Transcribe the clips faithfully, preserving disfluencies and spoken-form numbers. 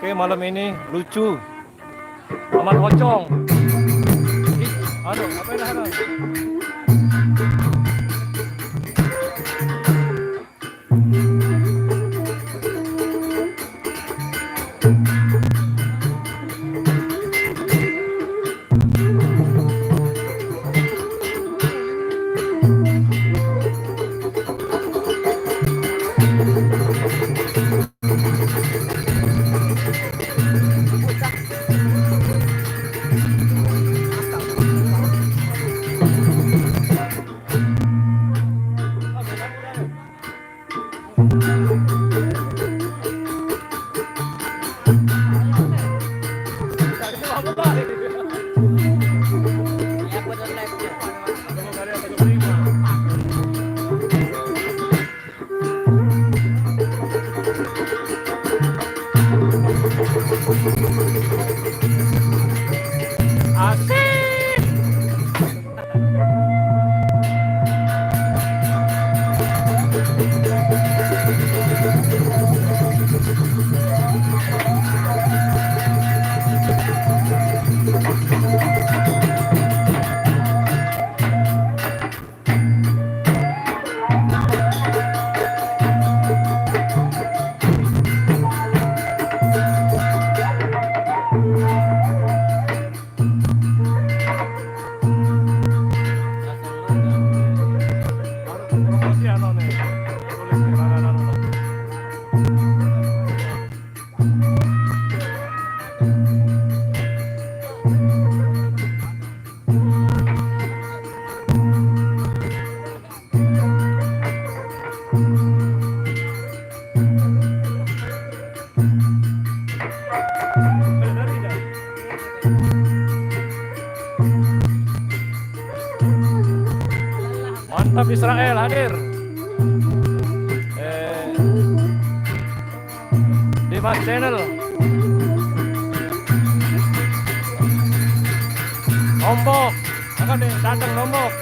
Oke, malam ini lucu. Aman Ocong. Ih, aduh, apa ini, aduh? Asik. Mantap, Israel hadir. Eh, Dimas Channel. Lombok. Akan nih, datang Lombok.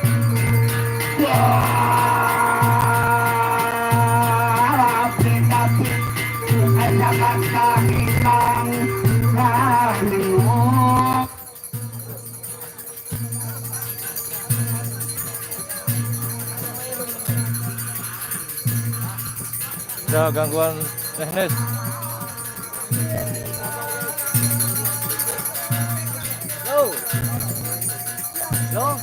Ada gangguan teknis. Yo. Yo.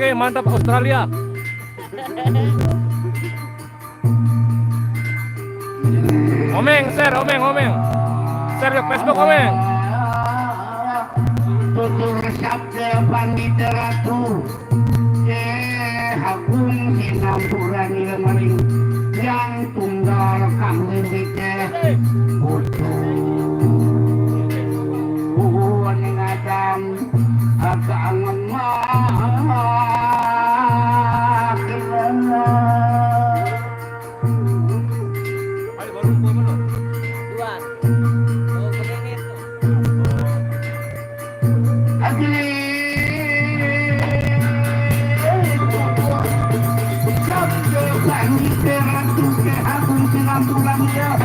Oke, mantap Australia. Omeng, share, Omeng, Omeng. Share ke Facebook, Omeng. Tutur sabda Pandita Ratu. Eh, agung sinampurani lemaring yang tunggal kang wiwite. Butuh ning adam agak ngemak. Ayo, baru, baru, baru. Ratu ke agung silang tulang ya.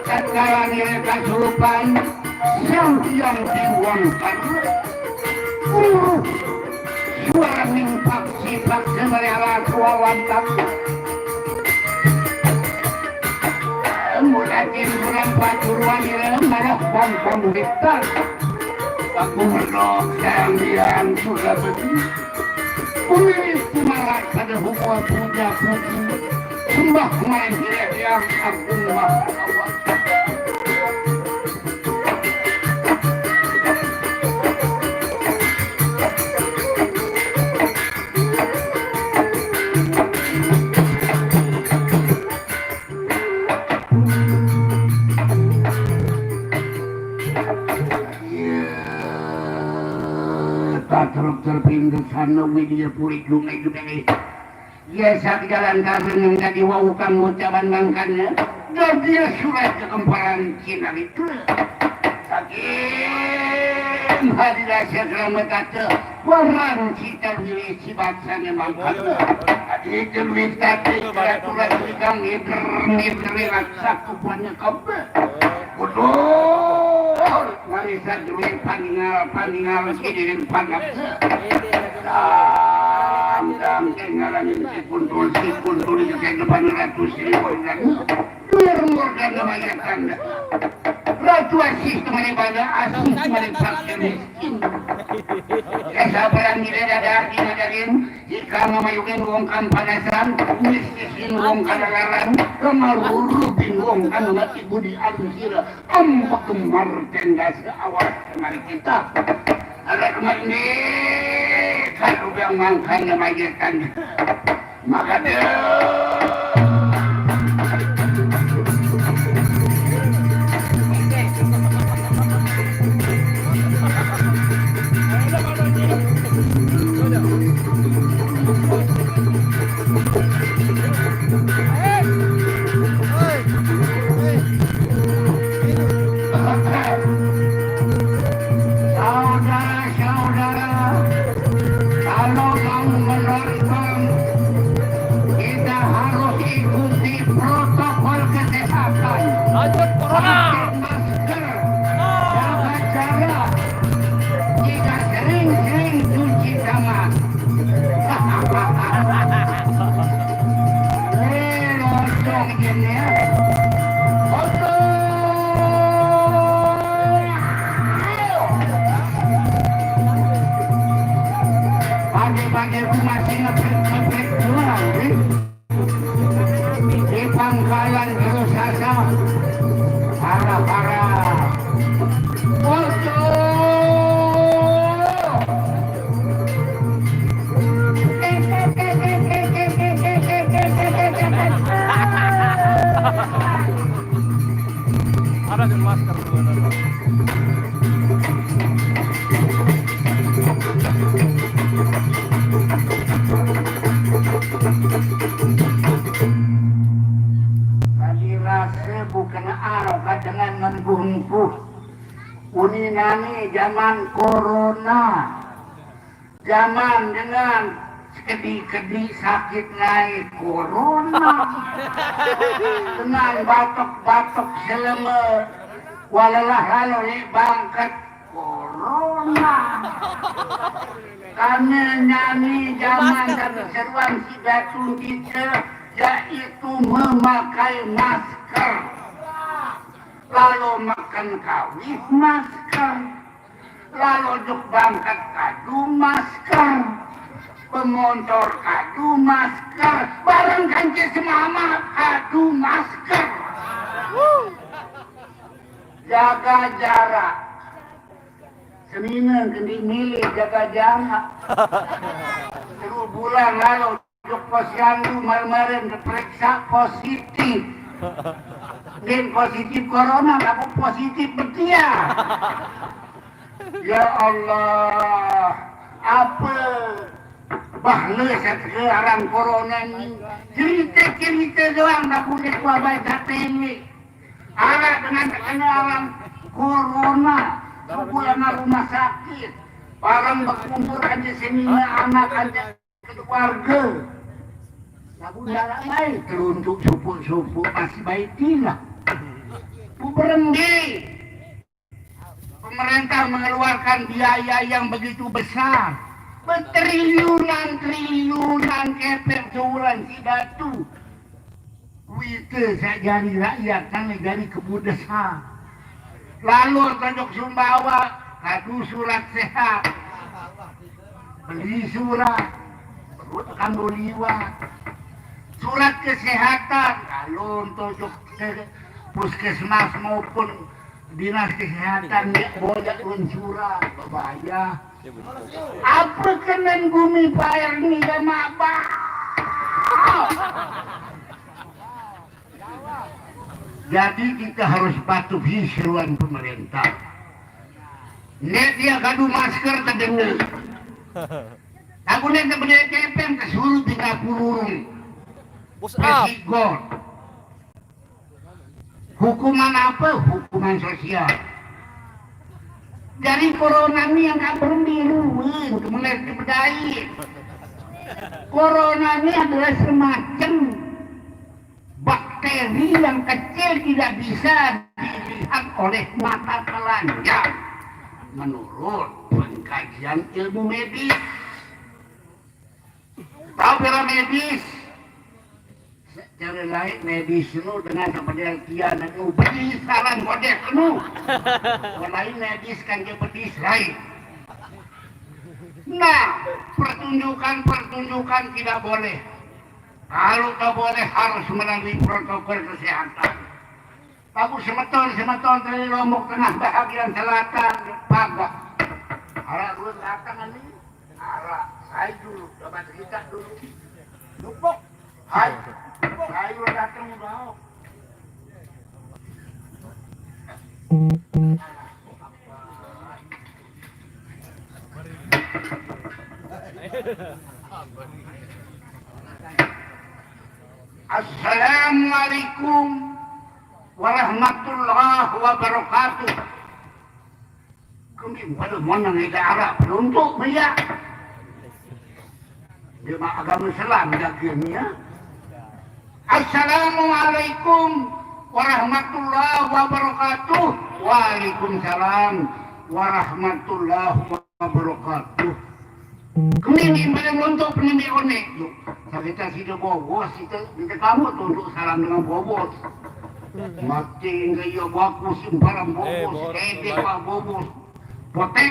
Tatkala nire kasurupan, Sang Hyang Tiwang Karna. Uruh, suara mimpak sipak semerela suawan tak. Mulakin kurang paturuan nire malah bang pemuritan. Aku merdok Sang Hyang sudah berdiri. Kulit kumalat pada hukum puja puji. Sembah maring Hyang Agung Maharawa. Iya, tak terpindu sana widya puri dumai dumai. Iya, sak jalan karena menjadi wau kang ucapan mangkana. Dan dia surat kekempalan Cina itu. Saking hadilah sekrama kata, warang kita milih si baksanya mangkana. Hadi itu duit kata, kira-kira ikang mider-mider, rasa kupanya kembe. Kudur, marisa duit paningal, paningal, kidirin panaksa. Dang, dang, tinggalan si kuntul, si kuntul, di depan ratus ribu dan. Biar murka nama ya tanda. Ratu asih kemana pada, asih kemana pakir miskin. Ya, sabaran nilai ada arti ngadarin, jika mamayukin wong kampanasan, mistisin wong kadalaran, kamarurupin wong anu mati budi anu sira, ambek kemar tendas awas kemari kita. Ada kemari nih, kalau udah mangkanya majetan. Maka dia. Saudara-saudara, kalau mau menerapkan, kita harus ikuti protokol kesehatan. Lanjut corona. Pakai masker, jaga jarak, kita sering-sering cuci tangan. Eh, locong jin ya. Locong. Pagi-pagi aku masih ngeprek-ngeprek doang, eh. Di pangkalan terus asa. Parah-parah. Locong. Ada di masker. Tadi rasa bukan arok dengan ngembuh-ngembuh. Uni nani zaman corona. Zaman dengan sekedi-kedi sakit naik corona. Dengan batuk-batuk selama Walelah lalo lek bangket corona. Kami nyani zaman tapi seruan si Datu kite, yaitu memakai masker. Lalu makan kawih masker. Lalu juk bangket kadu masker. Pemontor kadu masker. Bareng kance semama kadu masker. Jaga jarak. Senine kendi milih jaga jarak. Seru bulan lalu juk posyandu kemarin diperiksa positif. Din positif corona, aku positif betia. Ya Allah, apa bahle sekarang corona ni? Cerita-cerita doang, aku ni kuabai sate ni. Arak dengan terkena orang corona, pulang rumah sakit. Barang berkumpul aja sini anak aja keluarga. Lagu jarak lain teruntuk supuk-supuk masih baik lah. Ku berhenti. Pemerintah mengeluarkan biaya yang begitu besar, bertriliunan-triliunan kepeng sebulan si Datu. Kuite sak jari rakyat nang jari kebudesan. Lalu tonjok Sumbawa, kadu surat sehat. Beli surat, perut kanggo liwat. Surat kesehatan, lalu tonjok ke puskesmas maupun dinas kesehatan ya boleh pun surat, bayar. Apa kenen bumi bayar ni sama apa? Jadi kita harus patuhi seruan pemerintah. Nek dia gaduh masker terdengar. Aku nek sebenarnya kepeng kesuruh tinggal kurung. Bos up. Hukuman apa? Hukuman sosial. Jadi corona ini yang tak bermiruin, kemudian kebedai. Corona ini adalah semacam bakteri yang kecil tidak bisa dilihat oleh mata telanjang menurut pengkajian ilmu medis. Tahu para medis? Secara lain medis lu dengan seperti yang dia nu beli saran godek lu. Orang lain medis kan dia pedis lain. Nah, pertunjukan-pertunjukan tidak boleh. Kalau tak boleh harus melalui protokol kesehatan. Aku semeton-semeton dari Lombok Tengah bahagian selatan, Pagak. Arah dua datang ini, arah saya dulu, coba cerita dulu. Lupuk, hai, saya datang bawa. Assalamualaikum warahmatullahi wabarakatuh. Kami pada mana ni daerah peluntuk dia. Dia mak agama Islam jaga ni ya. Assalamualaikum warahmatullahi wabarakatuh. Waalaikumsalam warahmatullahi wabarakatuh. Kemini pada nonton penembik onek tu. Sakita sida bobos, kita minta kamu tu untuk salam dengan bobos. Mati enggak ia baku simparang bobos, eh, edek pak bobos. Potek.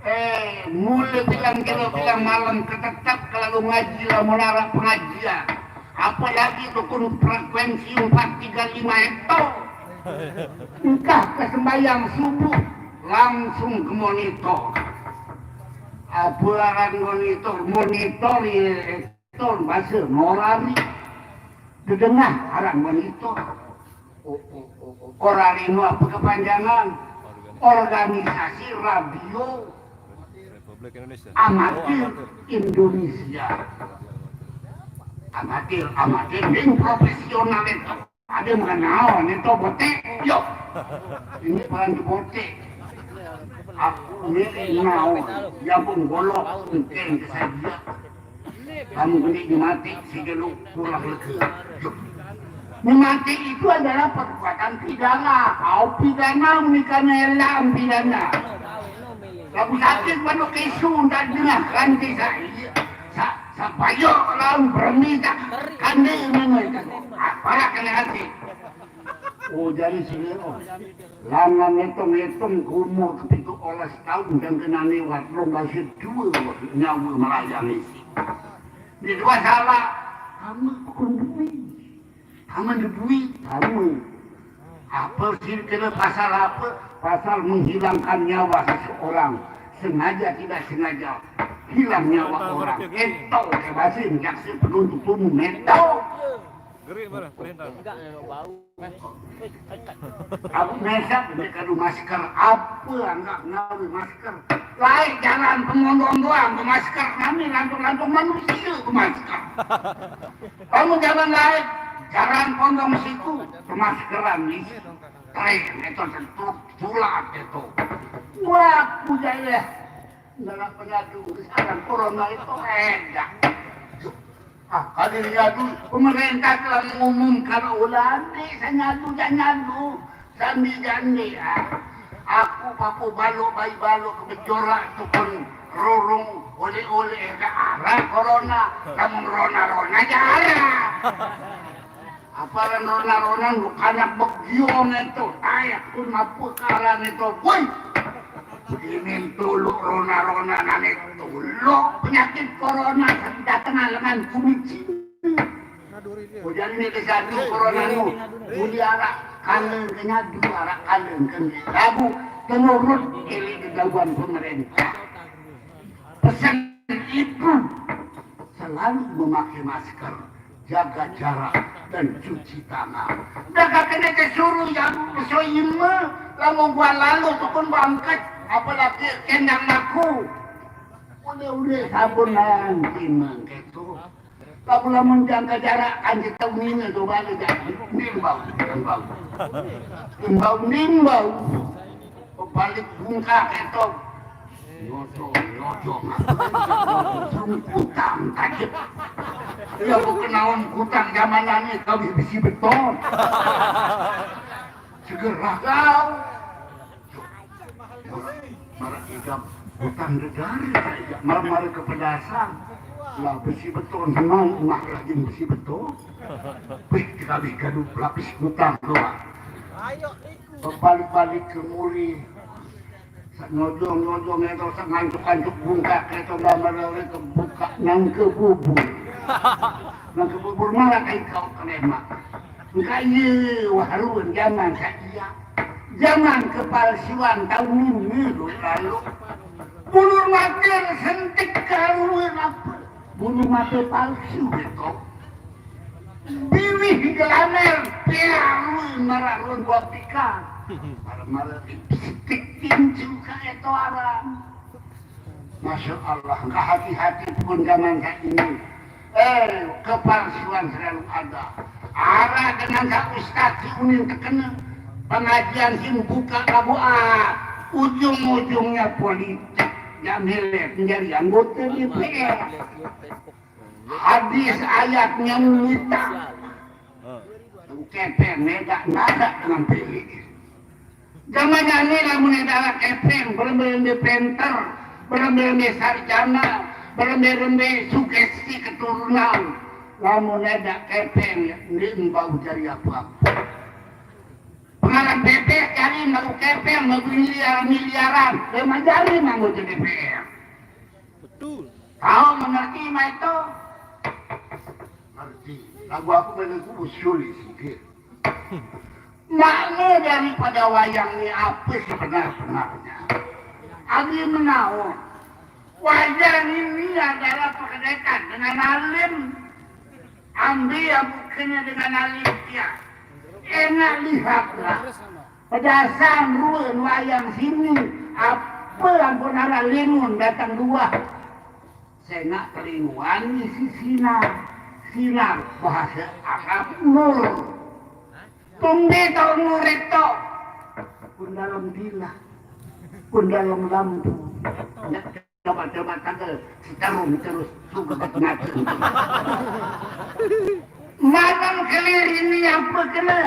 Eh, mula bilang kilo bilang malam ketetap kalau ngaji lah menara pengajian. Apalagi dukun frekuensi empat tiga lima itu. Engkah ke sembahyang subuh langsung ke monitor. Apa aran monitor? Monitor ya, monitor bahasa Morari. Dedengah aran monitor. Orari nu apa kepanjangan? Organisasi Radio Amatir Indonesia. Amatir, amatir, yang profesional itu. Ada mengenal itu botek, yuk. Ini bukan botek. Aku ini naon, ya pun golok, mungkin kesajian. Kamu ini mati, si dulu pulang lega. Yuk. Memakai itu adalah perbuatan pidana. Kau pidana menikah nelam pidana. Lagu sakit baru kesu tak dengar kan kisah iya. Sa sa payok lawan bermi tak kande mana tak. Apa kena hati. Oh, jadi sini oh. Langan ngitung-ngitung ke umur kepitu olas tahun dan kena lewat belum masih dua nyawa melayang isi. Di dua salah sama pukul duit. Sama duit sama. Apa sih kena pasal apa? Pasal menghilangkan nyawa seseorang, sengaja tidak sengaja hilang nyawa orang. Itu kebasin jaksa penuntut umum itu. Aku mesap dia kalau masker apa, anggap ngawi masker. Lain jalan pengondong doang ke masker, kami lantung-lantung manusia ke masker. Kamu jangan lain jalan pondong siku ke maskeran ni. Tren itu sentuh sulat itu. Wah, aku jaya. Dalam penyadu sekarang corona itu enak. Ah, kalau nyadu, pemerintah telah mengumumkan ulangi, saya nyadu, jangan nyadu. Sambil jande ah. Aku papu balok, bayi balok ke bejorak tukun rorong oleh-oleh ke arah corona. Kamu rona-rona aja arah. Apa rona-rona lu kanak begiong itu, tayak pun mapu karan itu. Woi, ini tuluk rona-rona nane tuluk penyakit corona datang lengan kumici. Ujar ini ke satu corona nu, muli arak kalen ke nyadu, arak kalen ke lagu penurut elit dedawan pemerintah. Pesan ibu selalu memakai masker, jaga jarak, dan cuci tangan. Dah kata dia suruh yang so ima, lamun gua lalu tukun bangket, apalagi kendang aku. Udah-udah sabun nanti mangketu. Lamun-lamun jangka jarak kan kita mina tu balik dah. Nimbau, nimbau. Nimbau, nimbau. Balik bungkak itu. Nyodo, nyodo. Kutang tajep. Ya, aku kenaon kutang zaman ini kami besi beton. Segera kau. Mara idap hutan dedari, mara-mara kepedasan. Lah besi beton, senang mah lagi besi beton. Wih, kita bih gaduh lapis hutan doang. Balik-balik ke muri. Nyojong-nyojong itu, ngantuk-ngantuk bungkak itu, mara-mara ke buka nang ke bubur. Nang ke bubur malah kayak kau kelema. Engka ieu waharun jaman saia. Jaman kepalsuan tahun ini dulu lalu. Bulur matir sentik karuan apa? Bulur matir palsu itu. Biwih gelamer piarun mararun buat ikan. Marah-marah lipstick tinju ka itu orang. Masya Allah, nggak hati-hati pun zaman saat ini. Eh, kepalsuan selalu ada. Arah dengan Kak Ustaz si Unin terkena pengajian si buka kabuat. Ujung-ujungnya politik. Yang milik menjadi anggota D P R. Hadis ayatnya minta. Kepeng, neda, nada dengan pilih. Zaman ini lamun eda kepeng, berembe-rembe penter, berembe-rembe sarjana, berembe-rembe sugesti keturunan. Lamun eda kepeng, ini embau jadi apa-apa. Pengarang bebek jadi mau kepeng, mau miliar-miliaran, memang jadi mau jadi D P R. Betul. Kau mengerti, Maito? Ngerti. Lagu aku menurutku usul sikit. Makna daripada wayang ni apa sebenarnya? Agi menawa wayang ini adalah perkedekatan dengan alim. Ambil yang bukannya dengan alim dia. Enak lihatlah. Pedasan ruan wayang sini. Apa ampun arah linun datang dua. Sengak kelinguan isi sinar. Sinar bahasa Arab nur. Tumbe tau nur itu. Pun dalam bila. Pun dalam lampu. Coba-coba tanggal sekarung terus suka mati. Manang kelir ini apa kena?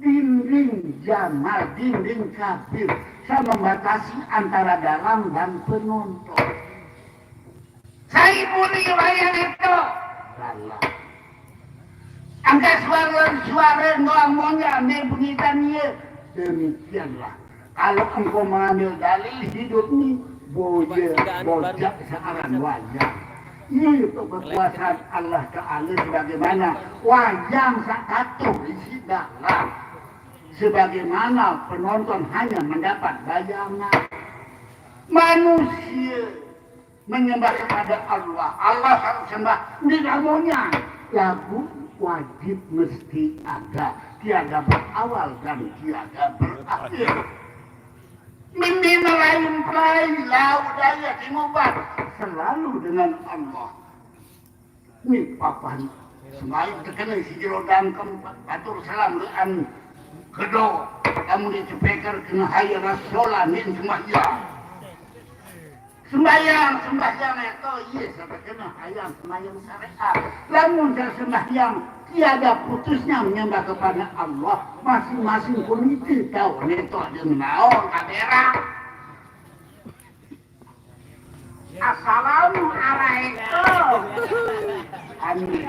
Dinding jamal, dinding kabir, sa membatasi antara dalang dan penonton. Sai bunyi wayang itu? Dalang. Angka suara-suara doang monya, me bunyitan iya. Demikianlah. Kalau engkau mengambil dalil hidup ni, boya bojak searan wayang. Iya itu kekuasaan Allah Ta'ala sebagaimana wayang sak patuh isi dalam. Sebagaimana penonton hanya mendapat bayangan. Manusia menyembah kepada Allah. Allah harus sembah. Ini namanya lagu wajib mesti ada. Tiada berawal dan tiada berakhir. Mimpi melain pelai, lau daya timubat. Selalu dengan Allah. Ni papan sembahyang terkena si jero dangkem, batur salam lean kedo. Kamu di cepeker kena hayya rasolah nin sembahyang. Sembahyang, sembahyang itu iya sampai kena hayang sembahyang syariat. Lamun saya sembahyang tiada putusnya menyembah kepada Allah, masing-masing pun itu tahu neto jeung naon kabera. Assalamualaikum. Ani,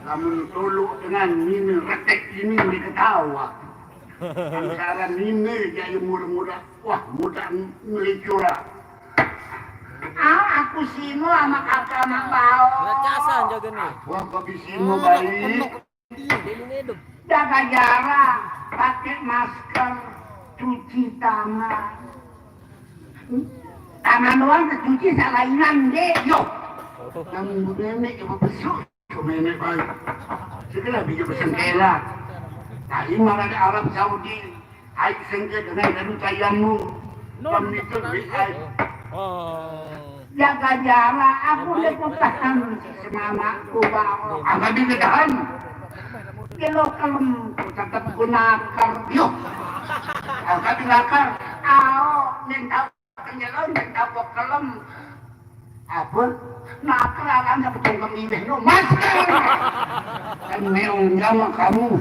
kamu tolok dengan nini retek ini diketawa. Antara nini jadi muda-muda, wah muda melicura. Ah, aku sino sama kakak anak bau. Lacasan jaga nih. Wah, kopi sino baik. Jaga jarak, pakai masker, cuci tangan. Tangan doang kecuci, salainan deh, yo. Kamu nenek apa besok? Nenek baik. Segala bisa bersengkela. Tadi malah di Arab Saudi. Ai sengke dengan lalu tayamu. Pemitu bi ai. Oh. Jaga jarak, aku udah putahan semamaku bawa. Angkat di tahan. Kilo kelem tetap ku nakar. Yo. Angkat di nakar. Ao, minta penjelo, minta kelem. Apa? Nakar alam dapat tunggang milih no masker. Kan meongnya mah kamu.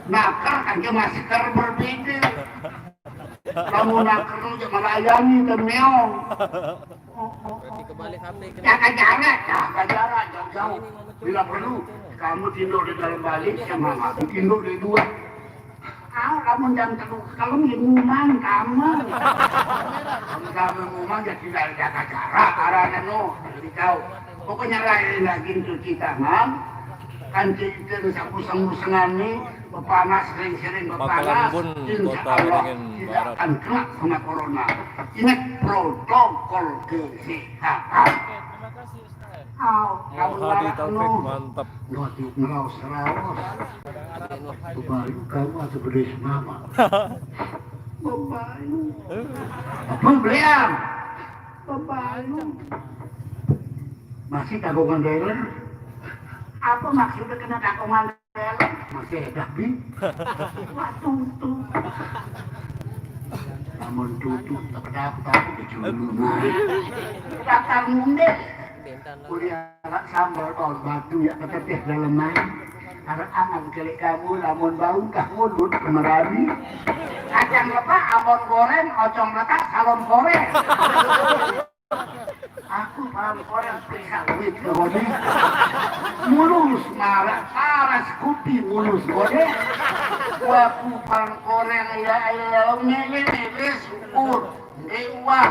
Nakar kan masker berbeda. Kamu nak kerja melayani dan meong. Jaga jarak, jaga jarak jauh-jauh. Bila perlu, kamu tidur di dalam balik sama aku tidur di luar. Ah, kamu jam terlalu kalau minuman kamu. Kamu kalau minuman ya tidak jaga jarak, arahnya no, lebih jauh. Pokoknya lain lagi cuci tangan, kan cerita sapu sengan ni, berpanas sering-sering berpanas, insya Allah tidak akan kena sama corona. Ingat protokol kesehatan. Au, kamu hari Taufik mantap. Ngerti ngeraus-raus. Baru kamu atau beli mama. Bapak. Apa belian? Bapak. Masih tagongan dealer? Apa maksudnya kena tagongan dealer? Masih ada bi? Wah, tutu. Namun tutu, tak ada apa-apa, kecil. Daftar munde. Kuliah anak sambal, bau batu, ya, ketetih dalam air. Ada angan kali kamu, namun bau, kah mulut, kemerani. Kacang lepak, abon goreng, ocong letak, salon goreng. Aku paling orang periksa duit ke Rodi. Mulus marah, paras kupi mulus Rodi. Aku paling orang ya Allah, mele mele syukur. Dewa.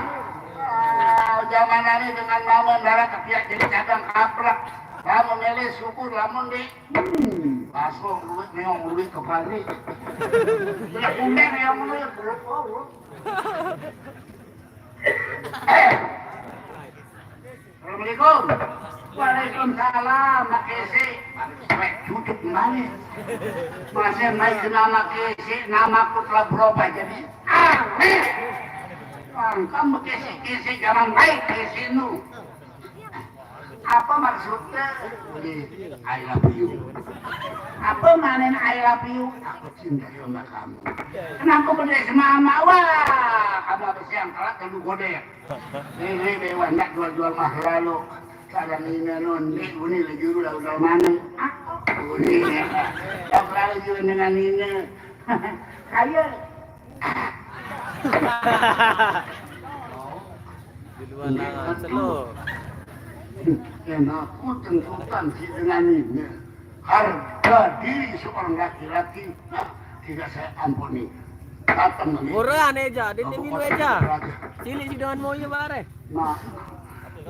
Ah, zaman ini dengan mama darah kepiak jadi cadang kaplak. Kamu mele syukur lamun di. Hmm, pasong duit, meong duit ke pagi. Tidak kunder yang duit, belum. Assalamualaikum. Waalaikumsalam, Mak Kese. Weh, cucuk kembali. Masih naik ke nama Kese, nama aku telah berubah jadi Arif. Bang, kamu Kese, Kese jangan baik Kese nu. Apa maksudnya? I love you. Apa maknanya I love you? Aku cinta sama kamu. Kenapa beda sama mama? Wah, kamu apa siang telat kamu goder. Ini dewa ndak jual-jual mah lalu. Kadang ini non, ini bunyi lagi dulu lah udah mana? Aku Apalagi dengan ini. Kaye. Di luar larangan selo. Yang aku tentukan si dengan ini. Harga diri seorang laki-laki, nah, tidak saya ampuni. Datang lagi. Murah nih, Ja. Dia Bapak minum kota aja. Raja. Cilik si dengan mau ya, Pak, eh. Nah,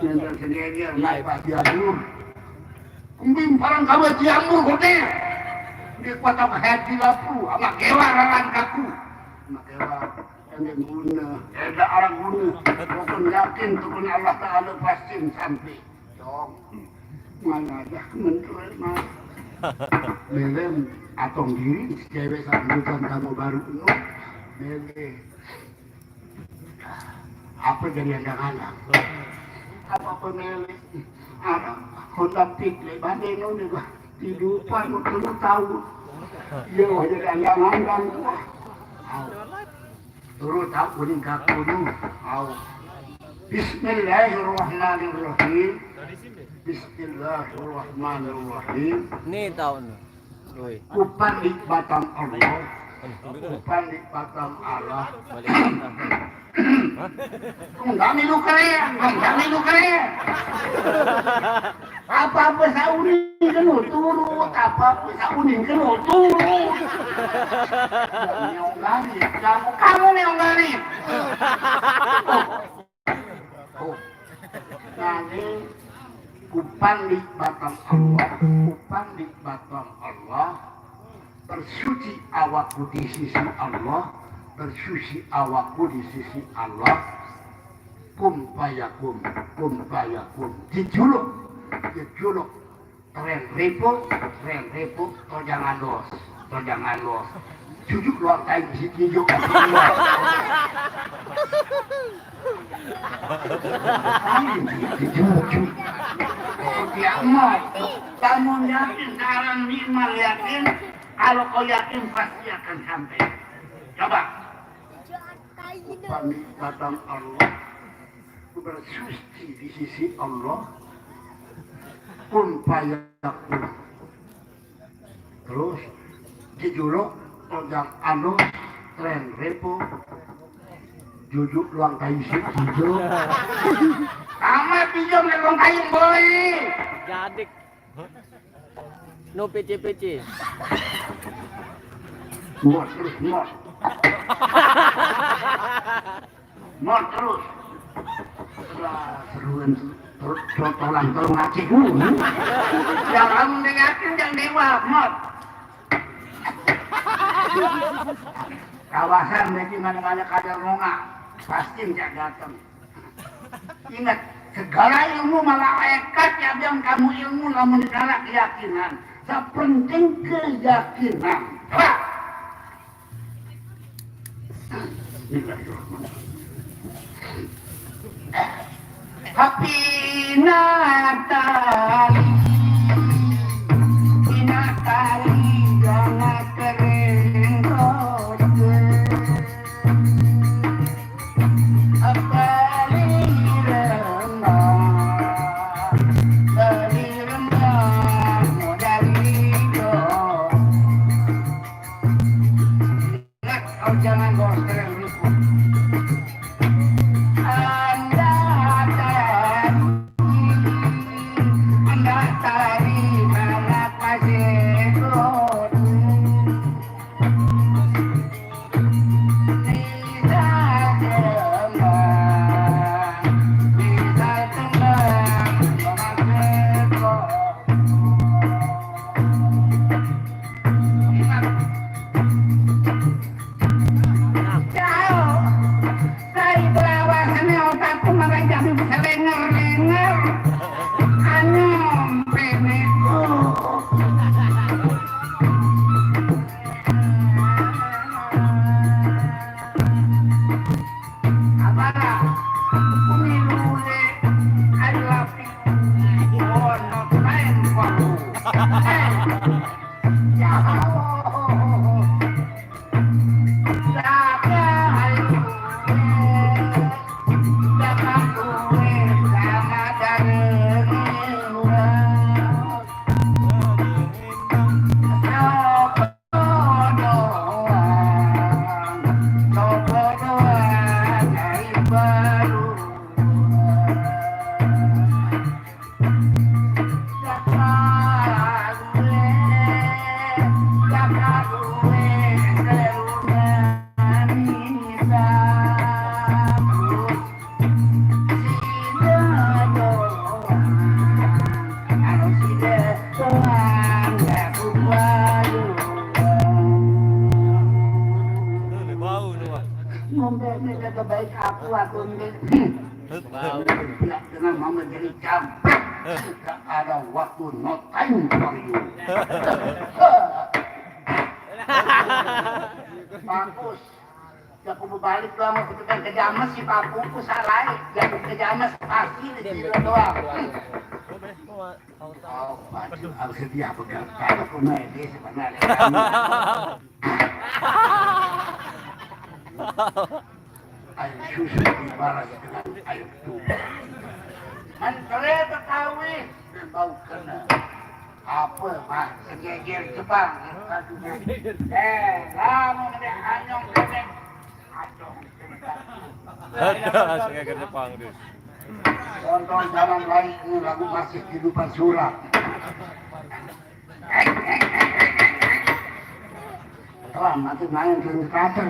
yang dari sini aja, naik Pak Diabur. Kumbing parang kabe Diabur, kote. Dia kuat apa hati lapu, sama kewa ralan kaku. Sama kewa, yang guna, ada arah guna. Bukan yakin, tukun Allah Ta'ala pasti sampai. Dong. Mana ada mentuan, Mas. Melem, atong diri, cewek sambutan kamu baru, no. Melem. Apa jadi andang-andang? Apa pemele? Ada Honda Fit, le, banding, no, nih, bah. Kehidupan, lu tahu. Iya, wah, jadi andang-andang, wah. Au. Turut aku nih, kaku, no. Au. Bismillahirrahmanirrahim. Bismillahirrahmanirrahim. Nih, tahu, nih. Woi. Kupan di batang Allah. Kupan di batang Allah. Balik. Hah? Enggak milu keren, enggak milu keren. Apa-apa saunin kenu turut, apa-apa saunin kenu turut. Neong Galih, kamu, kamu Neong Galih. Oh. Oh. Nanging kupan di batang Allah, kupan di batang Allah, bersuci awakku di sisi Allah, bersuci awakku di sisi Allah, kun fayakun, kun fayakun, jejuluk, jejuluk, tren repo, tren repo, tojang alos, tojang alos, cucuk luar tai bisi tinjuk. Ayo, cucuk. Oh, dia mau. Kamu yakin, sekarang Nikmal yakin, kalau kau yakin pasti akan sampai. Coba. Pamit datang Allah, bersuci di sisi Allah, kun fayakun. Terus, jejuluk, tojang alos, tren repo, jujuk luang tai si jujuk. Amat pinjam luang tai, boy. Jadik. No P C P C. Mot terus, mot. Mot terus. Wah, seruan ter-, trotolan terus ngaji. Jangan dengakin, jangan dewa, mot. Kawasan, nanti mana-mana kadar nongak, pasti nggak datang. Ingat, segala ilmu malaikat ya bilang kamu ilmu lamun dikala keyakinan. Sepenting keyakinan. Pak. Bismillahirrahmanirrahim. Happy Natal. Pinatali jangan kering. Jangan boros kalian lupa. Anda akan, Anda Baik aku, aku ambil. Tidak dengan mama jadi campur. Tidak ada waktu, no time for you. Bagus. Ya, aku mau balik doang, aku tukang kejamas si papuku salah. Ya, aku kejamas pasti di sini doang. Oh, waduh, harus dia pegang. Kalau aku main dia sebenarnya. Air susu dibalas dengan air tuba. Menteri Betawi bau kena. Apa, Pak? Segeger Jepang. Aduh. Eh, lama gede anyong gede. Anyong gede. Ada segeger Jepang, Dis. Contoh zaman lain ini lagu masih kehidupan surat. Wah, mati main film teater.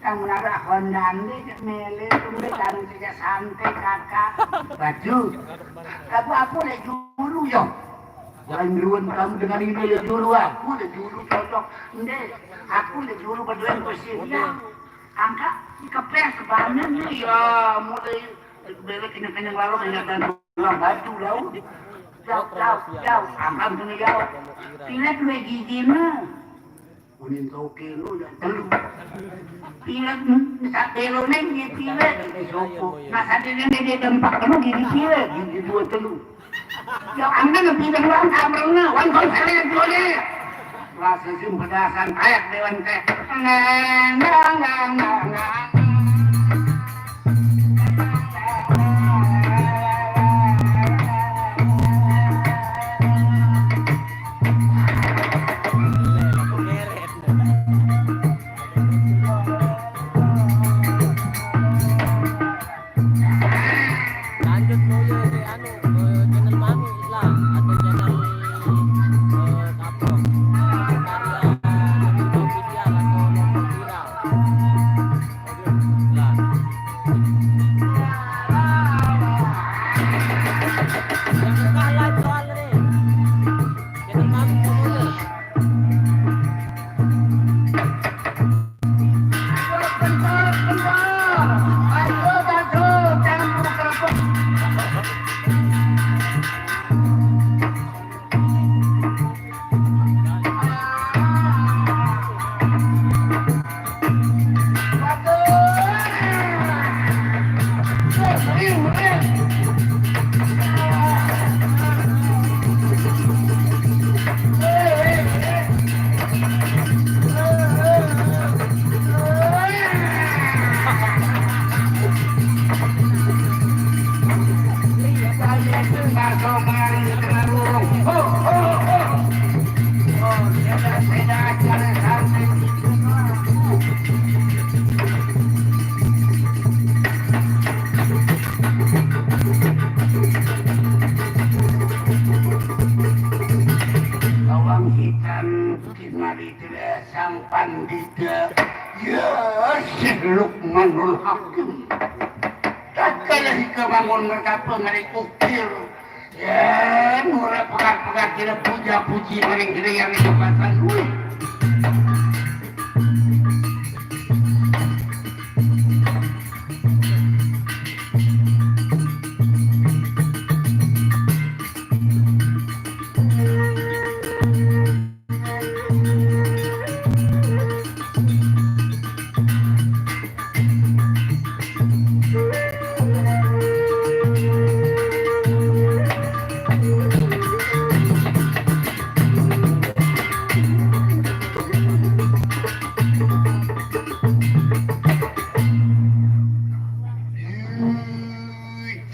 Yang menabrak Honda ambil mele tumbe dan tidak santai kakak. Baju. Kamu aku lek dulu yo. Jangan ruan kamu dengan ini lek dulu, aku lek dulu cocok. Nde, aku lek dulu berdua yang bersih. Ya, angka dikepes sebanyak nih ya, mulai beli kenyang-kenyang lalu kenyang dan tulang batu lau. Jauh, jauh, jauh, angka kena jauh. Pilih dua gigi mah. Kuning toke lu yang telu. Pilih sak telo neng dia pilih di soko. Nah, sadenya dia tempat telu gigi pilih gigi dua telu. Ya, angka pilih doang kamerna, wan kau sekalian dua deh. Rasa sih pedasan kayak dewan teh. Nang, nang, nang, nang, nang. Lanjut mau ya ke anu, ke channel Mami lah, atau channel eh, Kapok. Karya Official atau Lombok Viral. Lah. Yang kalah soal nih. Channel Mami mau ya. Bawang hitam tingali sang pandita, ya, Syekh Lukmanul Hakim. Tatkala hika bangun mertapa ngalih ukir, ya, mula pegat-pegat kira puja-puji maring Hyang Ida Basa Aji.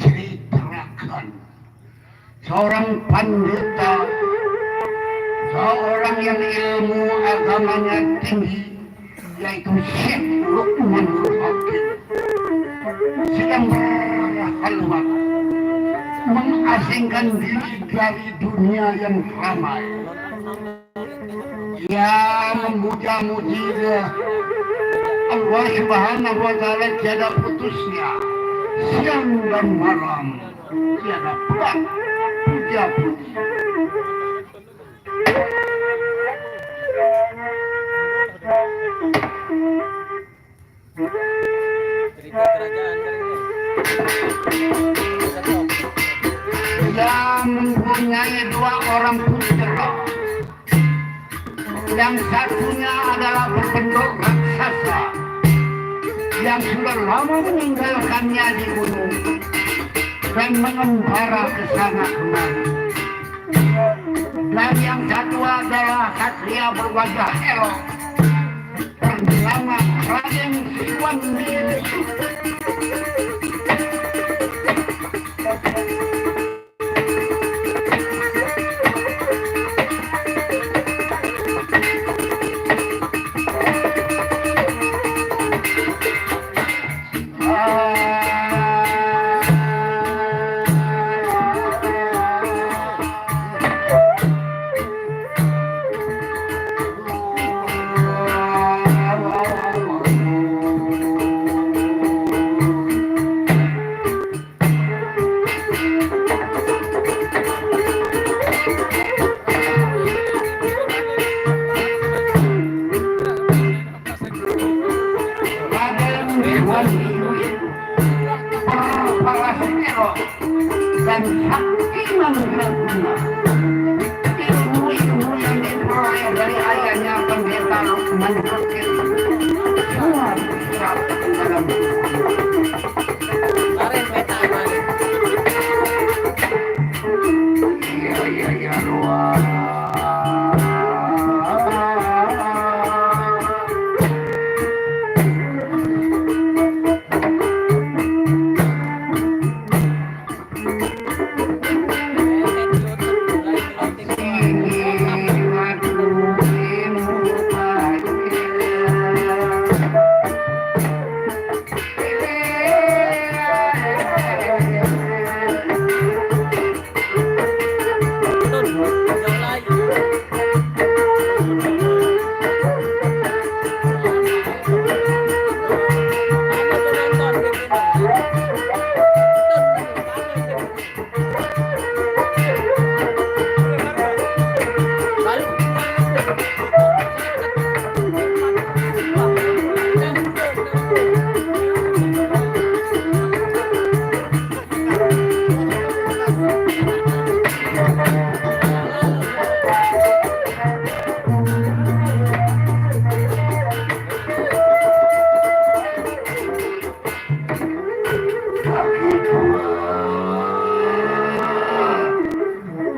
Diceritakan seorang pandita, seorang yang ilmu agamanya tinggi, yaitu Syekh Lukmanul Hakim, sedang berkhalwat, mengasingkan diri dari dunia yang ramai. Ia memuja-muji Allah Subhanahu wa Ta'ala tiada putusnya, siang dan malam tiada pulang, puja-puji. seorang putra. Yang satunya adalah berbentuk raksasa yang sudah lama meninggalkannya di gunung dan mengembara ke sana kemari. Dan yang satu adalah satria berwajah elok bernama Raden Suwandi. Dan sakti mandraguna. Ilmu-ilmu yang diperoleh dari ayahnya pendeta Lukman Hakim semua diserap dalam tubuhnya. Iya, iya, iya, luar.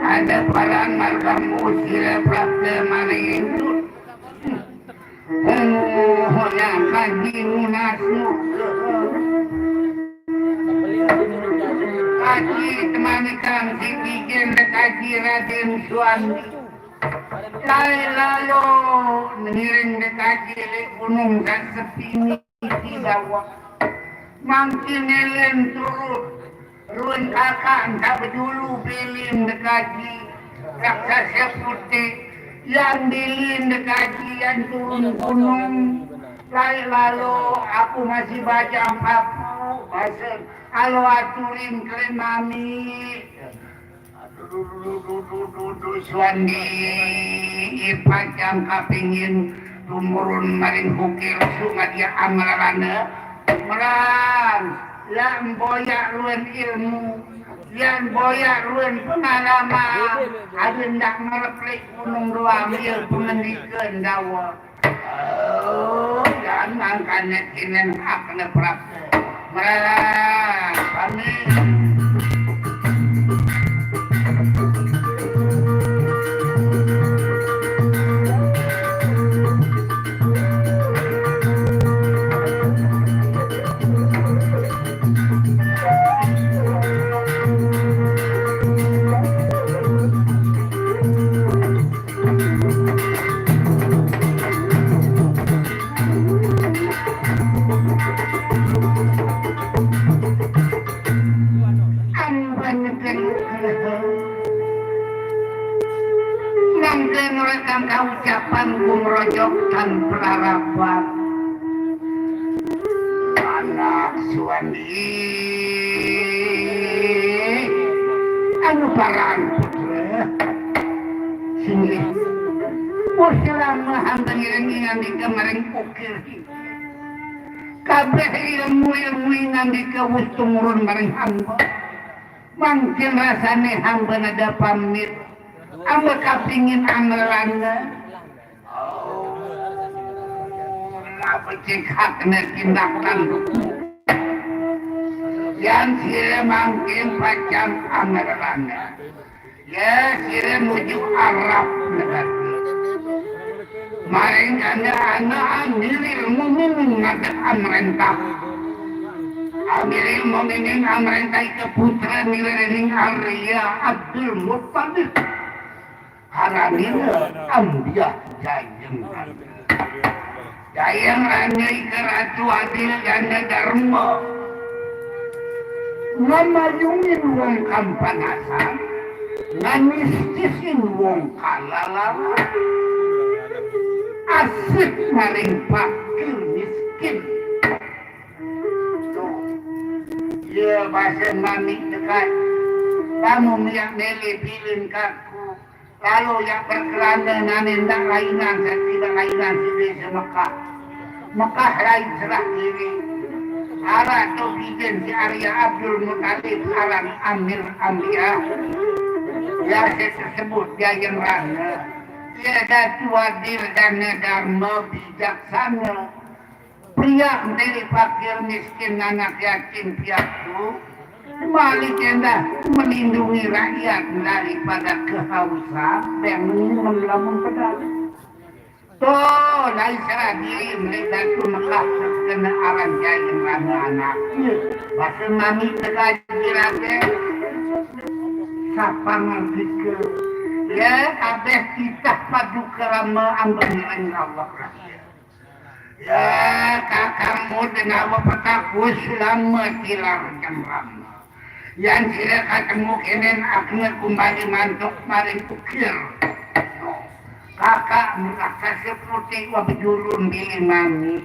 Ada paran marga Musila prapta maring induk. Oh, ya, kaji munasuk. Kaji temanikan si Kijen, kaji Raden Suwandi. Lae lalo ngiring dekaji lek gunung sat sepi niki dawek. Mangkin elen turut ruen kakak enta bejulu bilin dekaji raksasa putih, yang bilin dekaji yang turun gunung. Lae lalo aku masih bajang papu, basa alo aturin kelen mami. Duh, duh, duh, duh, duh, duh, duh, Suwandi, ipacang kapingin tumurun maring bukir sungai dia anglarana. Meran, yan boyak ruen ilmu, yan boyak ruen pengalaman, ada ndak ngarep lek gunung doang, ya pengendikan dawek. Oh, jangan kanet kinen hakne prapta. Meralah, kami. Amban keng mangke nurekang kaucapan gumrojok tan pelarapan. Anak Suwandi anu paran putra. Singgih. Pun selama hamba ngiring ngandika maring ukir. Kabeh ilmu-ilmu ngandika wus tumurun maring hamba. Mangkin rasane hamba nada pamit. Ambe kapingin amelanne. Oh, la becik hakne tindakan. Yan sire mangkin pacang amelanne. Ya, sire nuju Arab negara. Maring ane ana Amiril Mukminin ngadeg amrentah. Amiril Mukminin amrentah ike putra nire ring Arya Abdul Muttalib. Aranine Ambiah Jayeng Rana. Jayeng Rana ike Ratu Adil Gana Darma. Ngamayungin wong kampanasan, nganistisin wong kalalaran. Asih maring fakir miskin. Tuh. Iya, basa mami dekat. Kamu miak mele bilin kaku. Lalu yak berkelana nane ndak lainan, satidak lainan side se Mekah. Mekah lain selah kiri. Arah tu bijen si Arya Abdul Muttalib aran Amir Ambiah. Ya, saya tersebut dia yang rana. Dia Datu Adil Dana Dharma bijaksana. Pria dari fakir miskin, anak yatim piatu, malik endah melindungi rakyat daripada kehausan, yang minum lamun pedang. Tuh, lai serah diri, melihat Datu Mekah terkena aran jahil rana anak. Bahasa mami tergaji raden. Sapa ngerti ke? Ya, kabeh titah paduka rama amben Allah rakyat. Ya, kakangmu denawa petaku selama tilar jam rama. Yan sira katemu kenen akne kumbali mantuk maring ukir. Kakak meraksasa putih wa bejulun biling mami.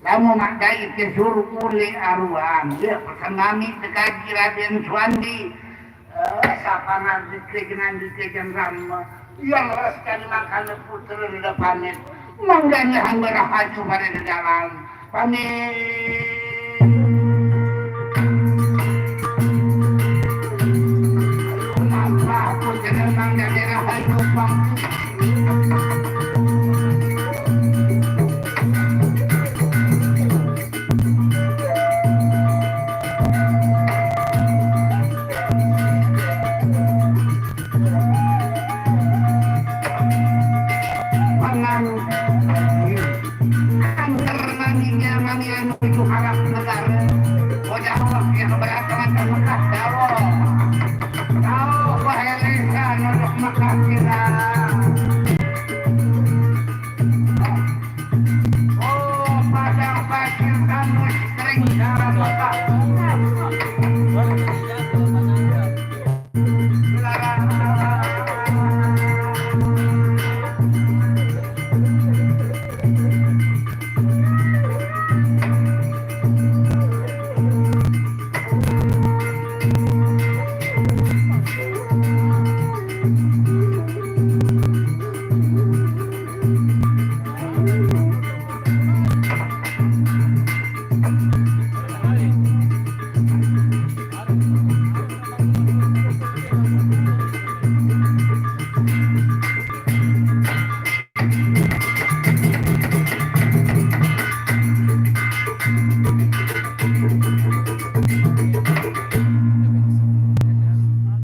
Lamu mak dai ke suruh ule aruan. Ya, pesan mami dekaji Raden Suwandi. Eh, sapa ngandike jengan dike jeng rama. Yang leres kali makane putra rida panen. Mangganya hamba rahayu pada dedalan. Panen. Maka putra mangganya rahayu panen. Pangan. Angker maninya mami anu itu harap negara. Bocah Allah yang berat dengan Mekah jauh. Jauh bahaya lisan untuk Mekah kita. Oh, padang pasir kamu sering cara Mekah.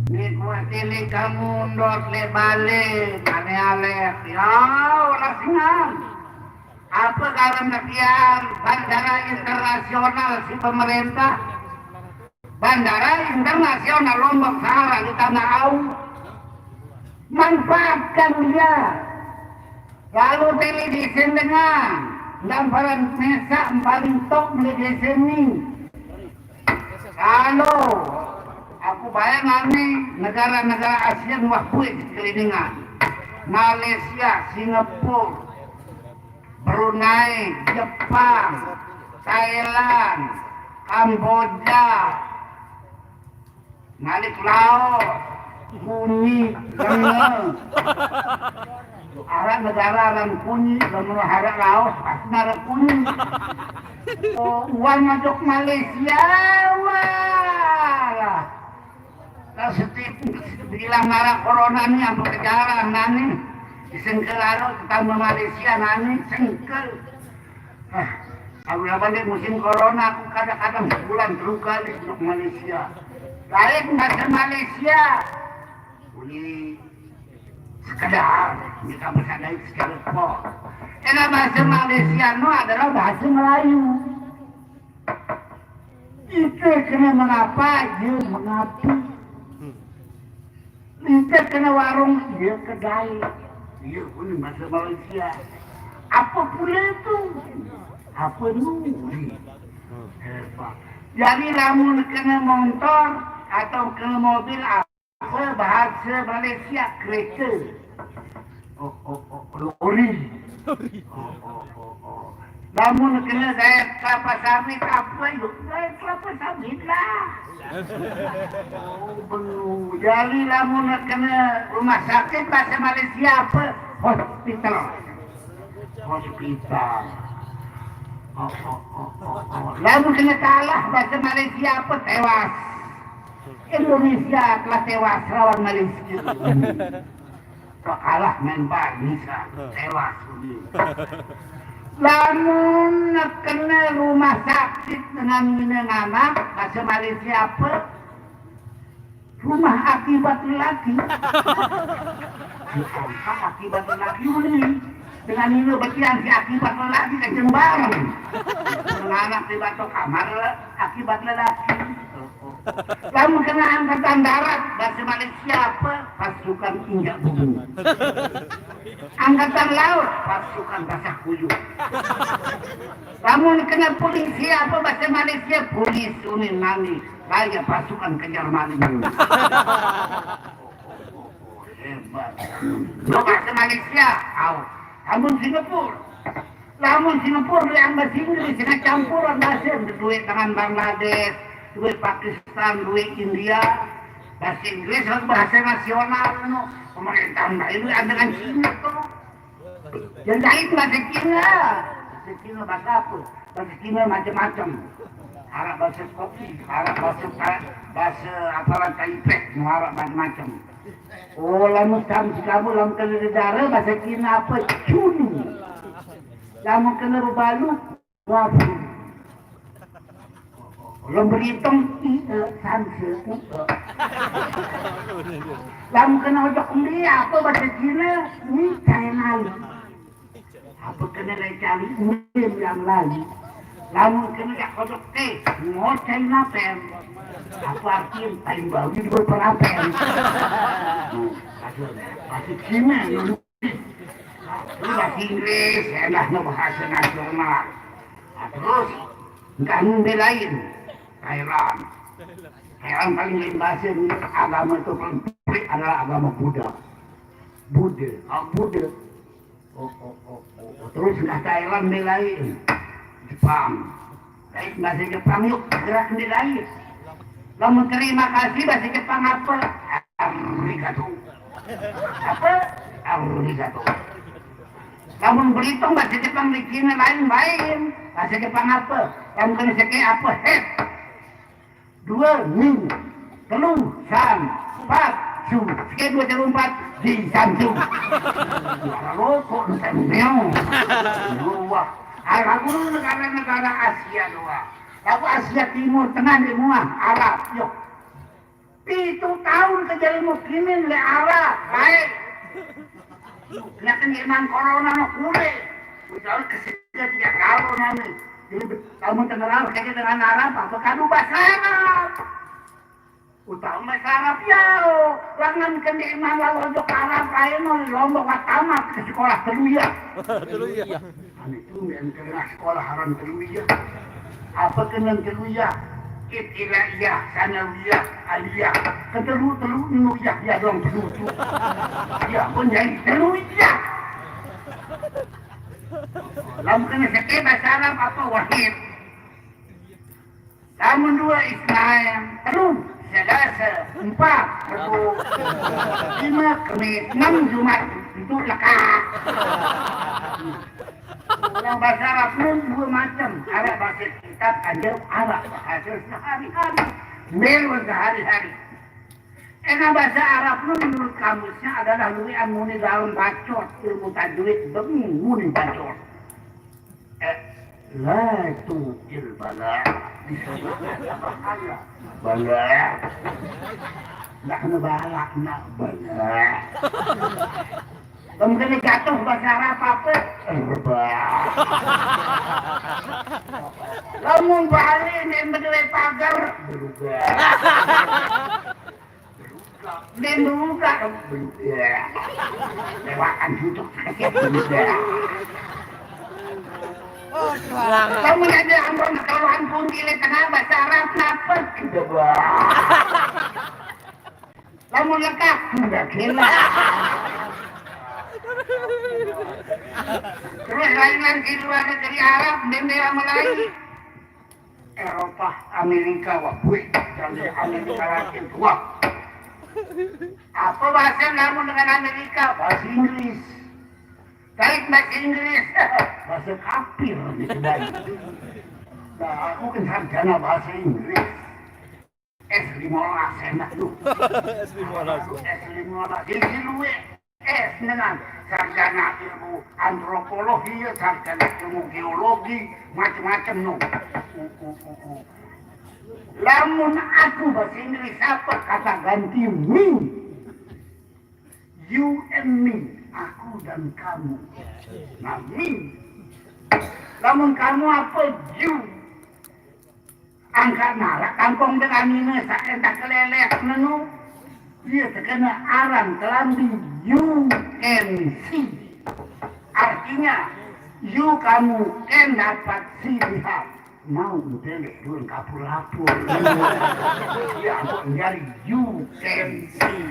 Nikuati le kamu ndot le bale, bale alek. Ya, orang singan. Apa karena pian bandara internasional si pemerintah? Bandara Internasional Lombok Sahara di Tanah Au. Manfaatkan dia. Lalu television dengan gambaran mesak paling top television ini. Kalau aku bayangkan nih negara-negara ASEAN wah buit kelilingan. Malaysia, Singapura, Brunei, Jepang, Thailand, Kamboja, malik Laos, Kunyi, Lenge. Arah negara orang Kunyi, lamun arah Laos, pasti arah Kunyi. Oh, uang masuk Malaysia, wah. Kalau setiap bilang marah corona nih, sampai ke jalan nani, disengkel aro tetangga Malaysia nani, sengkel. Ah, kalau apa nih musim corona, aku kadang-kadang sebulan terus kali ke Malaysia. Lain bahasa Malaysia. Uli sekedar, ini kamu sadar sekedar po. Karena bahasa Malaysia no adalah bahasa Melayu. Ike kena mengapa, ye mengapi. Ike kena warung, ye kedai. Ye pun bahasa Malaysia. Apa pula itu? Apa nuri? Hebat. Jadi lamun kena motor atau kena mobil, apa bahasa Malaysia? Kereta. Oh, oh, oh, lori. Oh, oh, oh, oh. Lamun kena gaya kelapa sawit apa yuk? Gaya kelapa sawit lah. Oh, bengong. Jadi lamun kena rumah sakit bahasa Malaysia apa? Hospital. Hospital. Oh, oh, oh, oh, oh. Lamun kena kalah bahasa Malaysia apa? Tewas. Indonesia telah tewas lawan Malaysia. Kalah main bar bisa, tewas. Lamun kena rumah sakit dengan minang anak, bahasa Malaysia apa? Rumah akibat lelaki. Diangkat akibat lelaki uli. Dengan ini berarti yang si akibat lelaki kenceng bareng. Dengan anak di batok kamar akibat lelaki. Lamun kena angkatan darat, bahasa Malaysia apa? Pasukan injak bumi. Angkatan laut, pasukan basah kuyup. Lamun kena polisi apa bahasa Malaysia? Polis unin nani, raya pasukan kejar maling. Hebat. Lo bahasa Malaysia, au. Lamun Singapura, lamun Singapura yang bahasa Inggris, sehingga campuran bahasa, duit dengan Bangladesh, duit Pakistan, duit India, bahasa Inggris bahasa nasional, no. Pemerintah lain dengan Cina tuh. Yang lain bahasa Cina. Bahasa Cina bahasa apa? Bahasa Cina macam-macam. Arab bahasa kopi, Arab bahasa bahasa apa, Taipei, Arab macam-macam. Oh, lamun kamu, kamu lamun kena negara bahasa Cina apa? Cuni. Lamun kena bebalu, wafu. Lamun berhitung, i e, sanse, u e. Lamun kena ojok kembali apa bahasa Cina? Ni China. Apa kena dari cari ulim yang lain? Lamun kena yak ojok teh, ngocai napen. Apa artinya? Paling bagus juga perapen. Bahasa Cina dulu. Bahasa Inggris, enaknya bahasa nasional. Nah, terus nggak ngombe lain. Thailand. Thailand paling lain bahasa ini, agama itu paling pelik adalah agama Buddha. Buddha, oh, Buddha. Oh, oh, oh, oh, oh. Terus nggak Thailand ngombe lain. Jepang. Baik, bahasa Jepang yuk, gerak ngombe lain. Lamun terima kasih bahasa Jepang apa? Arigato. Apa? Arigato. Lamun berhitung bahasa Jepang di Cina lain-lain. Bahasa Jepang apa? Lamun kena seke apa? Head. Dua, ni. Telu, san. Empat, su. Seke dua, telu, empat. Di, san, su. Suara rokok, nonton meong. Wah. Alah, aku negara-negara Asia doang. Aku Asia Timur Tengah di muah, Arab. Yuk. Pitu tahun kejadian mukimin le Arab, baik. Nyakin iman corona no kule. Udah kesini tiga tahun nami. Jadi kamu dengar Arab kayak dengan Arab apa kadu bahasa Arab? Utama bahasa Arab ya. Langan kende iman lalu jok Arab lain no lomba watamat ke sekolah telu ya. Telu ya. Ane tumben kena sekolah haram telu iya. Apa kena telu iya? Ibtidaiyah, sanawiyah, aliyah. Ketelu telu nuyah ya dong telu tu. Ya pun jadi telu iya. Lamun kena seke bahasa Arab apa? Wahid. Lamun dua Isnain, telu Selasa, empat Rebo, lima Kemis, enam Jumat, itu lekak. Kalau bahasa Arab pun dua macam, ada bahasa kitab, ada Arab bahasa sehari-hari, melo sehari-hari. Ena bahasa Arab nu menurut kamusnya adalah luean muni dalem bacot, ilmu tajwid beng muni bacot. Eh, la tu il bala. Bala. Ndak kena balak, nak bala. Lamun kena jatuh bahasa Arab apa? Rebah. Lamun balik nih bedoe pagar, berubah. Dia buka. Lewatan duduk sakit juga. Kamu ada ambil kawan pun di tengah bahasa Arab napa? Coba. Lamun lekah, udah gila. Terus lain lagi luar negeri Arab, dia mulai. Eropa, Amerika, wah, wih, dari Amerika Latin, wah. Apa bahasa kamu dengan Amerika? Bahasa Inggris. Baik bahasa Inggris, bahasa kafir nih, baik. Nah, aku kan sarjana bahasa Inggris. S lima belas enak tuh. S lima belas. S lima belas. Jadi lu, eh, dengan sarjana ilmu antropologi, ya, sarjana ilmu geologi, macam-macam no. Lamun aku bahasa Inggris apa kata ganti me? You and me, aku dan kamu. Nah, me. Lamun kamu apa? You. Angkat narak kangkong dengan ini saentak kelelek nenu. Dia terkena arang kelambi you can see. Artinya, you kamu can dapat see lihat. Mau dulu kapur-lapur. Ya, kok nyari you can see.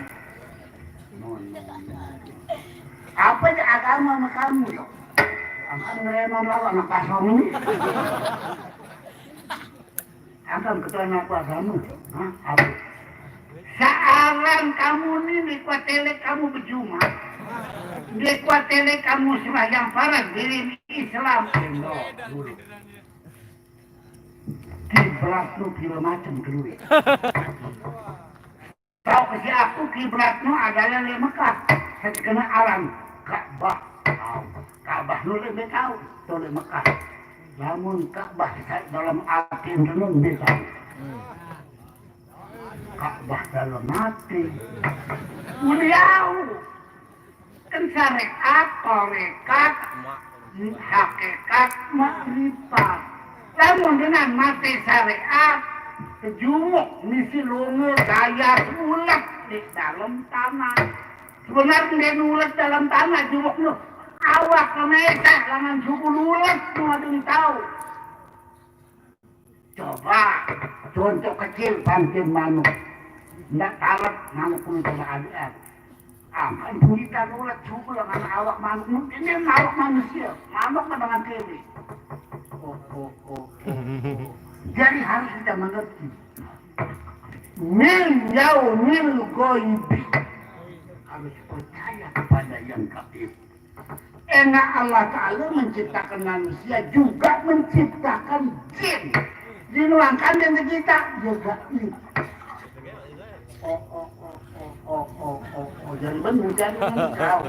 Apa aja agama sama kamu, yo? Angkat ngereman lawan anak pasong ini. Akan ketua anak pasong. Hah? Apa? Sekarang kamu ini di kuatele kamu berjuma. Di kuatele kamu sembahyang paras diri Islam. Kiblat lu pira macam kedua. Tau ke si aku kiblatnu adalah le Mekah. Saya kena alam Ka'bah. Tau. Ka'bah nu lebih tau. Tau le Mekah. Namun Ka'bah saya dalam hati itu lebih tau. Ka'bah dalam hati. Uliau. Kan syariat, tarekat, hakikat, makrifat. Lamun dengan mati syariat, kejumuk misi lunga gaya ulet di dalam tanah. Sebenarnya dia ulet dalam tanah, jumuk nu awak kemesah, langan suku ulet nu ada tahu. Coba, contoh kecil, pangkin manuk. Ndak talet manuk kuwi coba adian. Akan bunyi darurat juga dengan awak manuk. Ini awak manusia, manuk dengan kiri. Oh, oh, oh, oh, oh. Jadi harus kita mengerti. Min yaumil ghaibi. Harus percaya kepada yang gaib. Enak Allah Ta'ala menciptakan manusia juga menciptakan jin. Dinuangkan dengan kita juga. Oh, oh, oh, oh, oh, oh, oh, oh. Jadi benar, jadi benar.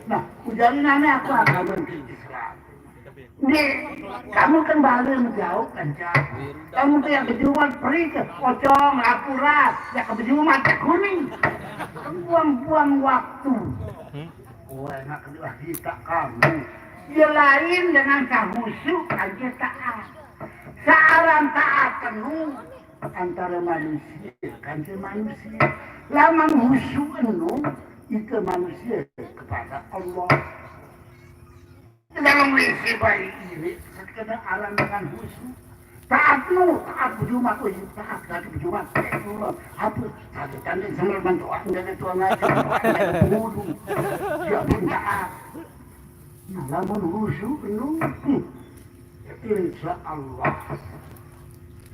Nah, ujarin aneh aku akan berhenti Islam. Nih, kamu kan balik menjauh kan, Cak? Kamu tuh yang kejumat pergi ke pocong, apuras, ya kejumat ke kuning. Buang-buang waktu. Oh, enak kedua kita kamu. Dia lain dengan sahusu aja taat. Seorang taat penuh antara manusia kan si manusia. Laman husu enu itu manusia kepada Allah. Dalam W C bayi ini sekedar alam dengan husu. Taat nu, taat berjumat, oh iya, taat tadi berjumat. Eh, apa? Satu tanding sama bantu aku dari Tuhan aja, aku dari penghulu. Dia pun taat. Nah, lamun khusyuk penuh, insya Allah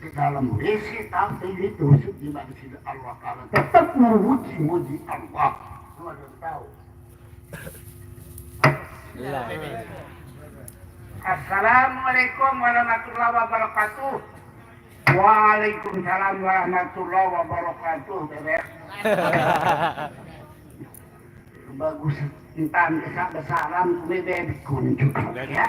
di dalam W C tapi itu khusyuk di manusia Allah Ta'ala tetap memuji-muji Allah. Lu ada tahu? Assalamualaikum warahmatullahi wabarakatuh. Waalaikumsalam warahmatullahi wabarakatuh, Bebek. Bagus, entan besar-besaran, kume bebek kunjuk, ya.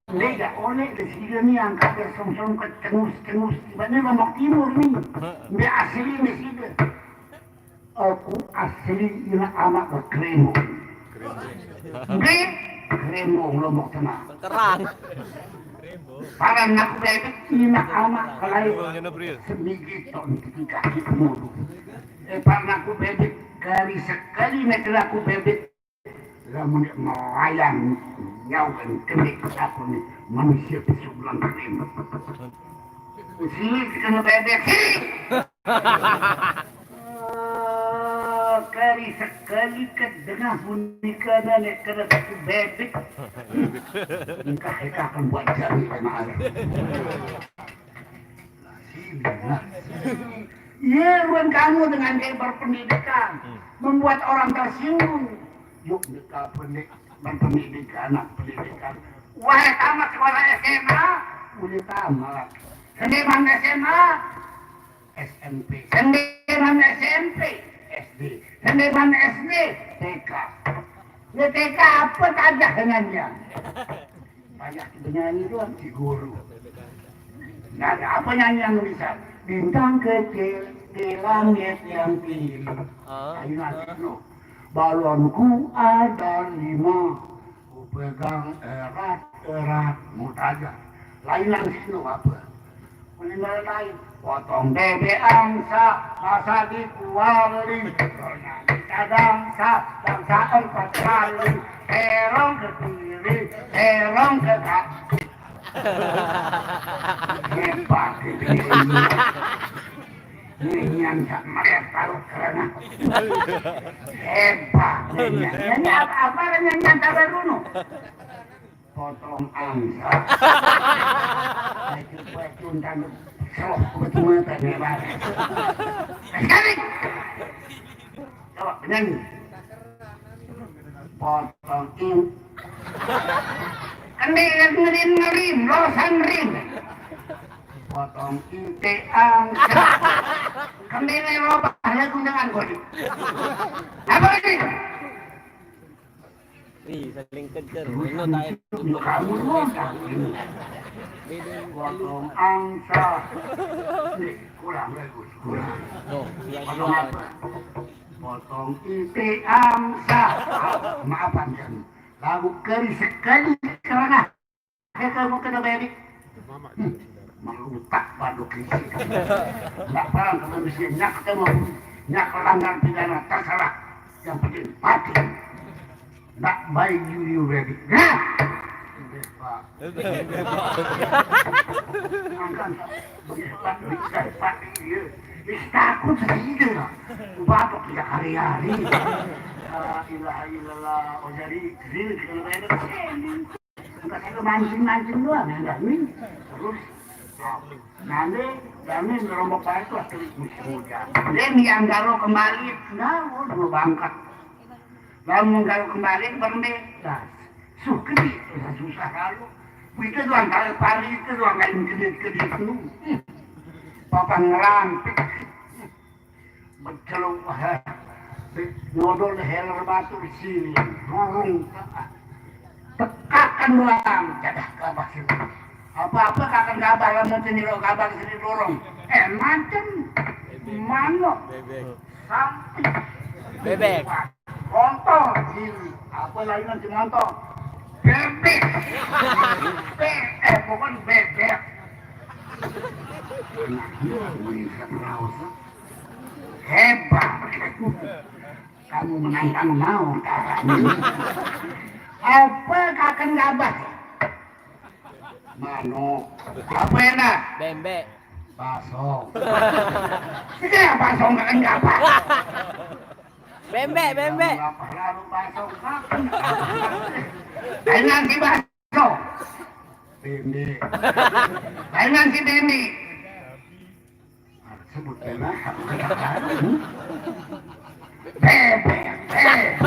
Beda oleh di sini nih, angkat ya, song-song ke cengus-cengus, tiba nih Lombok Timur nih. Be asli di sini. Aku asli ina amak ke Krembo. Be Krembo, Lombok Tengah. Kerang. Paran aku bebek ina amak kelai. Semigi ton ketika kita mudu. Eh, paran aku bebek, kali sekali nek aku bebek. Lamun melayang nyawa kene aku nih, manusia besok bulan kene. Sini kena bebek, sini. Eh, kali sekali kedengah bunyi kena nek kena satu bebek. Engkah kita akan buat jari sama ayah. Iya, Ridwan Kamil dengan gaya berpendidikan, membuat orang tersinggung. Yuk, kita pendik-, berpendidikan, anak pendidikan. Wah, tamat sekolah S M A, udah tamat. Seniman S M A, S M P. Seniman S M P, S D. Seniman S D, T K. Ya, T K apa tajah dengannya? Banyak penyanyi doang, si guru. Nah, ada apa nyanyi yang bisa? Bintang kecil di langit yang tinggi. Ah. Ayo nanti, no. Balonku ada lima, ku pegang erat-erat, mau tajah. Lainan sino apa? Kuliner lain. Potong bebek angsa, masa di kuali. Kalau nyanyi kadangsa, dangsa empat kali. Terong ke kiri, terong ke kanan. Hebat ini. Ini yang tak melihat taruh kerana. Hebat ini. Ini apa, apa nyanyian tabarunu? Potong angsa. Baju-baju dan selok betul mata dia bareng. Sekali. Coba penyanyi. Potong in. Kendil ngerin ngerin, losan rin. Potong inte angsa. Kendil robah lagu dengan kodi. Apa ini? Ih, saling kejar. Bener, tayo. Kamu ngomong. Potong angsa. Nih, kurang bagus, kurang. Tuh, iya, potong iya. Apa? Potong ite angsa. Maafan kan. Lagu keri sekali kerana. Saya kamu kena beri. Hmm, melutak pada krisis. Nggak paham kalau bisa nyak kita mau nyak langgar pidana, terserah. Yang penting mati. Ndak baik you, you ready. Nah. Angkan. Begitu, Pak. Iya. Ih, takut saja lah. Batuk tiga hari-hari. La ilaha illallah. Oh, jadi, sini kita bayar. Enggak, saya mancing-mancing doang, ya, enggak, nih. Terus, nah, nanti kami ngerombok balik lah ke musim hujan. Dia yang garo kembali, nah, udah bangkat. Lamun garo kembali, berembe, nah, suh gede, susah, susah lalu. Itu doang, kalau pari itu doang, kain gede-gede itu. Hmm. Papa ngerampik. Menceluk, eh, nyodol heler batu di sini, rurung, tekakan doang, jadah gabah sini. Apa-apa kakan gabah, lamun sini lo gabah sini rurung. Eh, macem manuk, bebek, sapi, bebek, kontol, sini. Apa lagi nanti montong? Bebek. Be-, eh, bukan bebek. Anaknya, bisa merausak. Hebat. Kamu menantang mau, kakak ini. Apa kakan gabah? Manuk. Apa enak? Bembe. Basong. Iya, basong kakan gabah. Bembe, bembe. Lapar lalu basong kakan. Enak di basong. Bembe. Enak si bembe. Sebut bebek, aku kata baru. Bebek, bebek,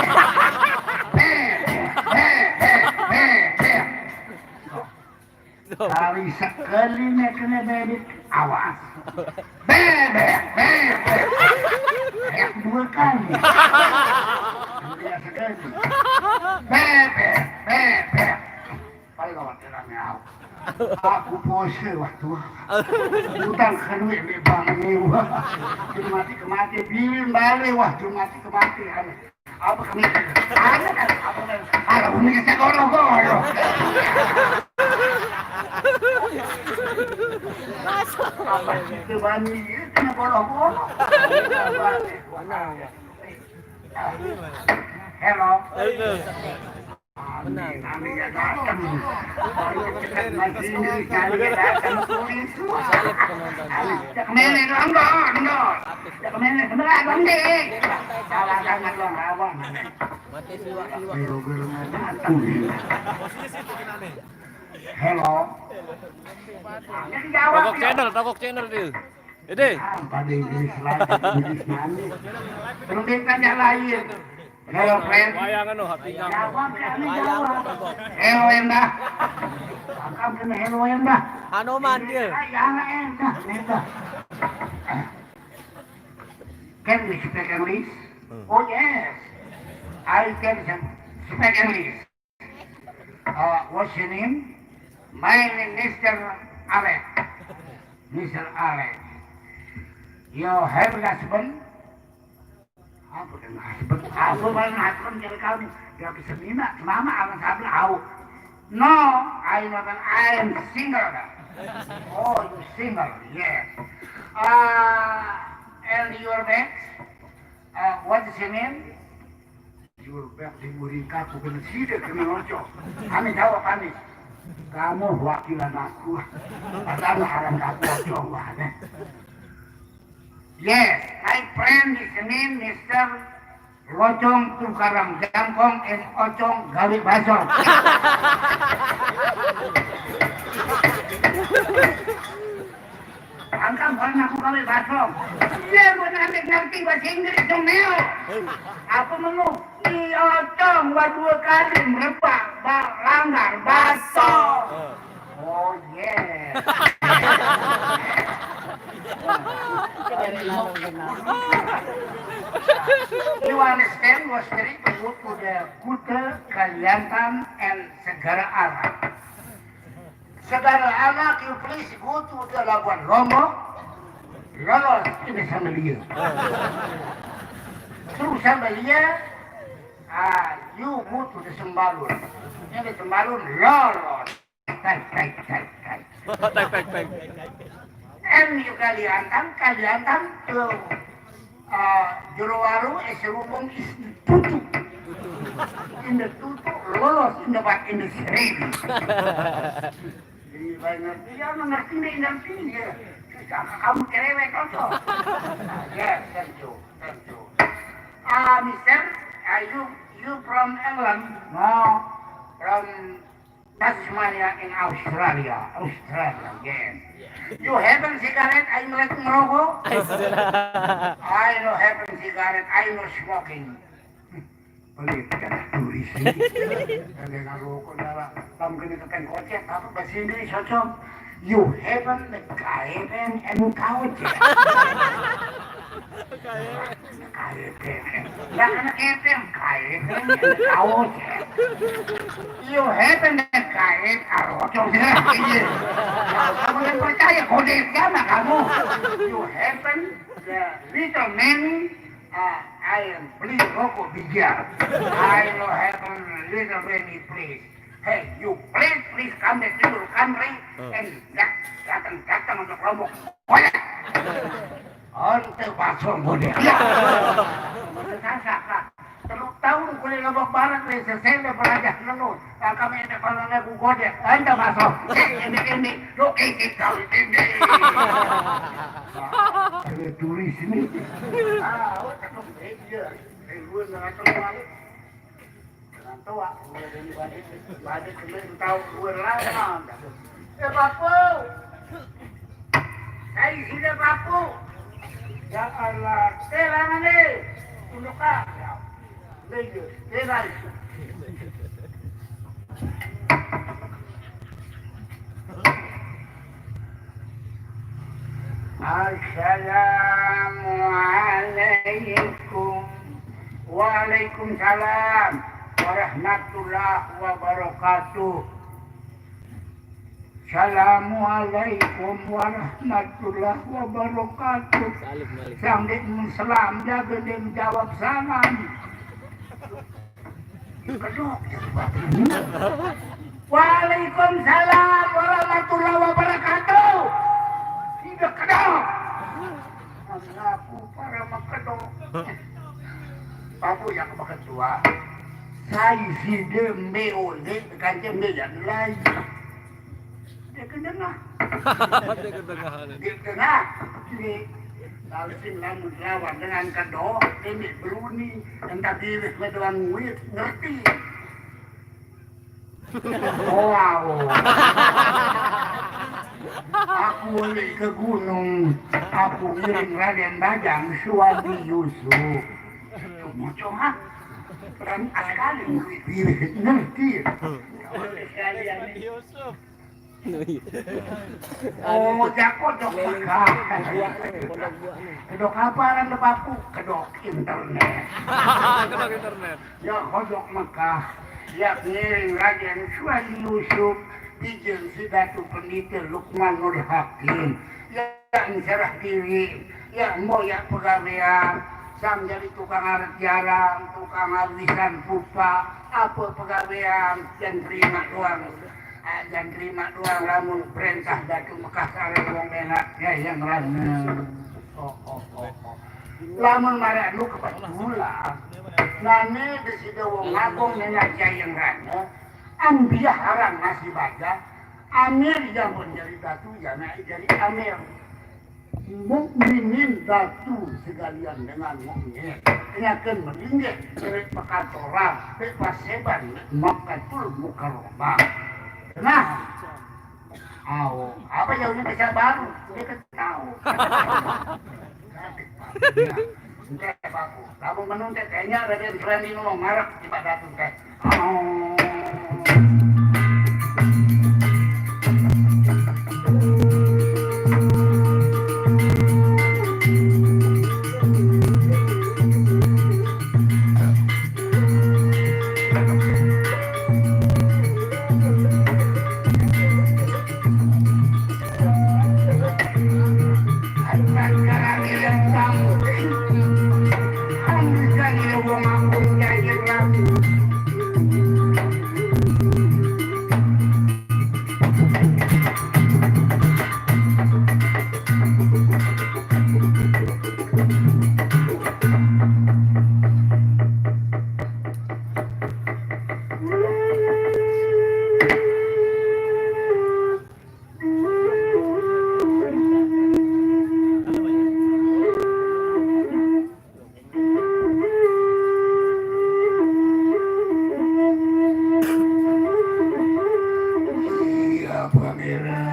bebek, bebek, bebek. Kali sekali nih kena bebek, awas. Bebek, bebek. dua kali. Biasa kan? Bebek, bebek. Kalau tidak, aku. Aku puasa waktu. Utang ke duit di bank ni. Wah. Cuma mati ke mati, bilin balik, wah, cuma mati ke mati. Apa kami? Ada kan? Apa kan? Ada umi kita goro-goro. Apa kita bani ini kena goro-goro? Hello. Benar. Cak mene dong, dong, dong. Cak mene sebelah dong, deh. Salah sangat dong, awak mana? Mati siwak-siwak. Hello. Tokok channel, tokok channel dia. Ede. Apa di Inggris lagi, Inggris nani? Terus dia tanya lain. Hello, friend. Wayang anu, hati nyamuk. Jawab, ya, ini jawab. Hello, Endah. Akan kena hello, Endah. Hanoman dia. Ay, anak Endah, Endah. Can you speak English? Oh, yes. I can speak English. Uh, what's your name? My name Mister Alex. Mister Alex. You have husband? Apa dengan husband? Apa dengan husband dari kamu? Dia bisa minat, mama akan sambil au. No, I not, I am single. Oh, you single, yes. Uh, and your next? Uh, what is your name? Jur bek di muring kaku kena sida kena oco. Kami jawab kami. Kamu wakilan aku. Padahal haram kaku oco wah ne. Yes, my friend is name Mister Locong Tukarang Jangkong and Ocong Gawe Basong. Angkang barang aku gawe basong. Iya, gua nanti ngerti bahasa Inggris dong, Neo. Apa menu? Iya, cong, gua dua kali merebak, ba- langgar, basong. Oh, yeah. You understand, was three, but what would the Kuta, Kaliantan, and Segara Arab? Segara anak, you please go to the Labuan Lombok. Lolos ini sama dia. Terus sama dia, ah, you go to the Sembalun. Ini Sembalun lolos. Tek, tek, tek, tek. Tek, tek, tek. And you Kaliantan, Kaliantan to uh, Jorowaru, eh, Serubong is the tutu. In the tutu, lolos in the bat in the serene. Jadi, saya ngerti, ya, mengerti, ngerti, ya. Kamu cerewet, ojo. Yes, thank you, thank you. Ah, Mister, are you, you from England? No, from Tasmania in Australia. Australia, yes. You happen cigarette? I like merokok. I no happen cigarette. I no smoking. Boleh kita tulis ini. Ada ngarokok dalam. Tam kena tekan kocek. Apa bahasa Inggris cocok? You happen the kaepen and kocek. Kaepen. Lah kena kepeng, kaepen, kaos. You happen the kaep, arocong. Iya. Kamu yang percaya, kode sama kamu. You happen the little man, uh, I am please rokok bijar. I no happen little man, please. Hey, you please, please come back to your country and datang, datang untuk Lombok. Banyak. Ante basong gode. Iya. Sasak, Kak. Teluk tahun kuliah Lombok Barat, weh, selesai, weh, belajar, lalu. Nah, kami ada kalau lagu gode. Ante basong. Cek, ini, ini. Lo, eh, eh, kau, ini. Ada turis ini. Ah, awak tak tahu, eh, dia. Eh, lu nak tahu balik. Ngantuk, ah. Balik, balik, balik, tahu, dua lama. Eh, Papu. Saya sini, Papu. Ya Allah, teh, lama ni. Tunduk, ah. Ya. Lagi, teh, lagi. Assalamualaikum. Salam warahmatullahi wabarakatuh. Assalamualaikum warahmatullahi wabarakatuh. Salam alaikum. Sambil menselam, dia gede menjawab salam. Kedok. Waalaikumsalam warahmatullahi wabarakatuh. Tidak kedok. Mengaku para mengkedok. Babu yang beketua. Saya si dembe oleh, kan dembe yang lain. Dia kena. Dia kena. Dia kena. Ini langsung lamun lawan dengan kedok, ini beruni. Entah diri kedua nguit, ngerti. Wow. Aku beli ke gunung, aku ngiring Raden Bajang Suwandi Yusuf. Cuma-cuma, dan sekali ngiring, ngerti. Sekalian. Oh, jago dok Mekah. Kedok apa orang depaku? Kedok internet. Kedok internet. Ya, kodok Mekah. Ya, ngiring Raden Suwandi Yusuf, bijil si Datu Pendita Lukman Nur Hakim. Ya, serah diri. Ya, mau ya pegawaian. Sang jadi tukang arit jalan, tukang arisan pupa, apa pegawaian, yang terima doang. Ah, jangan terima doang lamun perintah Datu Mekah sareng wong enak ya yang rame. Oh, oh, oh, oh. Lamun maranu kebetulan, nane deside wong agung nenak jayeng rane, ambiah aran masih baja, amir yang pun jadi datu, ya naik jadi amir. Mukminin datu sekalian dengan mukmin. Nyaken melinggih dari perkantoran, dari paseban, Makkatul Mukarramah. Nah, au, apa jauhnya bisa baru? Dia ketahu. Nah, entah apa aku. Kamu menunjuk kayaknya Raden Suwandi mau marah di Pak Datu, teh. Iya, Pangeran.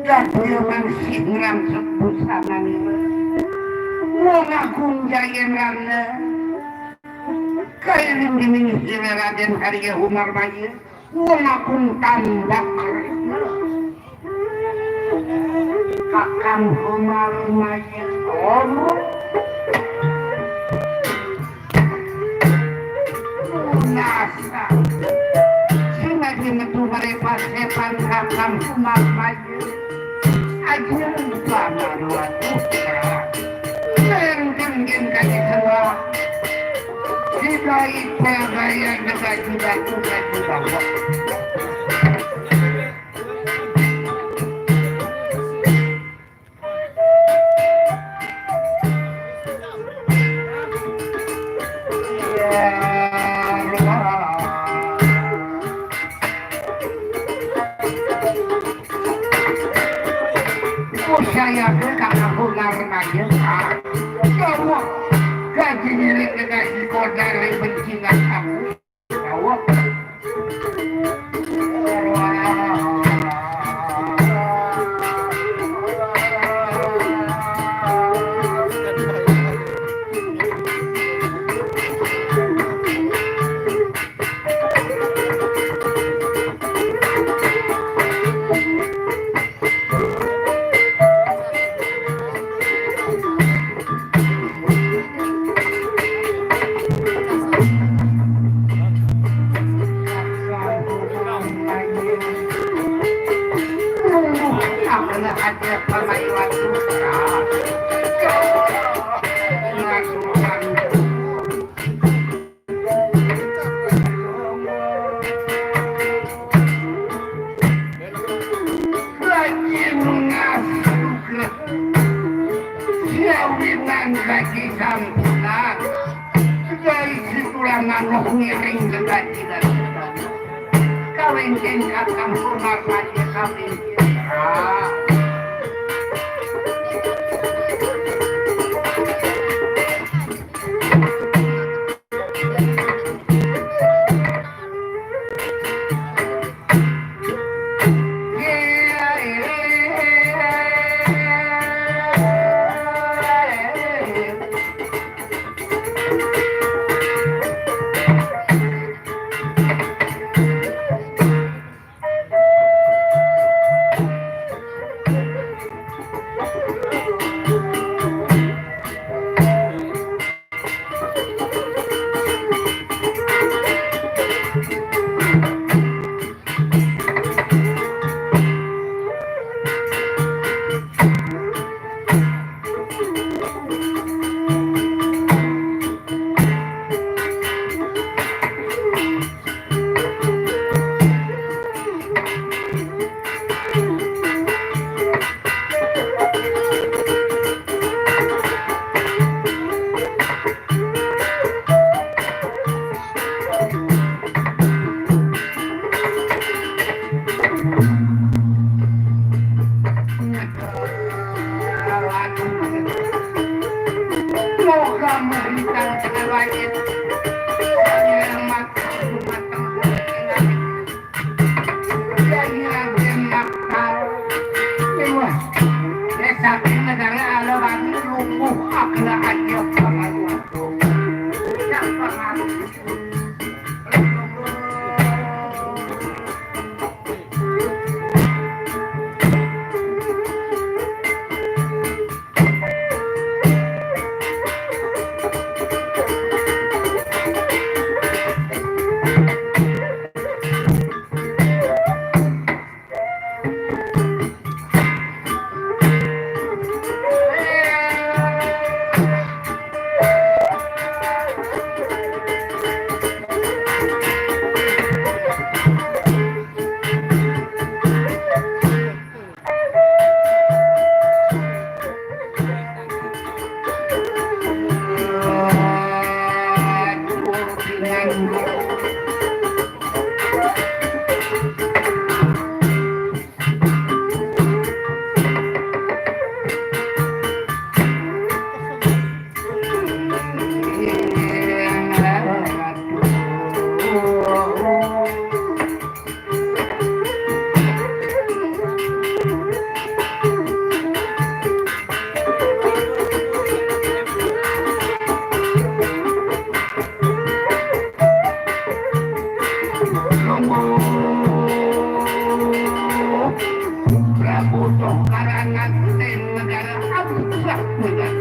Dan dia masih ngerang sebusanan. Wong Agung Jayengrana. Kairing dening sira Raden Arya Umar Maye. Wong Agung tambah kresna. Kakang Umar Maye. Om. Nasa. Sing lagi metu mare paseban Kakang Umar Maye. Aja lupa malu atuh. Yang dengin kaji semua. Tidak ipa gaya negara juga juga juga. Saya ke kakak ular aja. Jawab. Gaji ngiring ke gaji kodar yang bencingan aku. Dengan gaji sampunan, dari situlah manuk ngiring ke gaji dari kawin tingkat kampung marmati kawin. Prabu Tongkarangan, negara Abu Bakar.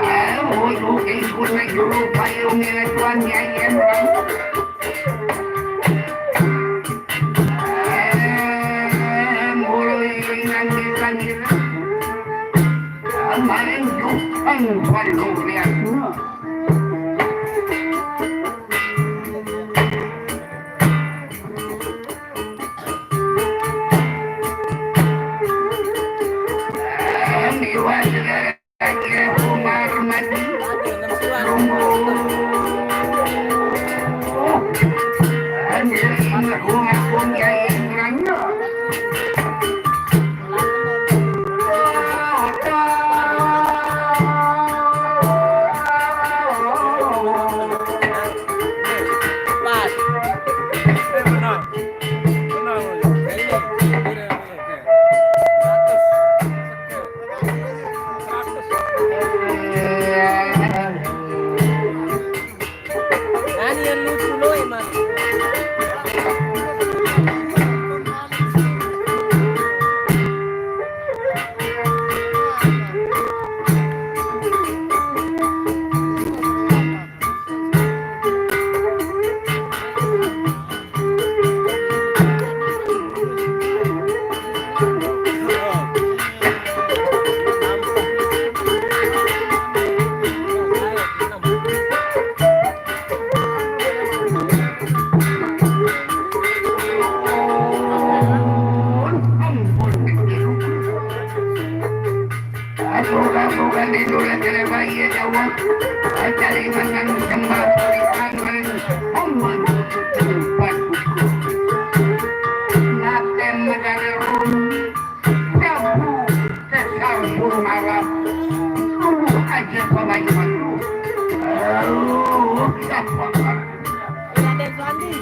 Eh, untuk ikut juru payung nilai tuan nyanyian orang. Eh, mulai dengan kita ngira. Kemarin Tuhan selalu lihat. Surat Jalabaya Jawa, Kalimantan Sembah Pariangan, Oman Tempat Hukum. Naten Negara Rum, Prabu Cesar Burung Arab, Tunggu Aja Pamayuan. Lalu, siapa? Raden Suwandi.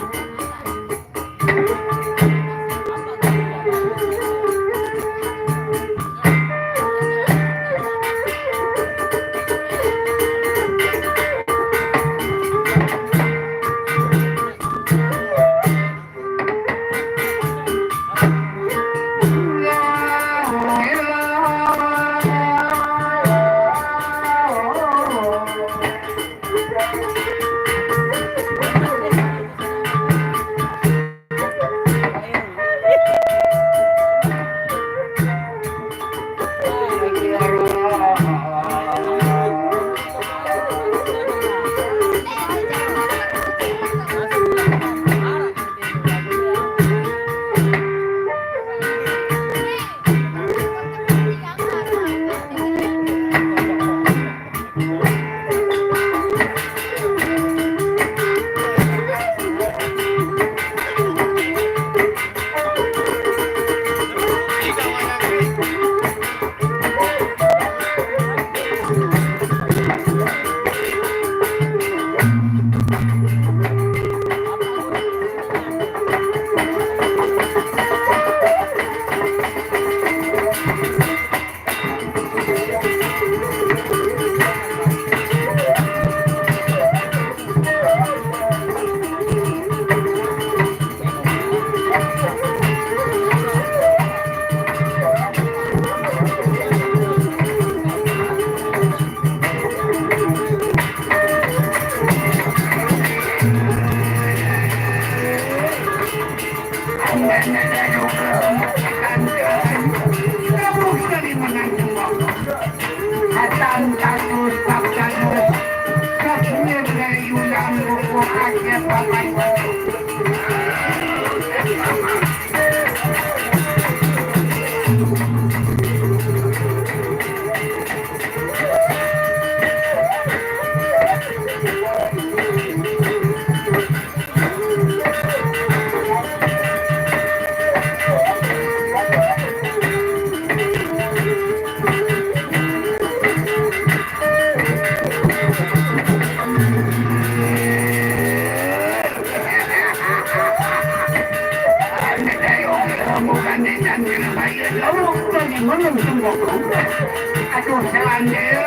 Aduh, Selandia,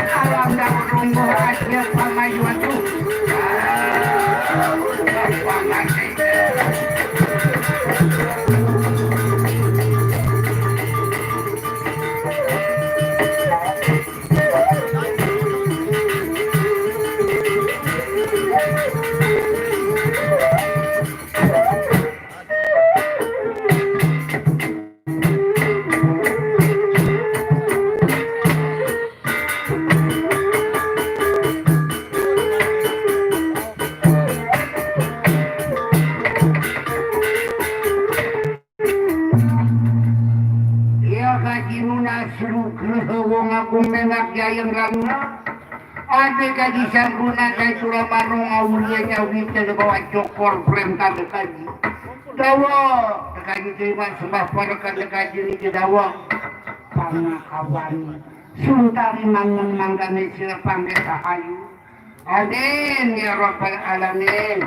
alam daun rumbuh, asia pamayu, aduh. Ah, gampang nanti. Iya, kaji nu nasru, wong agung menak jayeng rangna. Ade kaji sarguna, cai cura manung, aulia nyawi, teu bawa cokor, prem tanda kaji. Dawa, teu kaji terima sembah, parekan teu kaji niki dawa. Pangakawan, suntari mangun manggane sira pangge sahayu. Amin ya rabbal alamin.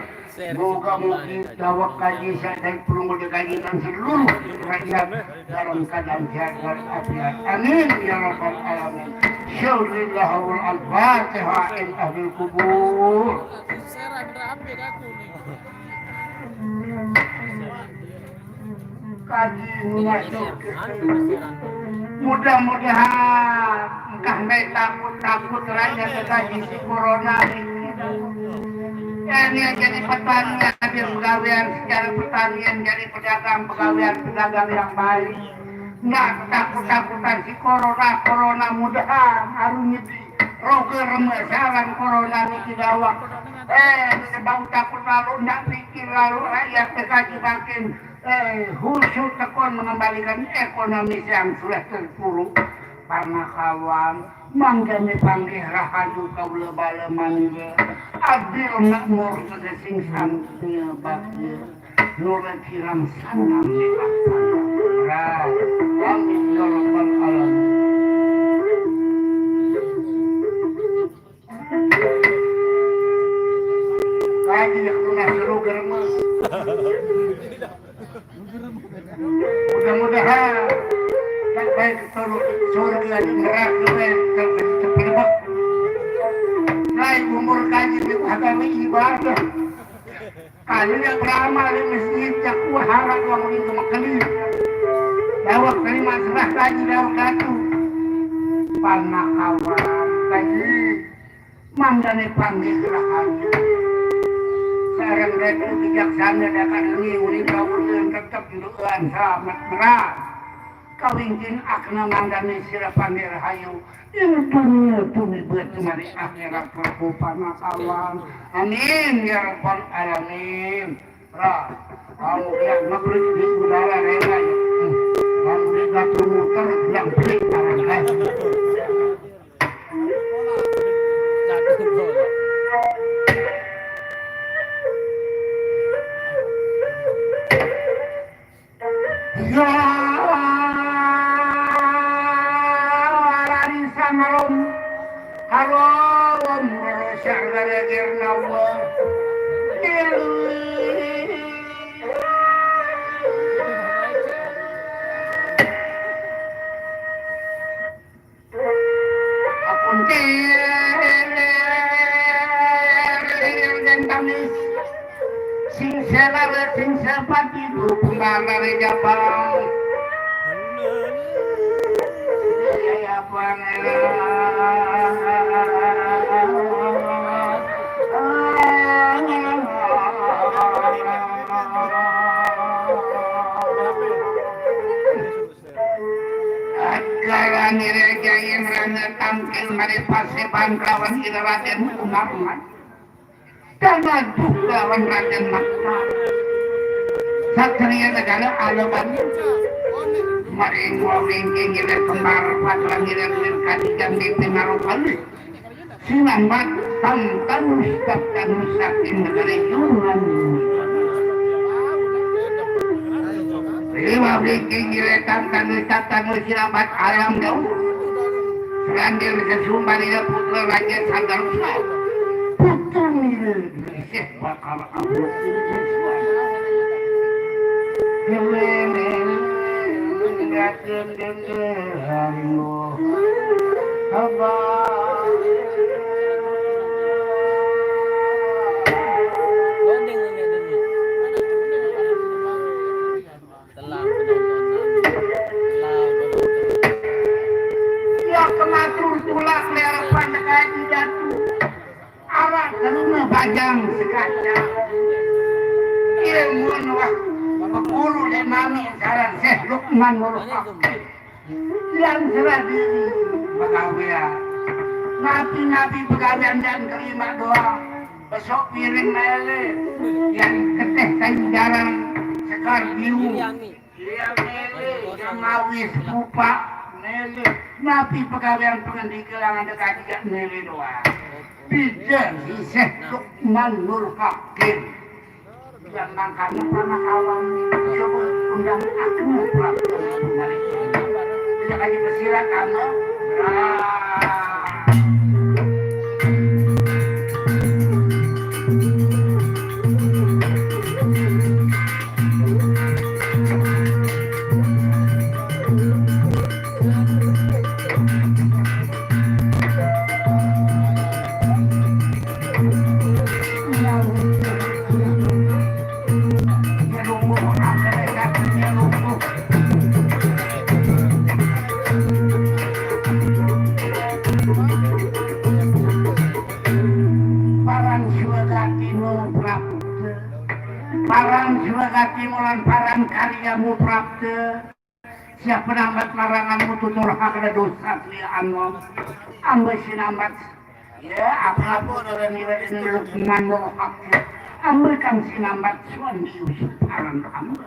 Moga mugi dawek kaji sadaya perunggu kaji dan seluruh rakyat dalam keadaan sehat walafiat. Amin ya rabbal alamin. Syukurillah wal al-Fatihah in ahlul kubur. Kaji masuk. Mudah-mudahan engkah bae takut-takut rakyat kaji si corona ini. Ini jadi petani, ada pegawaian secara pertanian, jadi pedagang, pegawaian pedagang yang baik. Nggak takut-takutan si corona, corona mudahan arung nyedi. Roger mesaran corona niki dawek. Eh, sebab takut lalu, ndak pikir lalu, rakyat kaji makin, eh, khusyuk tekun mengembalikan ekonomi yang sudah terpuruk. Pangakawan, Mangkana panggih rahayu kaula bala manira, adil makmur, sing santya bagya, nurut kirang sanang miwah. Amin ya rabbal alamin. Lagi yang lunas seru geremes. Mudah-mudahan tak baik turun surga di neraka, eh, tak cepat. Naik umur kaji di pagawe ibadah. Kalau yang beramal di masjid, jak wahara doang di kemekeli. Dawak terima serah kaji dawak datu. Panakawan kaji. Mangkana panggih rahayu. Sareng Ratu bijaksana dakar ngiwuli kawula tetep nduan slamet merat. Kawingking akna mangkana sira panggih rahayu. Ing dunya tumiba tumari akhirat, Prabu Panakawan. Amin ya rabbal alamin. Ra, kamu kena ngebrik di udara rela ya. Hmm. Kamu di batu muter bilang brik barang. Ya, lari sangalom, halom, sargara girnawa. Apuntir dan tamis, sing selar, sing sepati, dukung dari Japang. Ya, ya, Pangeran. Ajaran ira jayen rana tangkil mari paseban kelawan ira Raden Umarman. Dan aduh kelawan Raden Maktal. Satria negara Alaban. Maring wawingking ira kembar patran ira kulir kadikan di pinarupali. Sinambat tangtan ustad kanu saking negeri Yunan. Liwa blinking gile tangtan ustad kanu sinambat alam jauh. Selandir sesumbar ila putra raja Sagarsa. Putra nila Syekh bakal abot. Geleng-geleng dateng dende harimbo. Abah. Telah penonton. Telah penonton. Ya kematur tulak lerepan kaji datu. Awak teruna bajang sekaca. Ilmu wah pekulu le mami saran Syekh Lukmanul Hakim. Yang serah diri begawean. Napi-napi begawean dan terima doa. Besok piring mele. Yang keteh kayu jarang sekar biu. Iya mele, yang ngawis pupak mele. Napi pegawean pengendika langan dekaji jak mele doang. Bidan isih Lukman Nur Hakim. Yang mangkana panakawan coba undang aku Prabu Manik. Bisa kaji pesilat anu. Nah. Paran Surakarya Timur Prapta. Paran Surakarya Timur lan paran karyamu prapta. Siap penambat laranganmu tutur hakna dosa kriya anom. Amba sinambat. Ya, apa-apa dari nira ini Lukman Mohak. Amba kang sinambat suami Yusuf aran amba.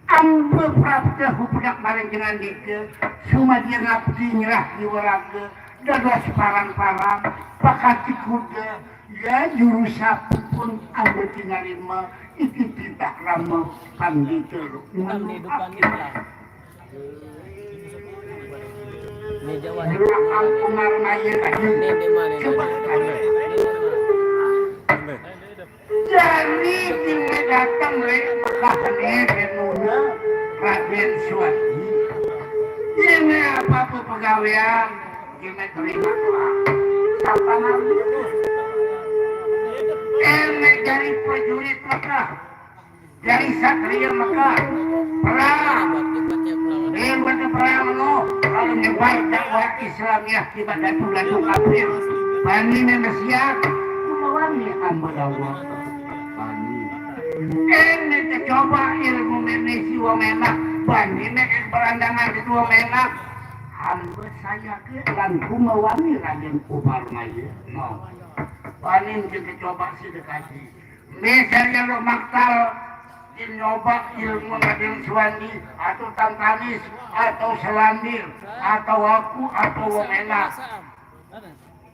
Amba prapta hupedak maring jengan dika, sumadya ngabdi nyerah jiwa raga, Dados parang-parang, pakati kuda, ya juru sapu pun ambe tinarima, iki titah rama pandita. Pandita kita. Ini Jawa. Belakang Umar Maye tadi. Ini di mana? Coba tanya. Jani kime dateng leq Mekah ne, Benuna, Raden Suwandi. Yene apa-apa pegawean, kime terima doang. Sapa nabi? Ene jari prajurit Mekah, jari satria Mekah, perang. Yang baca perang lo, lalu nyebar dakwah Islamiyah. Tiba datu-datu kafir, bani ne mesiat, kumawan ne ambe dawa. Bani. Ene tecoba ilmu mene si Wong Menak, bani ne berandangan di Wong Menak. Ambe saya ke lan kumawan ne Raden Umar Maye. No. Bani ne tecoba si dekaji. Misalnya lo maktal, jin nyoba ilmu Raden Suwandi, atau Tantanis, atau Selandir, atau aku, atau Wong Menak.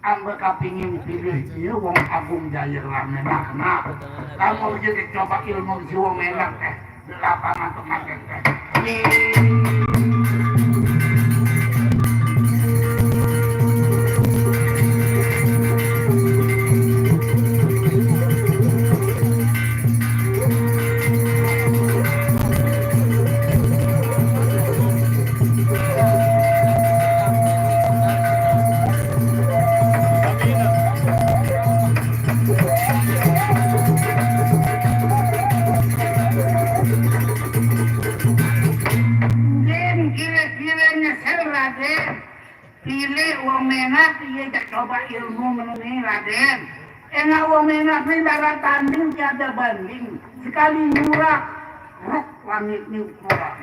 Ambe kapingin pilih, iya Wong Agung Jaya rame nak, nah. Kamu aja dicoba ilmu si Wong Menak, eh. Lapangan tuh makin. Nggih, kire-kire nyesel, Raden. Pilih Wong Menak, iye jaq coba ilmu meneni, Raden. Endah Wong Menak ni darah tanding tiada banding. Sekali nyurak, ruk langit ni ukuran.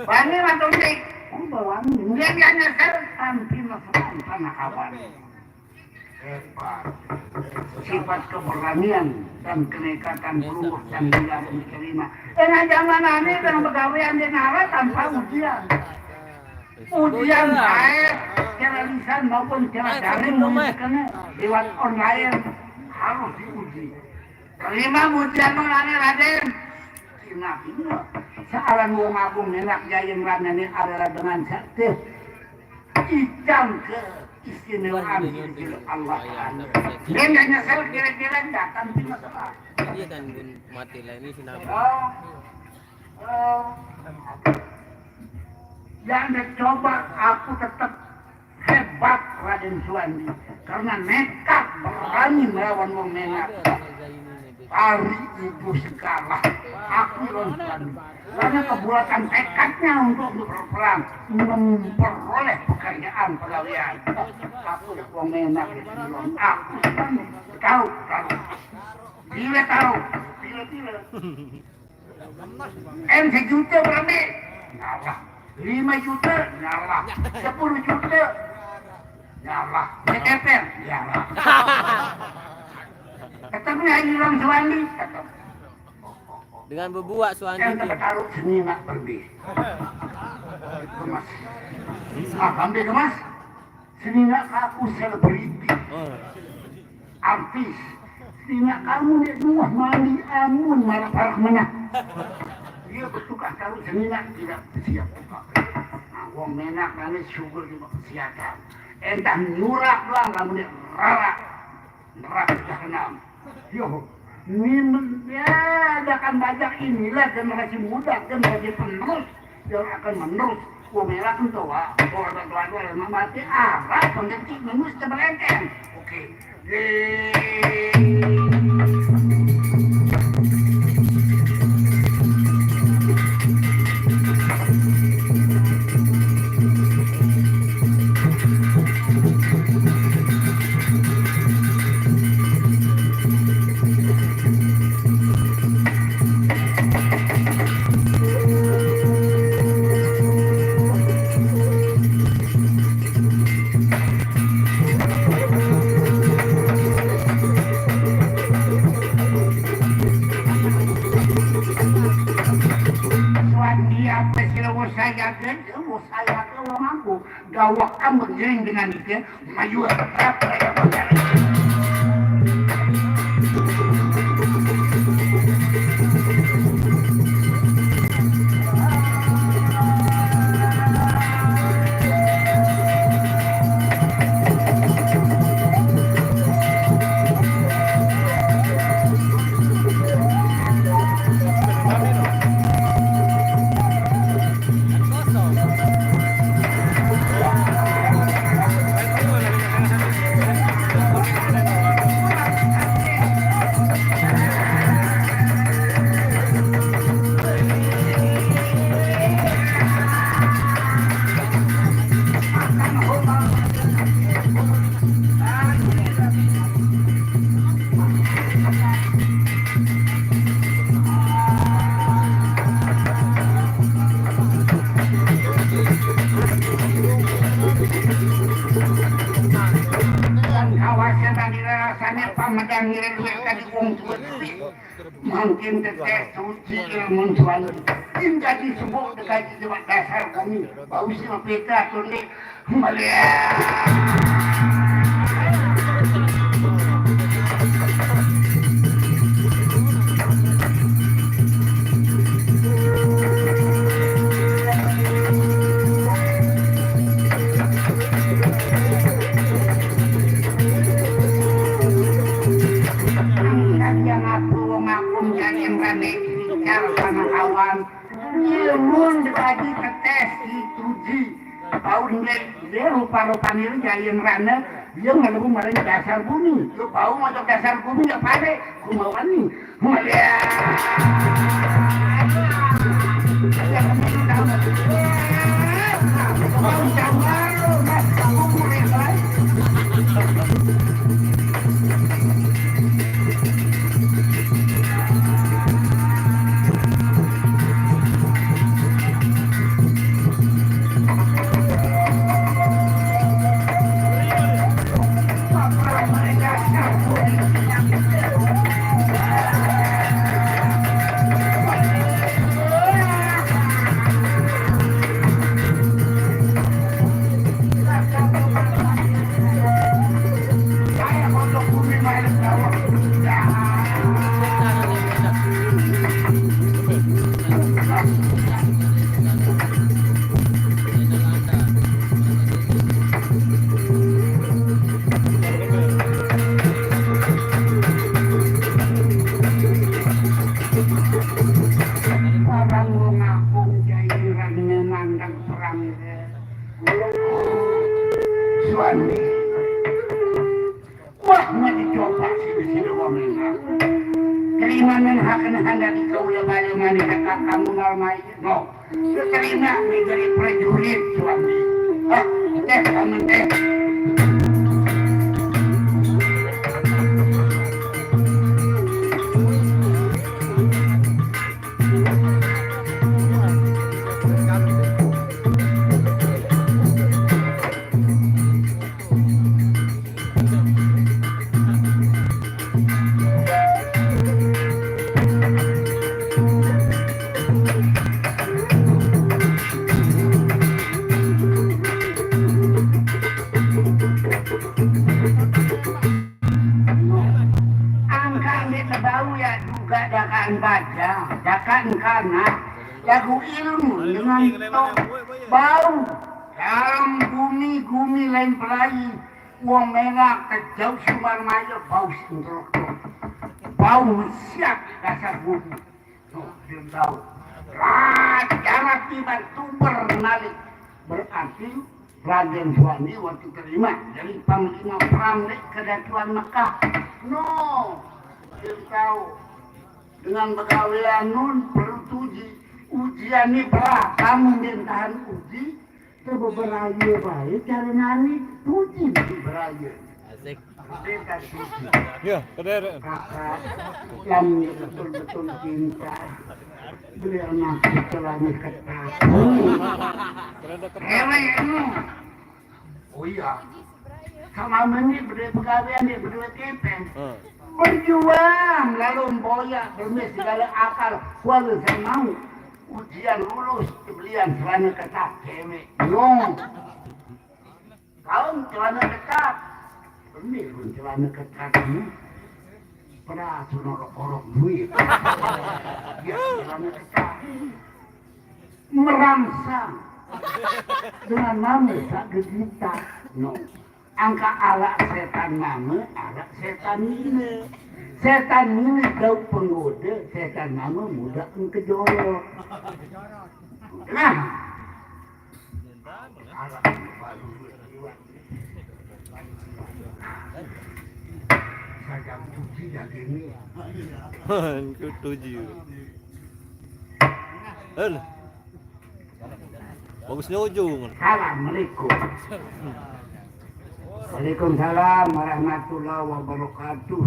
Bani atau ndik? Udah wani. Nggih, nyesel, tampi mesra tanah awan. Hebat. Sifat keberanian dan kenekatan, pelungguh dan gila dan diterima. Tengah zaman ane dengan begawean di nara tanpa ujian. Ujian baik secara lisan maupun secara daring, mungkin lewat online harus diuji. Terima ujian ane, Raden. Nah, ini searan Wong Agung Menak Jaya Meranene adalah dengan sakti. Ikan keistimewaan silsilah Allah Ta'ala. Dia nggak nyesel kira-kira datang di masalah. Iya kan, Bun, mati lah ini sinabung. Oh, oh. Yang dicoba aku tetap hebat Raden Suwandi karena nekat berani melawan Wong Menak. Hari itu segala aku lawan Suwandi. Karena kebulatan tekadnya untuk berperang, memperoleh pekerjaan pegawaian. Aku Wong Menak, aku Suwandi. Tahu, tahu. Bila tahu, bila, bila. Em sejuta berembe? Nyalah. Lime jute? Nyalah. Sepuluh jute? Nyalah. Mekeper? Nyalah. Ketemu Haji Ram Suwandi? Ketemu. Dengan bebuak Suwandi. Em tu. Taruh seninak berembe? Kemas. Ah, ambil kemas. Senina aku selebriti, artis. Senina kamu ndeq nuah mandi amun maraq-maraq menah. Dia bertukar kalau senina tidak siap buka. Nah, Wong Menak nane syukur juga kesehatan. Entah nyurak doang kamu ndeq rarak. Neraka jahanam. Yo, ini men-, ya, akan banyak inilah generasi muda, generasi penerus yang akan menerus. Wong Menak kan tua, orang tua tua yang mati, ah, pengganti menerus terbelengkeng. Oke. Yeay. Awak ambek giring dengan ike, mayuh. Kawasan tadi rasanya pamegang ngiring duit tadi wong tua duit. Mangkin tetes suci ilmu tuan. Indah disebut dekat jiwa dasar kami. Bau si mapeta tundi. Melihat. Yang aku ngaku menjadi yang rame bicara sama kawan. Ilmu dikaji tetes dituji. Tahu dia, dia rupa-rupa ini jaya ngerana, dia ngelalu maring dasar bumi. Lu bau masuk dasar bumi ya pade, kumawani. Melihat. Orang mau ngapung jairan memandang perang. Suami. Wah, mau dicoba sini-sini wong enak. Terima men hakan handal di kaula bale mani kakak kamu ngalmai. No. Terima menjadi prajurit suami. Ah, teh kamu teh. Angka ambil tebau ya juga dakaan baja, dakaan kana, lagu ilmu dengan tok bau. Dalam gumi-gumi lain pelai, wong melak kejauh sumar maya bau sendrok. Bau mesiak dasar gumi. Tuh, dia tahu. Raja mati bantu bernalik. Berarti Raden Suwandi waktu terima jadi panglima perang di kedatuan Mekah. No, dia tahu. Dengan begawean nun perlu tuji. Ujian ini berat. Kamu mintahan uji, Coba beraye bae cara nani puji beraye. Asik. Beda suci. Ya, keder. Kakak yang betul-betul cinta. Beliau masih telah ketat. Ewe anu. Oh iya. Sama meni berdua pegawai ni berdua kepeng. Hmm. Berjuang lalu boyak bermis segala akal. Kuala saya mau. Ujian lulus, kebelian celana ketat, cewek. Nyong. Kaum celana ketat. Ini pun celana ketat ini. Pernah suruh orok duit. Ya, celana ketat. Merangsang. Dengan nama tak gegita. No. Angka arak setan mama, arak setan ini. Setan ini jauh penggoda, setan mama mudah engkejorok. Nah, arak baru liwat. Saya cuci lagi ni. Tujuh. Hel. Bagusnya ujung. Assalamualaikum. Waalaikumsalam warahmatullahi wabarakatuh.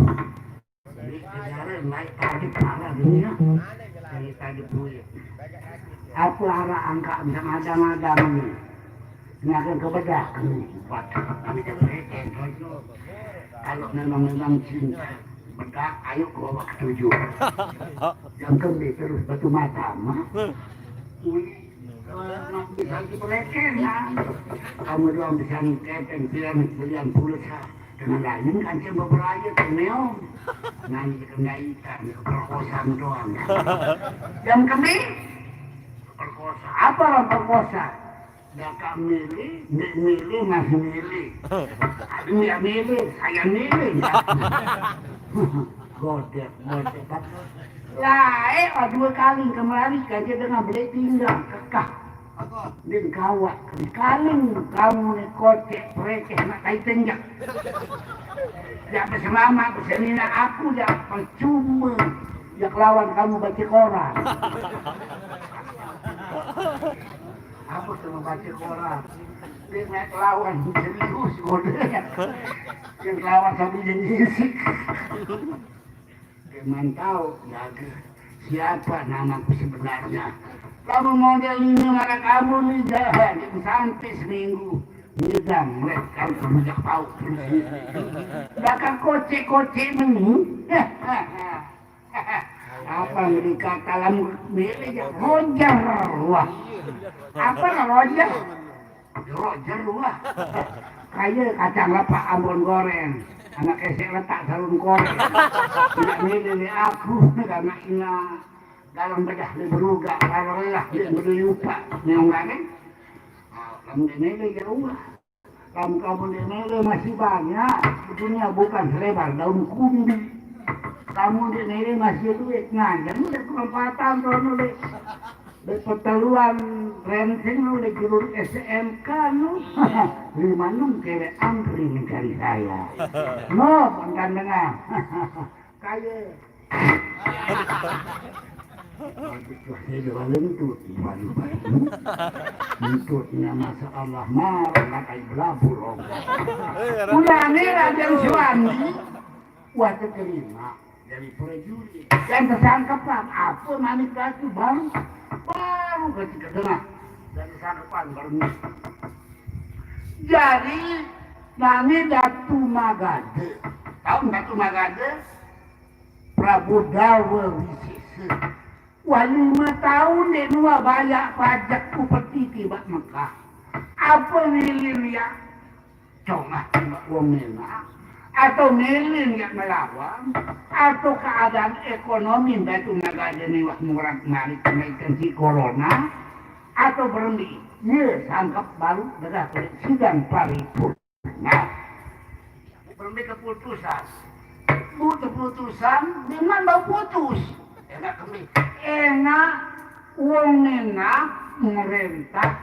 Ini sejarah naik tadi parah dunia. Dari tadi buaya. Apa arah angka bisa madang-madang ni? Ini akan kebedah ni. Buat kami dah berhenti. Kalau memang memang cinta, bedak, ayo ke bawah ketujuh. Yang kembali terus batu mata, mah. Uli, eh, nak bisa diperhatikan, nah. Kamu doang bisa ngikatkan, dia nih, belian pulsa. Dengan lain kan dia beberapa tuh, Neo. Nah, ini kendaikan, ini keperkosaan doang. Yang kembali, perkosa. Apa orang perkosa? Ya, Kak milih, Nek milih, Mas milih. Aku ya milih, saya milih. Ya. Godek, godek. Lah, eh, oh, dua kali kemari kan dia dengan beli tinggal, kekah. Din kawak, kali kamu ni kocek, pereceh, nak tai tenjak. Ya, berselamat, bersemina aku, ya, percuma. Ya, kelawan kamu baca koran. Apa sama baca koran? Dia nak lawan serius, bodoh. Yang lawan sambil jadi isik. Dia man tahu, jaga. Siapa namaku sebenarnya? Kamu model ini, mana kamu nih, jahat. Sampai seminggu. Ngidam, melihat kamu semenjak tahu. Belakang kocek-kocek ini. Apa yang dikata dalam bilik ya? Roger, wah. Apa Roger? Roger, wah. Kayak kacang lepak Ambon goreng. Anak esek letak sarung koreng. Tidak milih aku karena ina dalam bedah ni beruga, kalau lelah dia beli lupa. Nyong kan? Kamu milih jauh lah. Kamu-kamu di Mele masih banyak. Dunia bukan selebar daun kumbi. Kamu di Mele masih duit. Nah, jadi udah kurang patah tahun deh. Di perteluan rensing lu di jurur S M K lu. Lima enam kere antri mencari saya. No, pantang dengar. Kaya. Aduh, wah, saya dah lentut. Waduh, waduh. Lentutnya, masya Allah, marah, makai belabur, oh. Udah ni Raden Suwandi. Wah, terima. Dari prajurit. Dan tersangkepan. Apa manik batu baru? Baru kasih ke tengah. Dan tersangkepan baru ni. Jadi, nani Datu Magade. Tahu Datu Magade? Prabu Dawa Wisesa. Wah, lima tahun dek nua bayak pajak upeti tibak Mekah. Apa milih ya? Congah tibak wong Mena. Atau milih ya melawan. Atau keadaan ekonomi Datu Magade ni wah murah mari kenaikan si corona. Atau berhenti. Ye, sangkep baru degah sidang paripurna. Nah, belum keputusan. Bu keputusan, dengan mau putus. Enak kami. Enak, wong enak merentah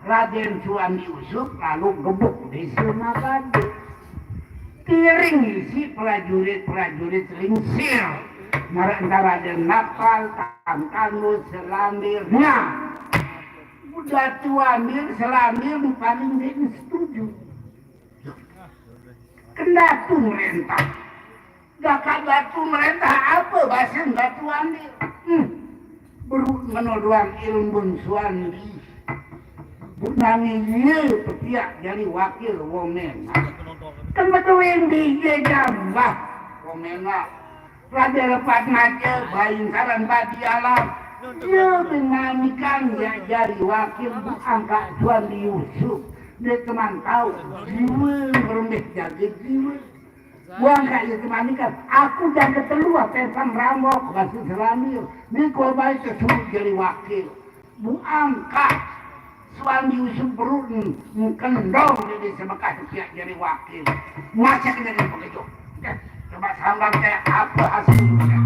Raden Suwandi Yusuf lalu gebuk di Sumagade. Tiring isi prajurit-prajurit lingsir. Merentah Raden Napal, Tantanu, Selandir. Nah, Datu Amir, Selandir paling dia setuju. Kendatu merentah. Dakak Datu merentah apa bahasa Datu Amir? Hmm. Berut menodoang ilmun Suwandi. Bunani ye petiak jadi wakil Womena. Kemetuin di ye jambah Womena. Raja lepat maja, bain saran badi alam. Dia menamikan dia jadi wakil angkat Suwandi Yusuf. Dia teman tahu, jiwa merembih jaga jiwa. Buang kat dia teman ni kan, aku jangan ketelu apa yang sang rambok, masih selamil. Ni kau baik ke suruh jadi wakil. Buang kat, suami usung perut ni, kendong dia di sebekah tepiak jadi wakil. Macam kena dia pengejuk. Coba sambang ke apa hasilnya.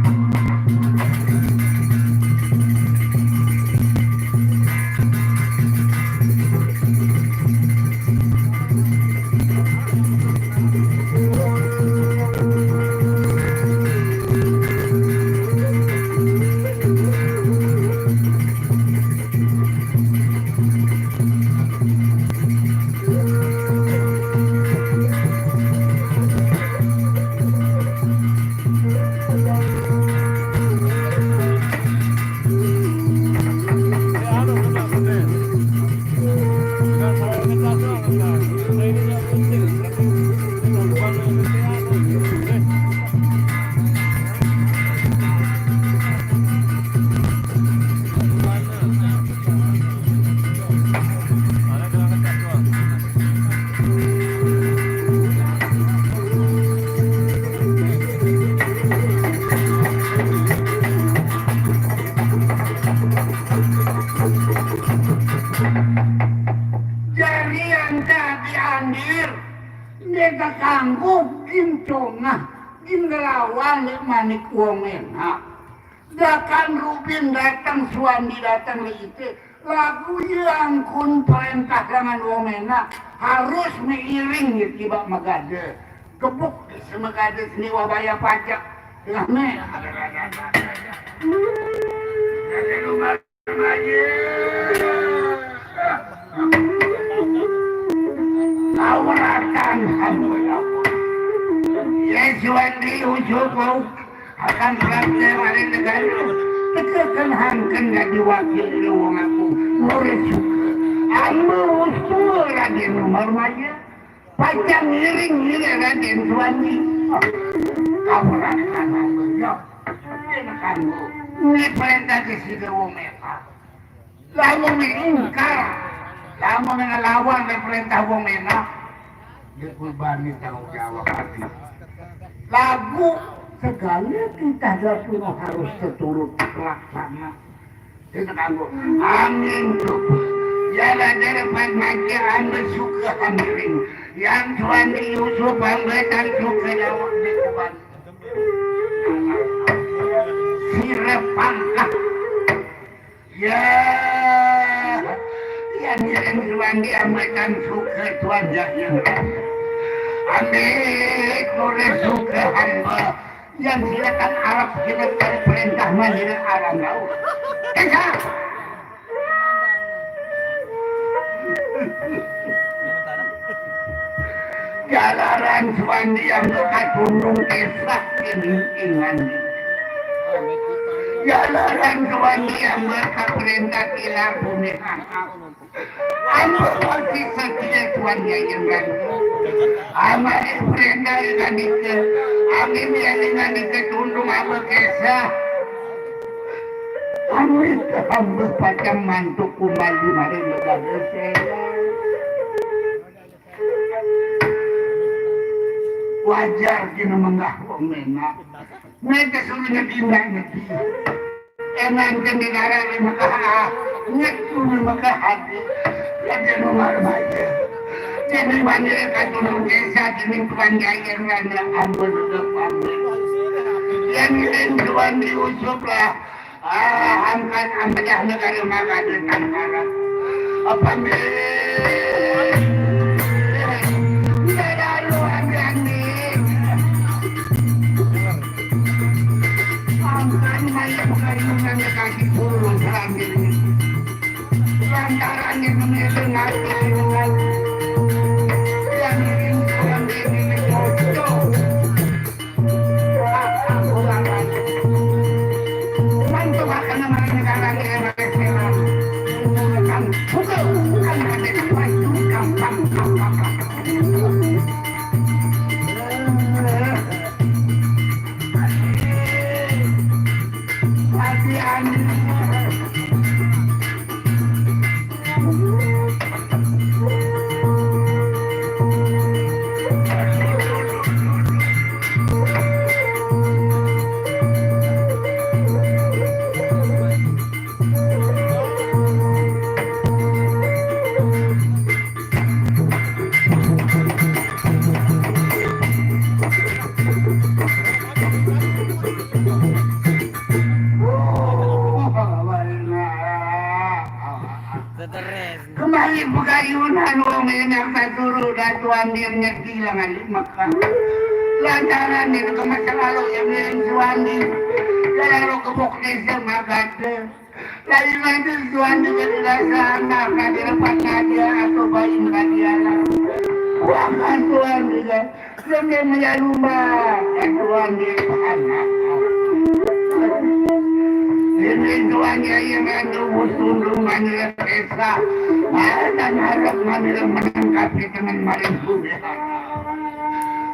Jari anta diandir, nda takanggo gin congah, gin ngelawan leq manik Wong Menak. Dakan rubin dateng, suandi dateng leq ite, laguq ie angkun perentah langan Wong Menak, harus meiring ie tibaq megade. Gebuk dese megade seni wah bayah pajek. Dengah meq. Auratan hambe. Ye suandi ujung bau. Akan praktek mari negara. Teke kenhangken dadi wakil wong aku. Murid suka. Ambe usul Raden Umar Maye. Pacang ngiring ngiring Raden Suwandi. Kaperangan ambe yo. Ini perintah ke sida wong Menak. Lamun ingkar, lamun ngelawan leq perintah Wong Menak, dia kurbani tanggung jawab ati. Laguq segale titah datuno harus teturut telaksana. Dia tekanggo, angin coba. Ya lah, daripada mati ambe suke hamiring. Yang tuan di Yusuf ambe tan suke dawek di kuban. Sire pangkah. Ya, yang ngiring Suwandi ambe tan suke tuan jahil. Ambe kore suke hamba. Yang silakan Arab silakan perintah mah silakan Arab tahu. Esa. Jalaran Suwandi ambe katundung kesah kene ingan. Jalaran Suwandi ambe kaperintah tilar bumi hangap. Ambe masih setia Suwandi ayen kan. Ambe perintah ingan dike. Amin ya ingan dike tundung ambe kesah. Ambe ambe pacang mantuk kumbali maring negara Sela. Wajar kene menggah Wong Menak. Meke suruh nyedi ndak nyedi. Enan kene negara ni Mekah, ah, nyetu ni Mekah hati. Raden Umar Maye. Kene bani katundung desa, kene tuan jaya rana, ampun, ampun. Yang lain tuan diusuplah. Ah, angkat ambedah negara maka dengan harap. Apa ni? Tidak lalu ambil ni. Angkat mayat kayu nanya kaki turun serambil. Lantaran yang memilih ngaji dengan yang rinduan diri cocok. Tuan dia nyeti lah ngali Mekah. Lantaran dia ke masa lalu yang dia suami. Dia lalu ke Bukit Desa Magada. Lain nanti Tuhan juga dirasa anak, nanti dapat nadia atau bayi nadia lah. Bukan Tuhan juga. Lebih maya lumba, ya Tuhan dia anak. Ini Tuhan ya yang ada musuh rumahnya pesa. Ada harap mandi menangkap dengan maling bumi.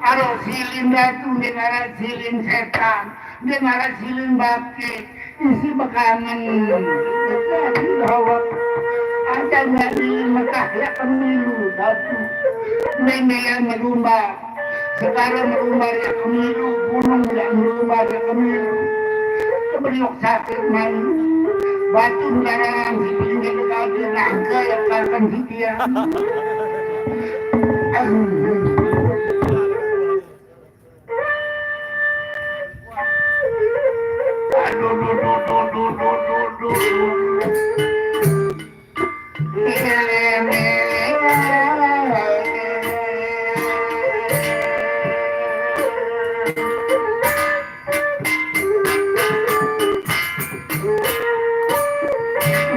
Aro silin batu, dengan silin setan. Dia malah silin baki, isi bekamen. Jadi bahwa ada nggak di Mekah ya pemilu satu. Meme yang melumba, sekarang melumba ya pemilu, gunung ya melumba ya pemilu. Kebeliok sakit main. Batu dalam si pinggir tadi, naga yang akan si dia.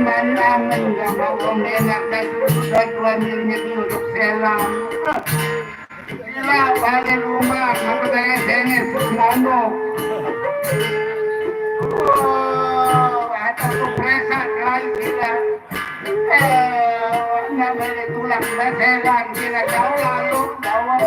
Manangan sama om enak dan sudah dua miliar untuk selang. Gila, balik rumah, apa saya sini, Sumono. Wow, ada tuh presak lain gila. Eh, namanya tulang beselan, gila, jauh lalu, jauh.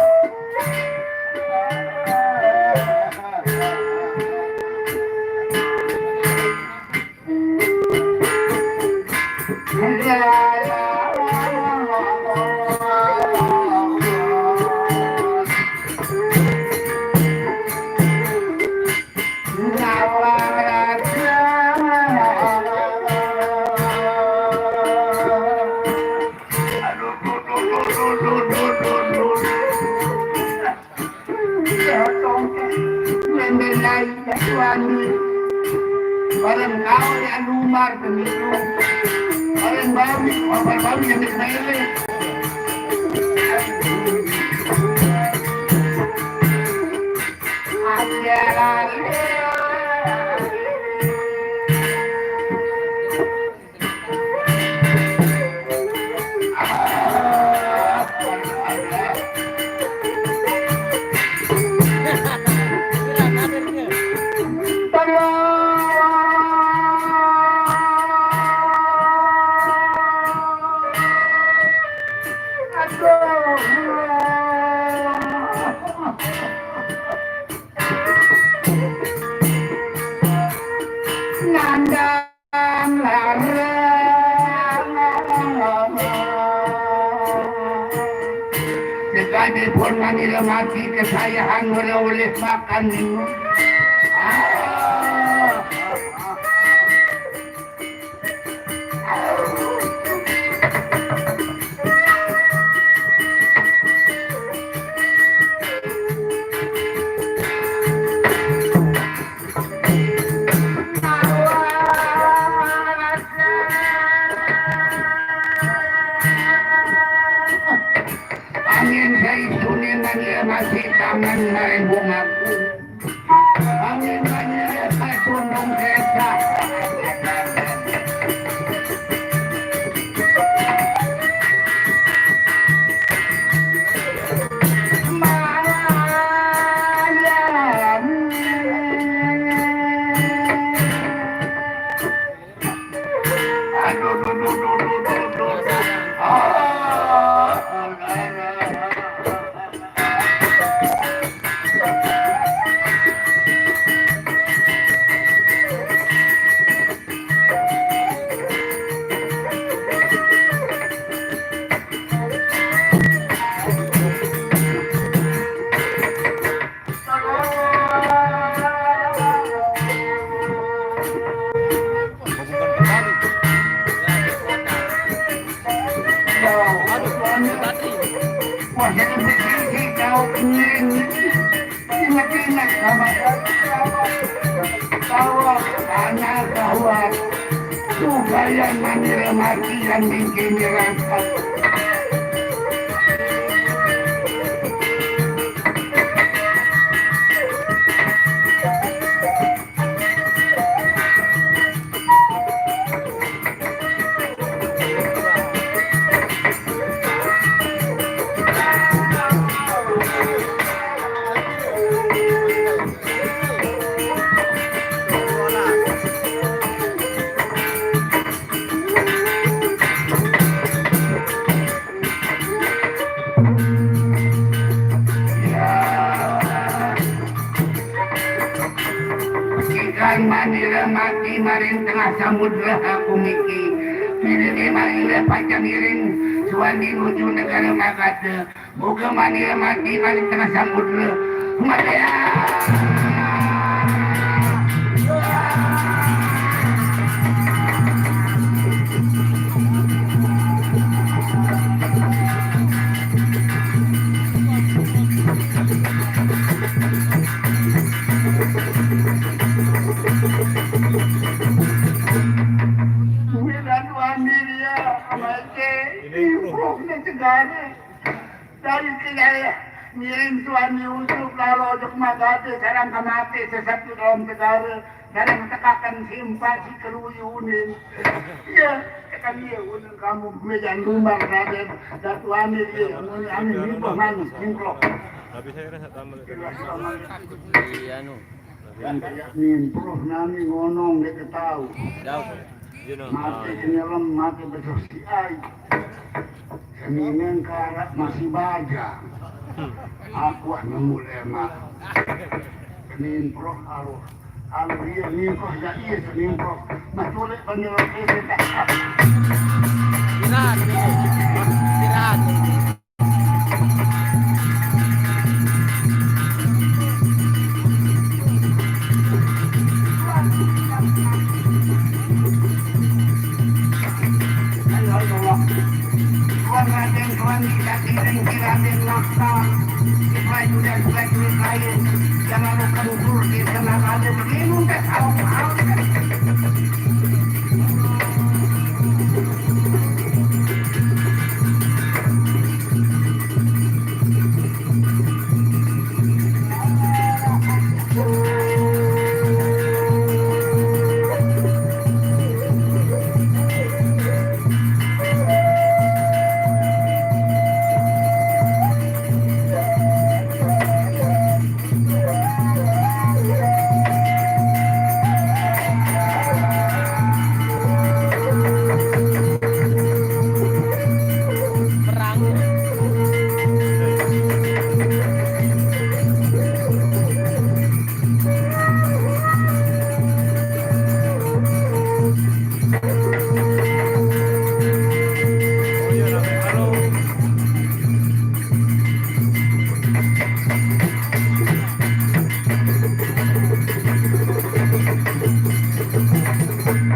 Barang kau ya lumar pemilu. Barang babi, bapak babi yang dimainin. Ajaran. Nanda. Sekali pun manila mati kesayangan oleh-oleh makan minum. Ah. Angin sa isunin ang iya masitangan na rin bungaku. Angin na niya sa tundong kesa. Ingat-ingat sama bahwa anak bahwa supaya manira mati yang mungkin dirasa. Manira mati maring tengah samudra aku niki. Pirene manira pacang ngiring suwandi nuju negara Magadha. Muga manira mati maring tengah samudra. Mati. Kuwi lan wani ya, Mace. Ini improve ning segare. Dari kaya ngiring suami usuk, kalau ojok magate, sarang kamate, sesat di dalam segare, sarang tekakan simpa si keruyunin. Iya, tekan iya, unin kamu gue jangan lumbar, Raden. Datuane iya, unin amin, improve, man, improve. Tapi saya rasa tambah. Iya, anu. Kan kaya nimproh nami ngonong dek tau. Jauh. Mati kenyelem, mati bersosiai. Seminen karak masih baja. Aku ah nemu lemak. Nimproh aruh. Aruh iya nimproh ya iya nimproh. Mas boleh panggil. Istirahat dulu. Istirahat. Tuan Raden, Tuan Ika Kiring, Ki Raden Laksa, Ki Prajurit, Prajurit lain, yang lalu kendur di tengah ada minum teh tahu-tahu.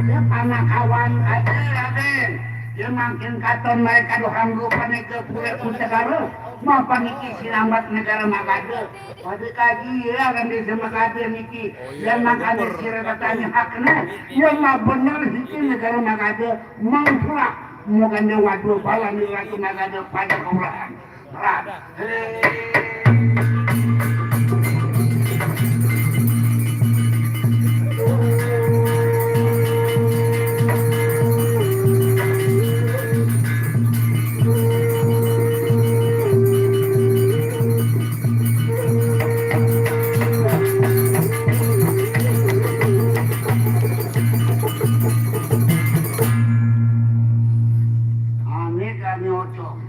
Ya, panakawan aja, Raden. Ya, makin katon mereka dohang rupane ke pura Kutegara. Mapan niki sinambat negara Magada. Pada kaji ya, aran desa Magada niki. Ya, makane sira katanya hakna. Ya, mah bener iki negara Magada. Mangkrak. Mugande waduh balane Ratu Magada pada kelurahan. Ane kami ocong.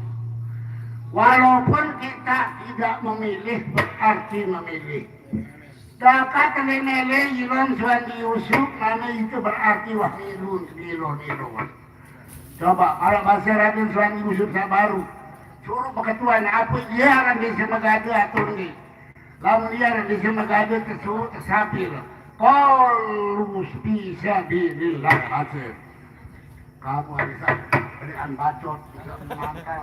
Walaupun kita tidak memilih, berarti memilih. Dapat ngemele ilon suan di Yusuf, mana itu berarti wah ilun, ilon, ilon. Coba, kalau bahasa Raden suan di Yusuf sabaru. Suruh beketuan, apa iya aran desa Magada atur ni? Lamun iya aran desa Magada tesuruh tesapil. Kolus bisa bilillah hasil. Kamu bisa berikan bacot, bisa mengantar.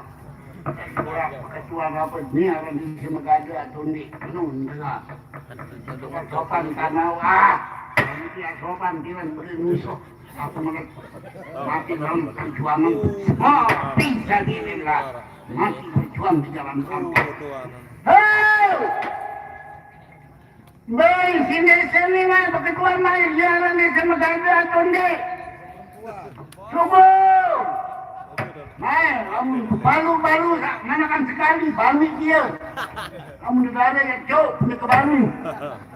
Kurang ketua apa ini orang di sini Megade atau di nun dengan sopan tanau ah. Kamu tidak sopan bilang beri musuh. Aku menurut mati dalam perjuangan. Oh, bisa dirilah mati berjuang di jalan Tuhan. Hei! Mbah, sini-sini, Mbah, beketuan, Mbah, iya, Mbah, nih, sama Ganda, Tonde. Subuh. Mbah, kamu balu-balu, sak, manakan sekali, balik dia. Kamu negara ya, cok, punya ke baru.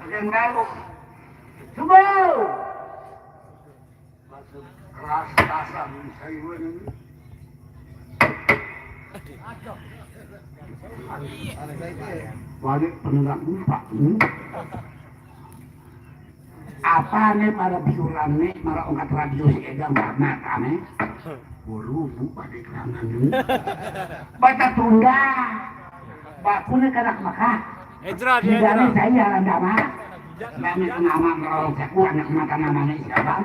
Yang baru. Subuh. Keras kasar sayuran ini. Balik penegak empat ini. Apa nih para biuran nih, para ongkat radio si Ega Muhammad ame? Waduh, bu, pada kerangan dulu. Baca tunda. Baku nih kanak Mekah. Hijrah, dia Tidak hijrah. Nih saya landama. Kami nama merolong saku anak mata namanya siapa?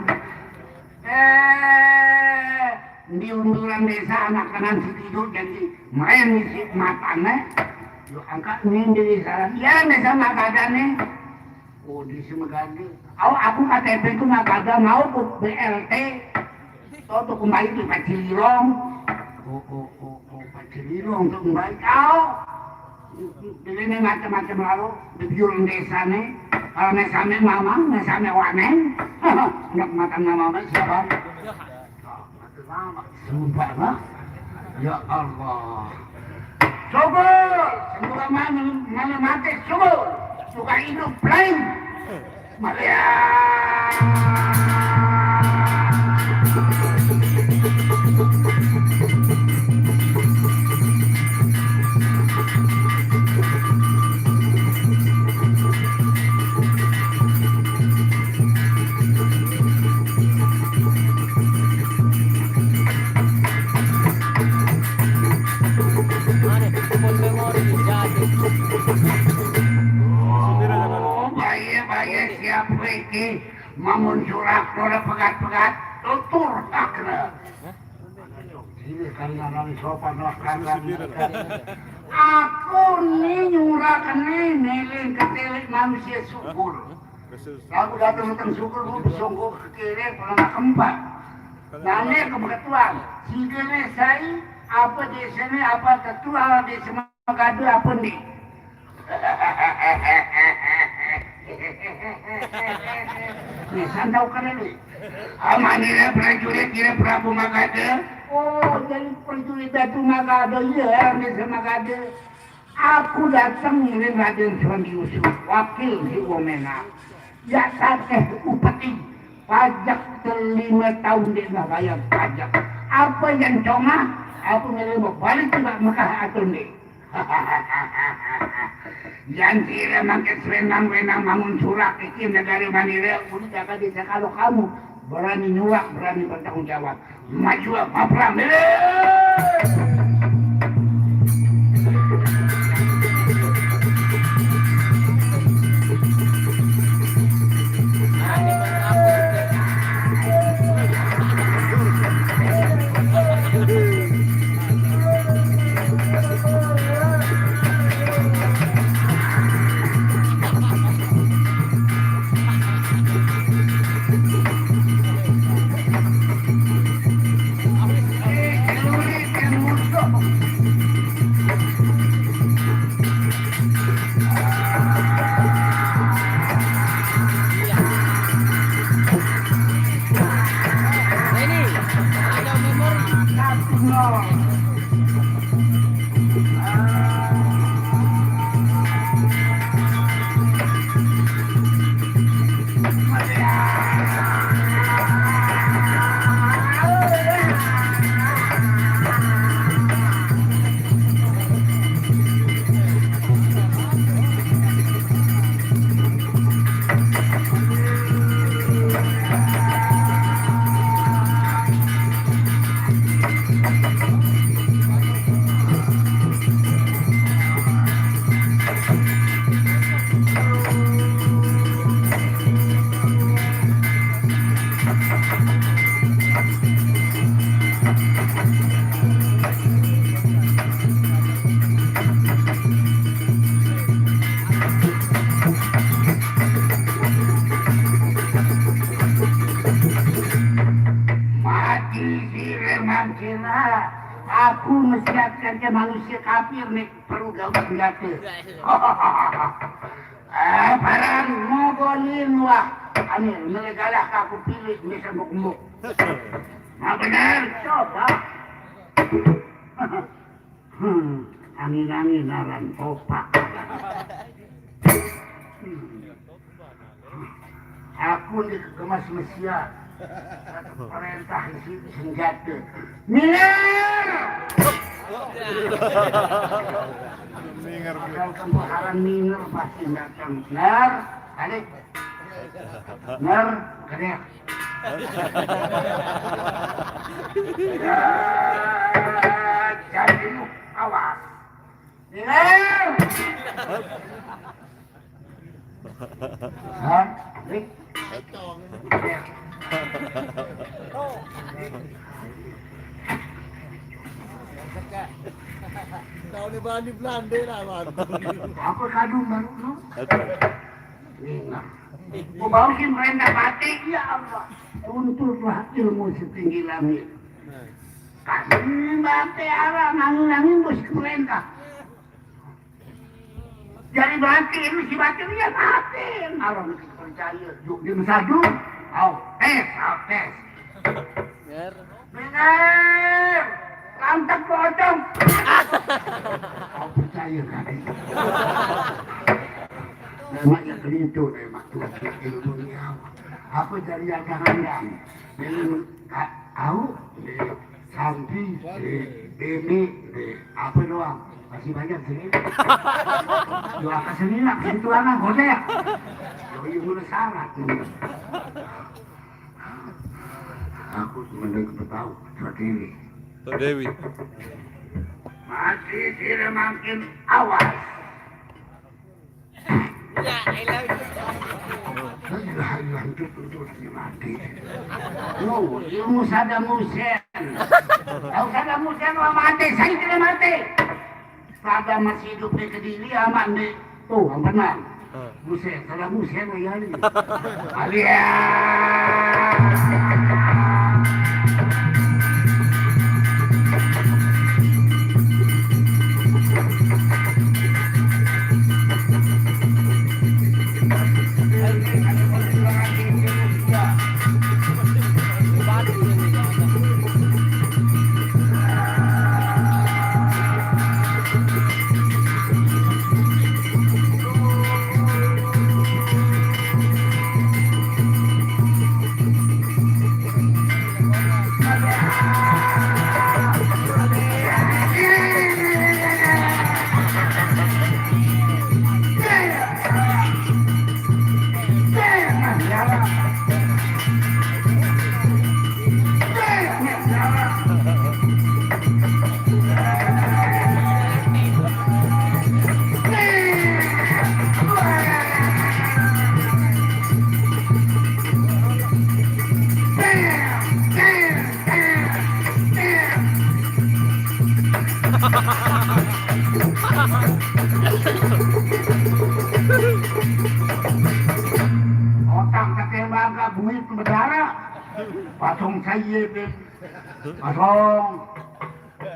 Eh, di unduran desa anak kanan si Tido jadi main si matane. Yo angkat nih di desa. Ya, desa Magada nih. Oh, di Semegade. Oh, aku K T P ku Magada mau ku B L T. Tuh, tuh kembali tuh Pacilirong. Oh, oh, oh, oh, Pacilirong tuh kembali. Oh, ini macam-macam lalu. Di biuran desa nih. Kalau mesame mamang, mesame waneng. Anak mata nama siapa? Sumpah, Pak. Ya Allah. Syukur, semoga mana, mana mati, syukur. Suka hidup, lain. Maria. Mana? Full memory, jadi. Oh, baik, baik, siap, Ricky. Mamun surak, ora pegat-pegat, tutur, takna. Ini kan nang sopan, lah, kan, kan. Aku nih nyurak nih, miling ketilik manusia syukur. Aku datang tentang syukur, lu sungguh ke kiri, pernah keempat. Nanya ke ketuaan, si dene sai, apa di sini, apa ketua di Semagadu, apa nih? Nih, santau kene nih. Amanira prajurit kira Prabu Magade. Oh, jadi prajurit Datu Magade, iya, di Semagadu. Aku datang ngiring Raden Suwandi Yusuf, wakil di Womena. Ya, sateh upeti, pajak telima tahun dia nggak bayar pajak. Apa yang congah? Aku ngiring mau balik juga Mekah atau nih? Yang kira makin senang-wenang bangun surak iki negara Manila, udah jaga desa kalau kamu berani nyurak, berani bertanggung jawab. Maju, mapram, Mati sira mangkena. Aku mesiatkan ke manusia kafir nih perlu gawe senjata. Eh, barang mogolin wah. Ane, melegalah aku pilih, bisa mbok-mbok. Nah, benar, coba. Hmm, angin-angin aran opak. Hmm. Aku di kemas Mesia. Perintah isi senjata. Miler! Minger. Kalau kamu haram minger pasti datang. Benar? Balik. Ner, kedek. Jadi lu awas. Ner. Hah? Nih. Tahu ni bani Belanda lah, Bang. Apa kadung baru tu? Aduh. Ingat. Mau bau si merenda mati, ya Allah. Tuntutlah ilmu setinggi langit. Kasih mati arah nangin-nangin bos merenda. Jadi mati, lu si mati, dia mati. Kalau kita percaya, yuk dia bersadu. Au, tes, au, tes. Bener. Lantak pocong. Kau percaya kali. Memang yang kelintu memang tuan ilmunya. Apa dari yang jangan-jangan? Ini kau, Santi, Beni, apa doang? Masih banyak sini. Doa kesenian, itu anak godek. Doi udah syarat. Aku cuma dari ketahu seperti ini. Tok Dewi. Masih tidak makin awas. Ya, elah. Alah, alah, itu, itu, itu mati. Oh, ilmu Saddam Hussein. Tahu Saddam Hussein orang mati, saya tidak mati. Saddam masih hidup di Kediri, aman di. Tuh, yang benar. Buset, salah buset ya ini. Alia. Otak ketimbang ke buit berdarah. Pasong saya, Ben. Pasong.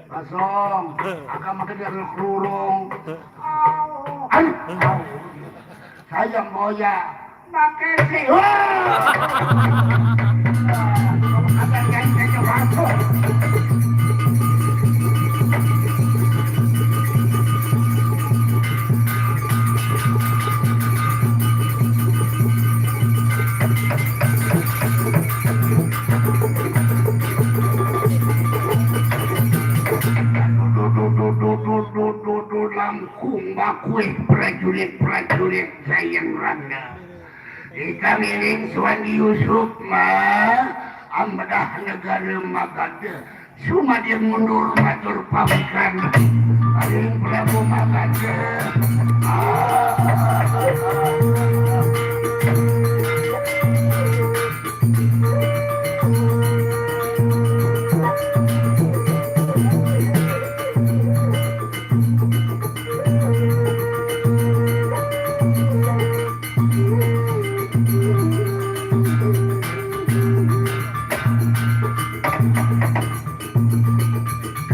Pasong. Agak makin dia kelurung. Au. Au. Au. Sayang boya. Makasih. Wah. Ada yang saya masuk. Langkung bakuih prajurit-prajurit Jayeng Rana. Ikang iring Suwandi Yusuf mah ambedah negara Magadha. Sumadya mundur matur pamikan. Aling Prabu Magadha.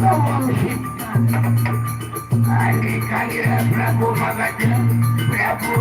Kawang Sitan. Kali-kali Prabu Magadha, Prabu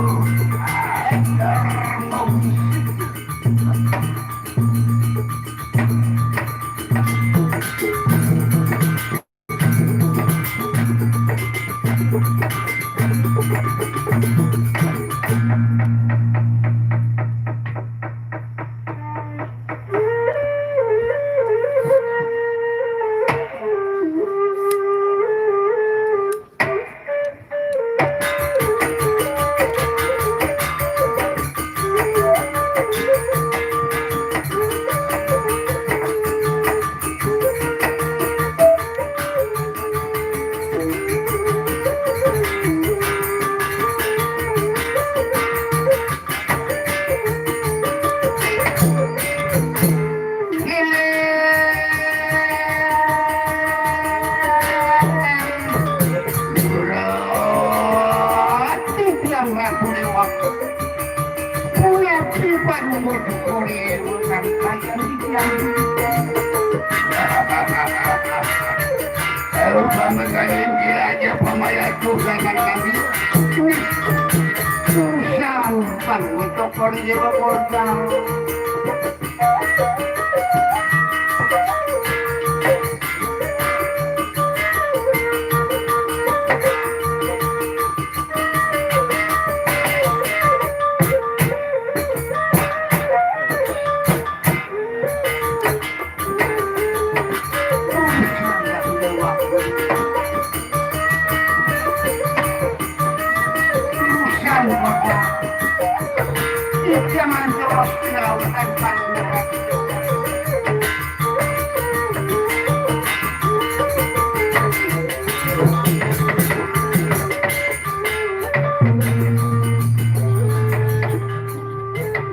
Kalau kamu kalian kira aja pamaya tuh sama kami. Susah, Bang, untuk kori Dewa Kota.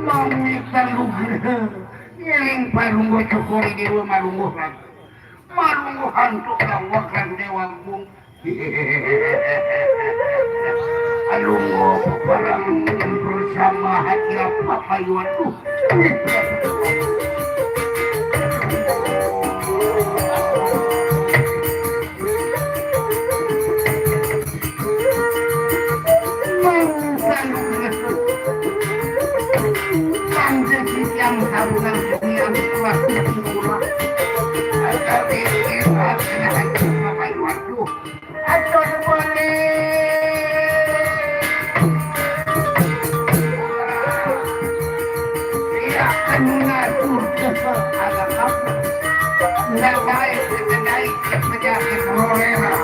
Mami kalugra ngiring parungguh cokor Dewa marungguh lagi. Marungguh antuk dawak lan Dewa Agung. Alungguh peperang bersama hati apa kayu aduh. Nggak baik, nggak baik, penyakit kolera.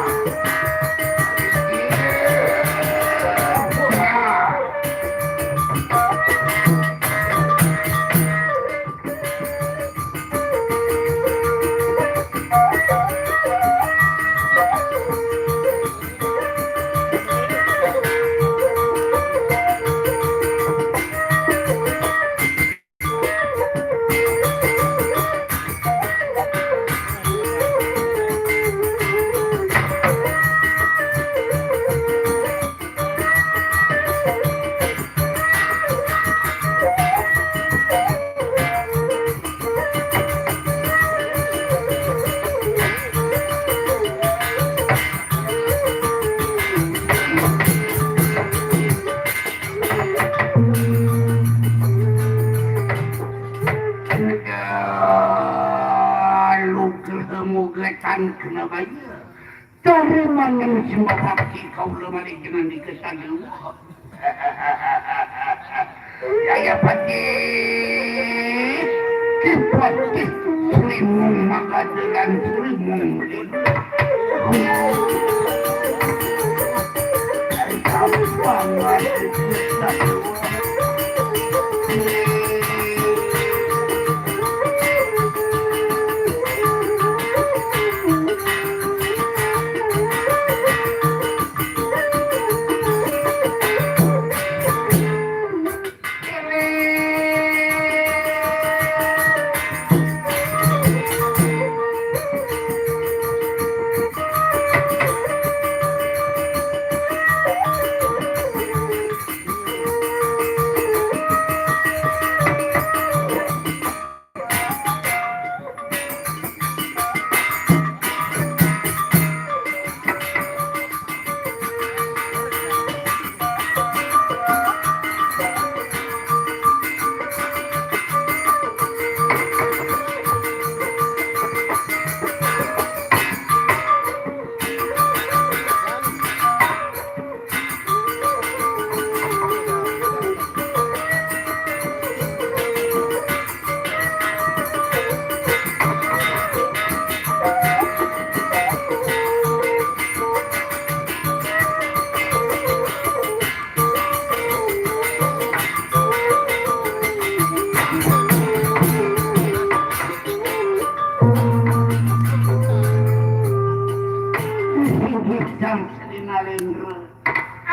Luger mugetan kena baya. Tarimaning sembah bakti kaula maliginan di kesan. Jaya Patih, Ki Patih, Sri Mung Magada lan Sri Mung Lila.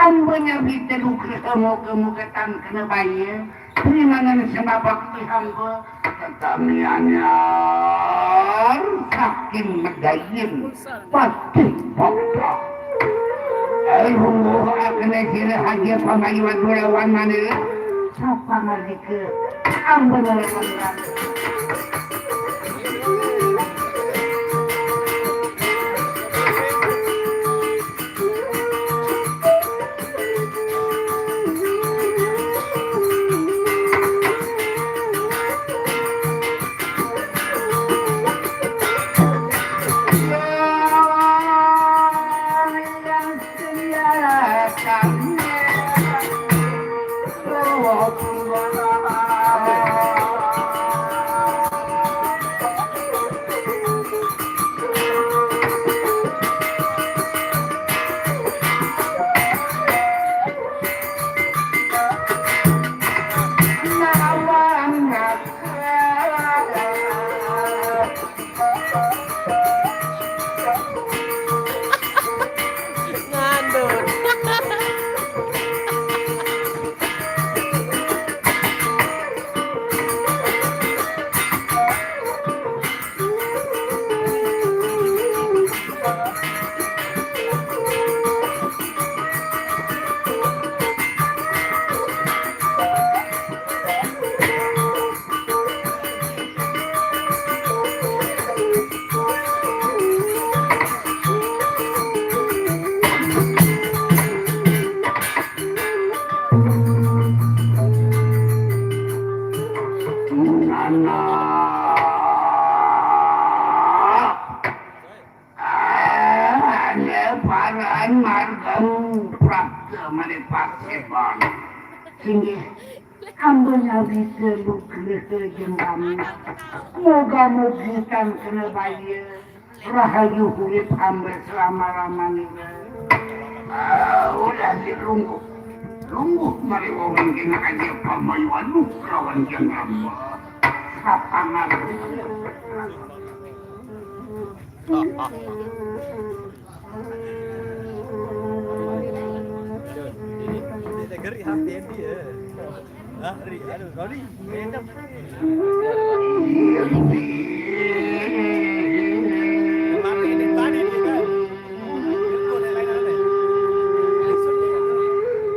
Amba nyabita nugraha moga-moga tan kena baya, primangan sembah bakti hamba, tetamian nyar saking medayin patih pokok. Ai rungguh akene sira haja pamayu adu lawan maneh. Sapa ngardika ambeneran. Ngandut. Anak. Ane paran margam prapta mane paseban. Singgih, ambeneran bisa lugra jeung kami. Moga-mogi tan kena baya. Rahayu urip hamba selama-lamanira. Ah, ulah dilungguh. Lungguh mari wawangkina aja pamayuan luh lawan jang hamba. Sapangan.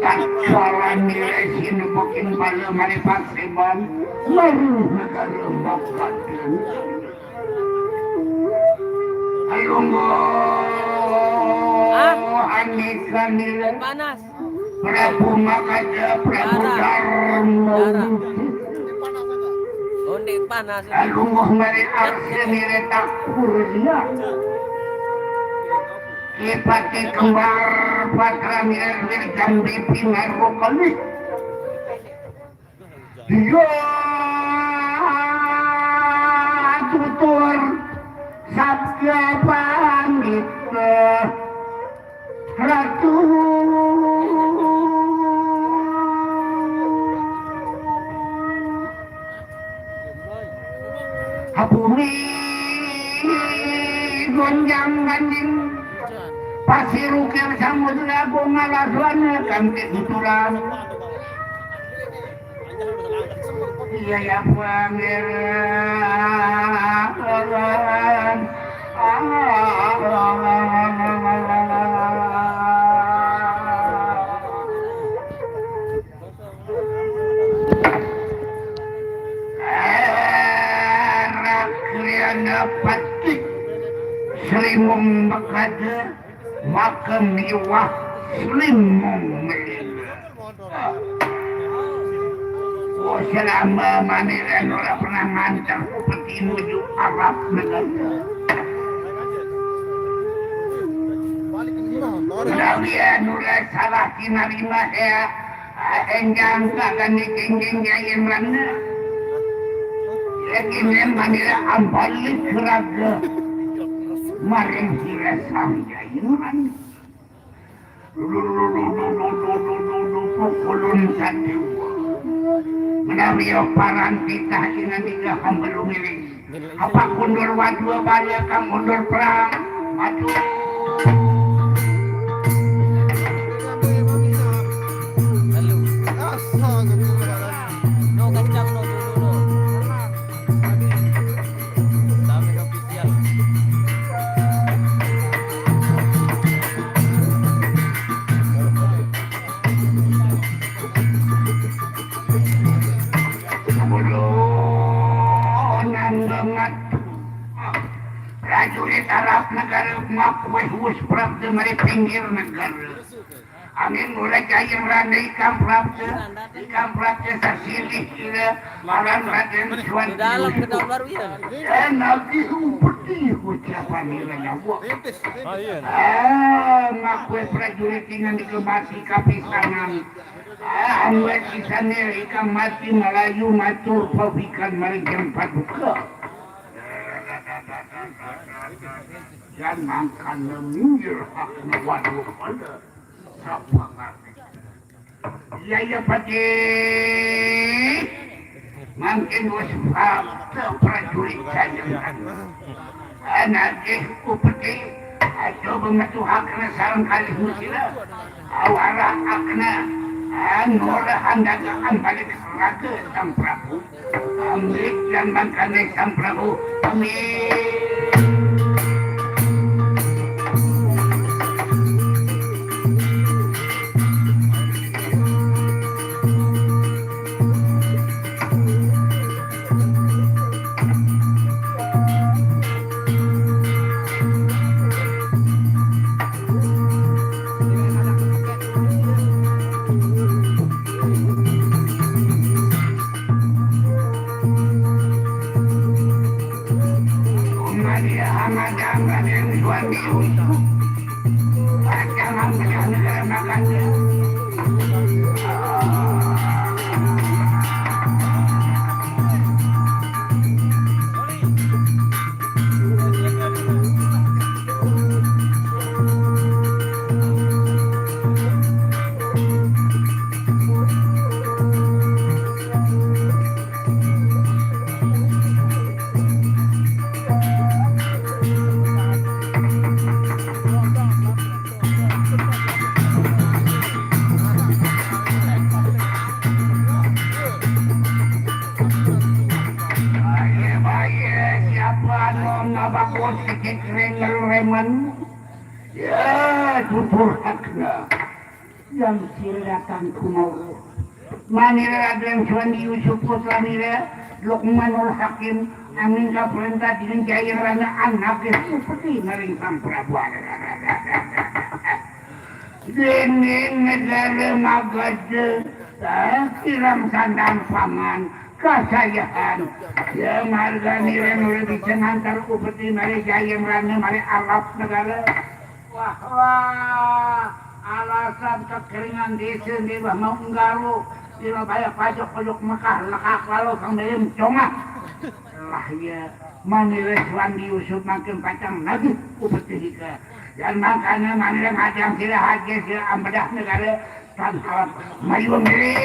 Tatkala nilai sinubukin bala mari paseban, maruh negara makadan. Alungguh. Ah. Andika nila. Panas. Prabu Makada, Prabu Darah. Darma. Darah. Onde panas. Alungguh mari arsi nila takurnya. Kipati kembar patra nila wirjambi pinarukali. Iya, tutur sabda pamit, Ratu. Bumi gonjang ganjing, pasir ukir samudra, gongalaswana kanti tuturan. Iya ya, Pangeran. Rakriana Patih Sri Mumbakada. Maka miwah slimong melila. Oh, selama maniran ora pernah nganter upeti nuju Arab negara. Menawi anu salah kinarima ya, enjang kagani kinjing jayen rana. Yakine manira ambalik raga maring sira sang jayen rana. Pukulun sadewa. Menawi paran titah inandika hamba lumiring. Apa kundur wadua bala kang mundur perang? Aduh. Halo. No, kencang, no, dulu, no. Kami official. Arab negara makué huus prapta mari pinggir negara. Amin mulai jayeng randai ikam prapta, ikam prapta sasilih ira aran Raden Suwan. Di dalam kenal baru ya. Eh, nagih upeti ucapan ira nyawa. Ah, makué prajurit ingan dikemati kapisanan. Ah, ambat kisane ikam mati malayu matur pawikan maring Hyang Paduka. Yan mangkana minggir hakna waduh pada. Sapa ngarti? Iya, iya, Patih. Mangkin wis fakta prajurit jayengan. Anakih upeti, coba metuhakna sareng kalih musila. Awarah akna, anu rahan dagaan balik raga Sang Prabu. Ambil dan mangkane Sang Prabu. Ambil. Baye, baye, siapa anu ngabakut sikit ring reman? Ya, tutur hakna. Yang sira datang kumauruh. Manira Raden Suwandi Yusuf putra nira, Lukmanul Hakim, amin kaprentah dening Jayeng Rana anake upeti maring Sang Prabu. Dening negara Magadha, eh, kirang sandang pangan, kasayahan. Ya, marga nira nuli bisa ngantar upeti mari Jayeng Rana, mari alap negara. Wah, wah, alasan kekeringan desa di bah mau nggaru, di bah banyak pajok-pajok Mekah, lekak lalu kang dayem congah. Lah iya, manira Suwandi Yusuf makin pacang nagih upeti ika. Dan makanya manira ngajang sira haji sira ambedah negara tan halap mayuang diri.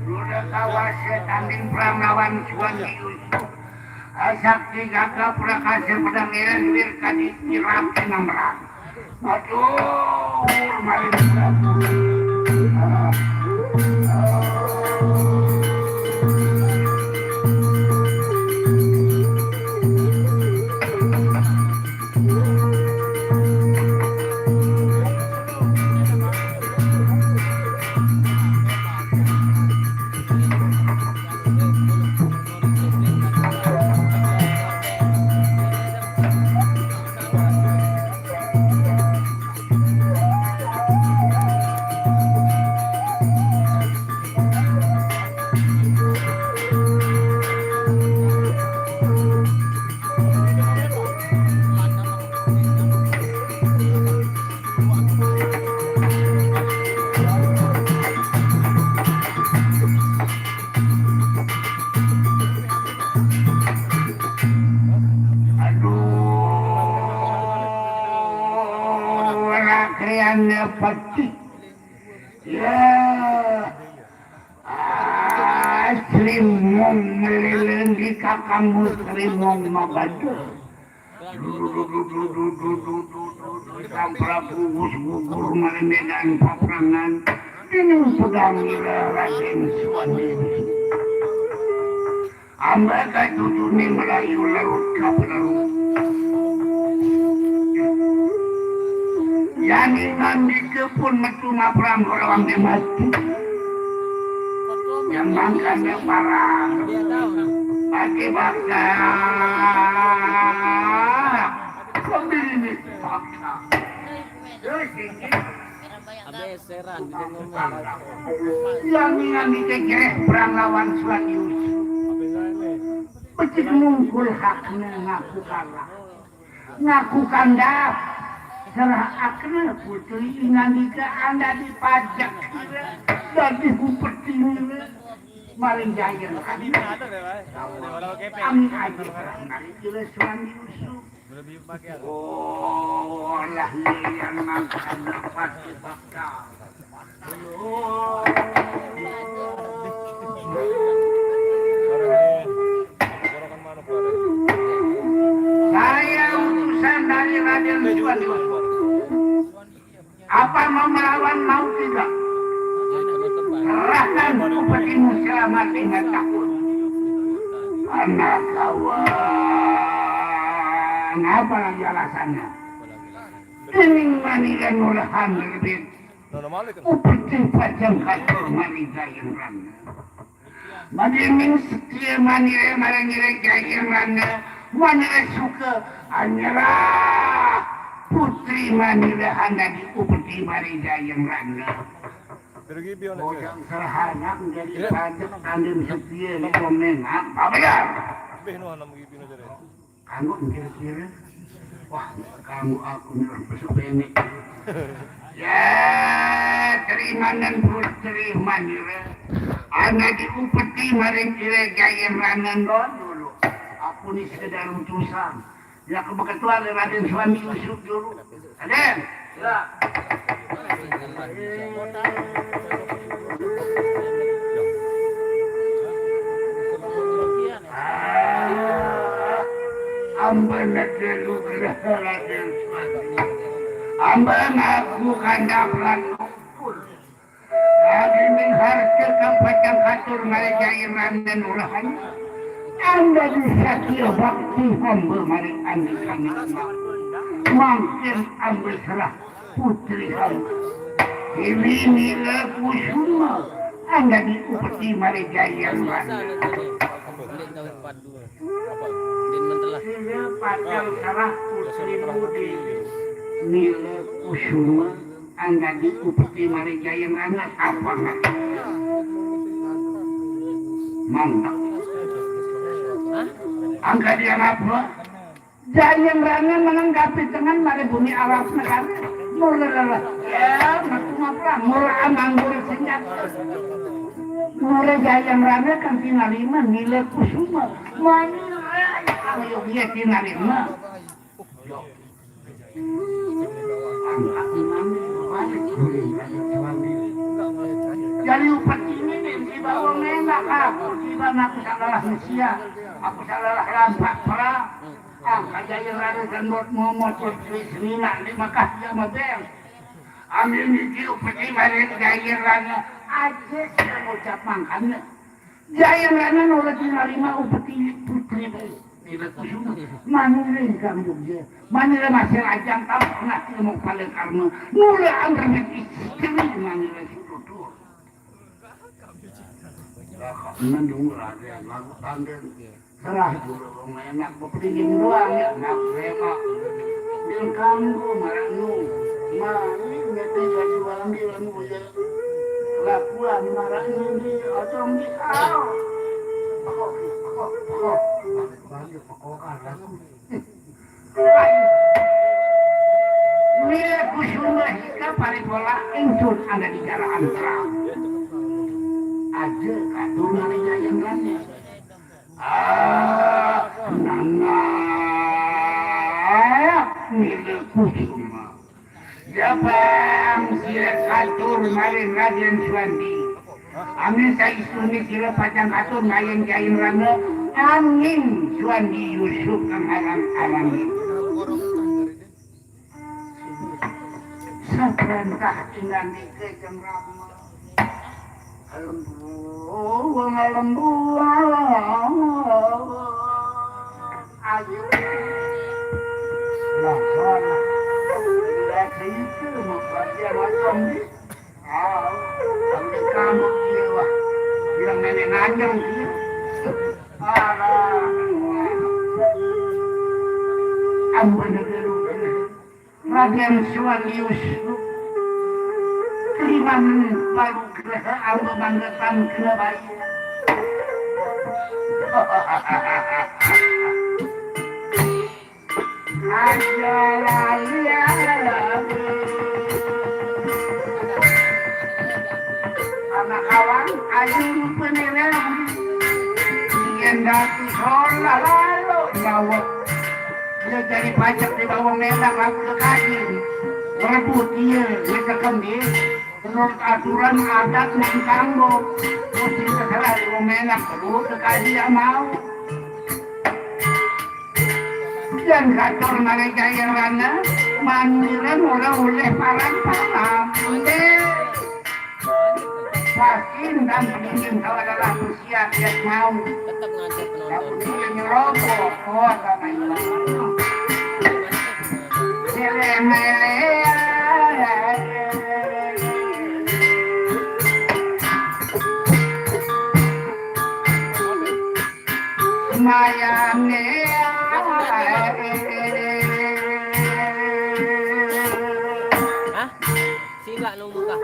Ruda kawasa tanding perang lawan Suwandi Yusuf. Sakti gagah prakasa pedang iren wir kadi kirap enam rang. Matur maring Prabu. Ah, ah. Riana pati. Ya. Ah, Srimong melileng di kakangmu Srimong mabada. Sang Prabu wus gugur malimedan paprangan. Dini pedang ira Raden Suwandi. Amba katuju ni melayu larut ka pelarut. Yani ngandika pun metu maprang golawang dia mati. Yang mangkana parang. Pakai bakal. Pembili ni bakal. Terus ini. Abis seran, dia ngomong. Yang ngandika jereh perang lawan Suwandi Yusuf. Becik nungkul hakna ngaku kalah. Ngaku kandap. Serahakna putri ingandika anda dipajak. Dadi upeti nira. Maring jayen kami. Kami aja serah maring ira Suwandi Yusuf. Oh, lah iya yang mangkana pati bakal. Saya utusan dari Raden Suwandi. Apa mau melawan, mau tidak? Serahkan upetimu selama lima tahun. Anak kawan, apa lagi alasannya? Ini maniran murahan lebih. Upeti pacang katur mani Jayen Rana. Madining setia manire marang ire Jayen Rana, manire suka anyerah putri manire handa di upeti mari Jayen Rana. Bojang serahanak menjadi pajak tandem setia di komengan. Babayar. Kanggo mikir-mikir. Wah, kanggo aku nih besok ini. Ya, terimanan putri manira. Ana diupeti maring ira Jayen Rana dulu. Aku nih sekedar utusan. Ya, kebetulan Raden Suwandi Yusuf dulu. Raden. Ya. Ah, amba nate lugra Raden Suwandi. Amba ngaku kandap lan ukur. Daging harta kang pacang katur mari Jayen Rana nurahan. Anda disatya bakti hamba mari andikane. Mangkin amba serah putri hamba. Dewi Nila Kusuma, anda diupeti mari Jayen Rana. Sira pacang serah putrimu Dewi Nila Kusuma, anda diupeti mari Jayen Rana. Apa nggak? Mantap. Angka dia apa? Jayen Rana menanggapi dengan mari bumi alas negara. Mula lelah. Ya, metu ngapa? Mula amanggur senjata. Mula Jayen Rana kan tinalima Nila Kusuma. Mani, eh, ayo dia tinalima. Jadi upeti ini nih, dibawa ngendak aku, tiba aku salah usia, aku salah rampak perang. Ah, kajaya lari dan buat momot, buat semina di Mekah dia mabeng. Ambil niki upeti maring Jayen Rana aja sing ngucap mangkana. Jayen Rana nolak narima upeti putri Nila Kusuma. Manira ingkang yogya. Manira masih lajang tampek ngati ilmu paling karma. Nula antar istri manira sududur. Lah kok mendung raden lagu tanggen. Serah dulu wong enak bepedingin doang ya, nak rema. Bil kanggo maranu. Mari ngete baju ambil anu ya. Lakuan maranu di ojong di au. Pekok, pekok, pekok. Balik, balik, pekokan lagu. Mila Kusuma hika paripola ingsun ada di jalan terang. Aja katur mari Jayen Rana. Ah, nana. Mila Kusuma. Siapa yang sila katur maring Raden Suwandi? Amin saistuni sila pacang katur maring Jayengrana, angin Suwandi Yusuf kang alam-alam. Sabrantah inandika Jeng Rama. Alembu, alembu, ayu. Lah, lah. Lah, itu mah bagian macam ni. Ah, tapi kamu dia, wah. Bilang nenek nganyang dia. Alah. Ampun dulu. Raden Suwandi Yusuf, kelimanan baru gerehe amba manggetan kena bayi. Aja lali anak kawan, ayu peneleng. Yen datu solah lalu nyawa. Dia jadi pajak di bawah menak aku kekaji. Berebut dia, dia kekendi. Menurut aturan adat nang kanggo. Mesti terserah di bawah menak, berebut kekaji yang mau. Yang katur malah jaya rana, mandiran orang oleh parang-parang. Udah. Pasin dan pengingin kau adalah usia dia mau. Tetap ngajak penonton. Tapi dia nyerobot. Oh, agama Islam. Mele-mele. Mayane. Hah? Sila nunggu kah?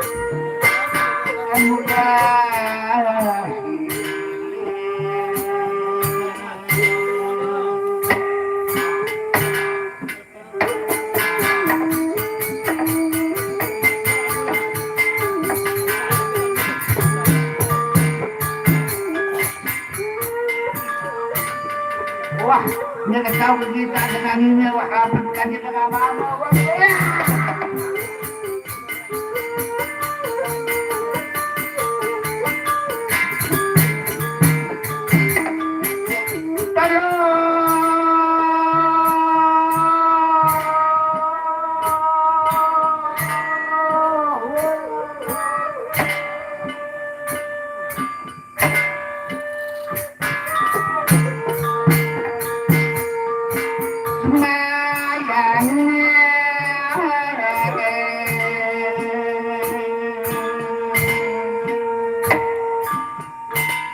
Wah, ini ketahui kita dengan ini, wah, apa kita nggak apa-apa, wah.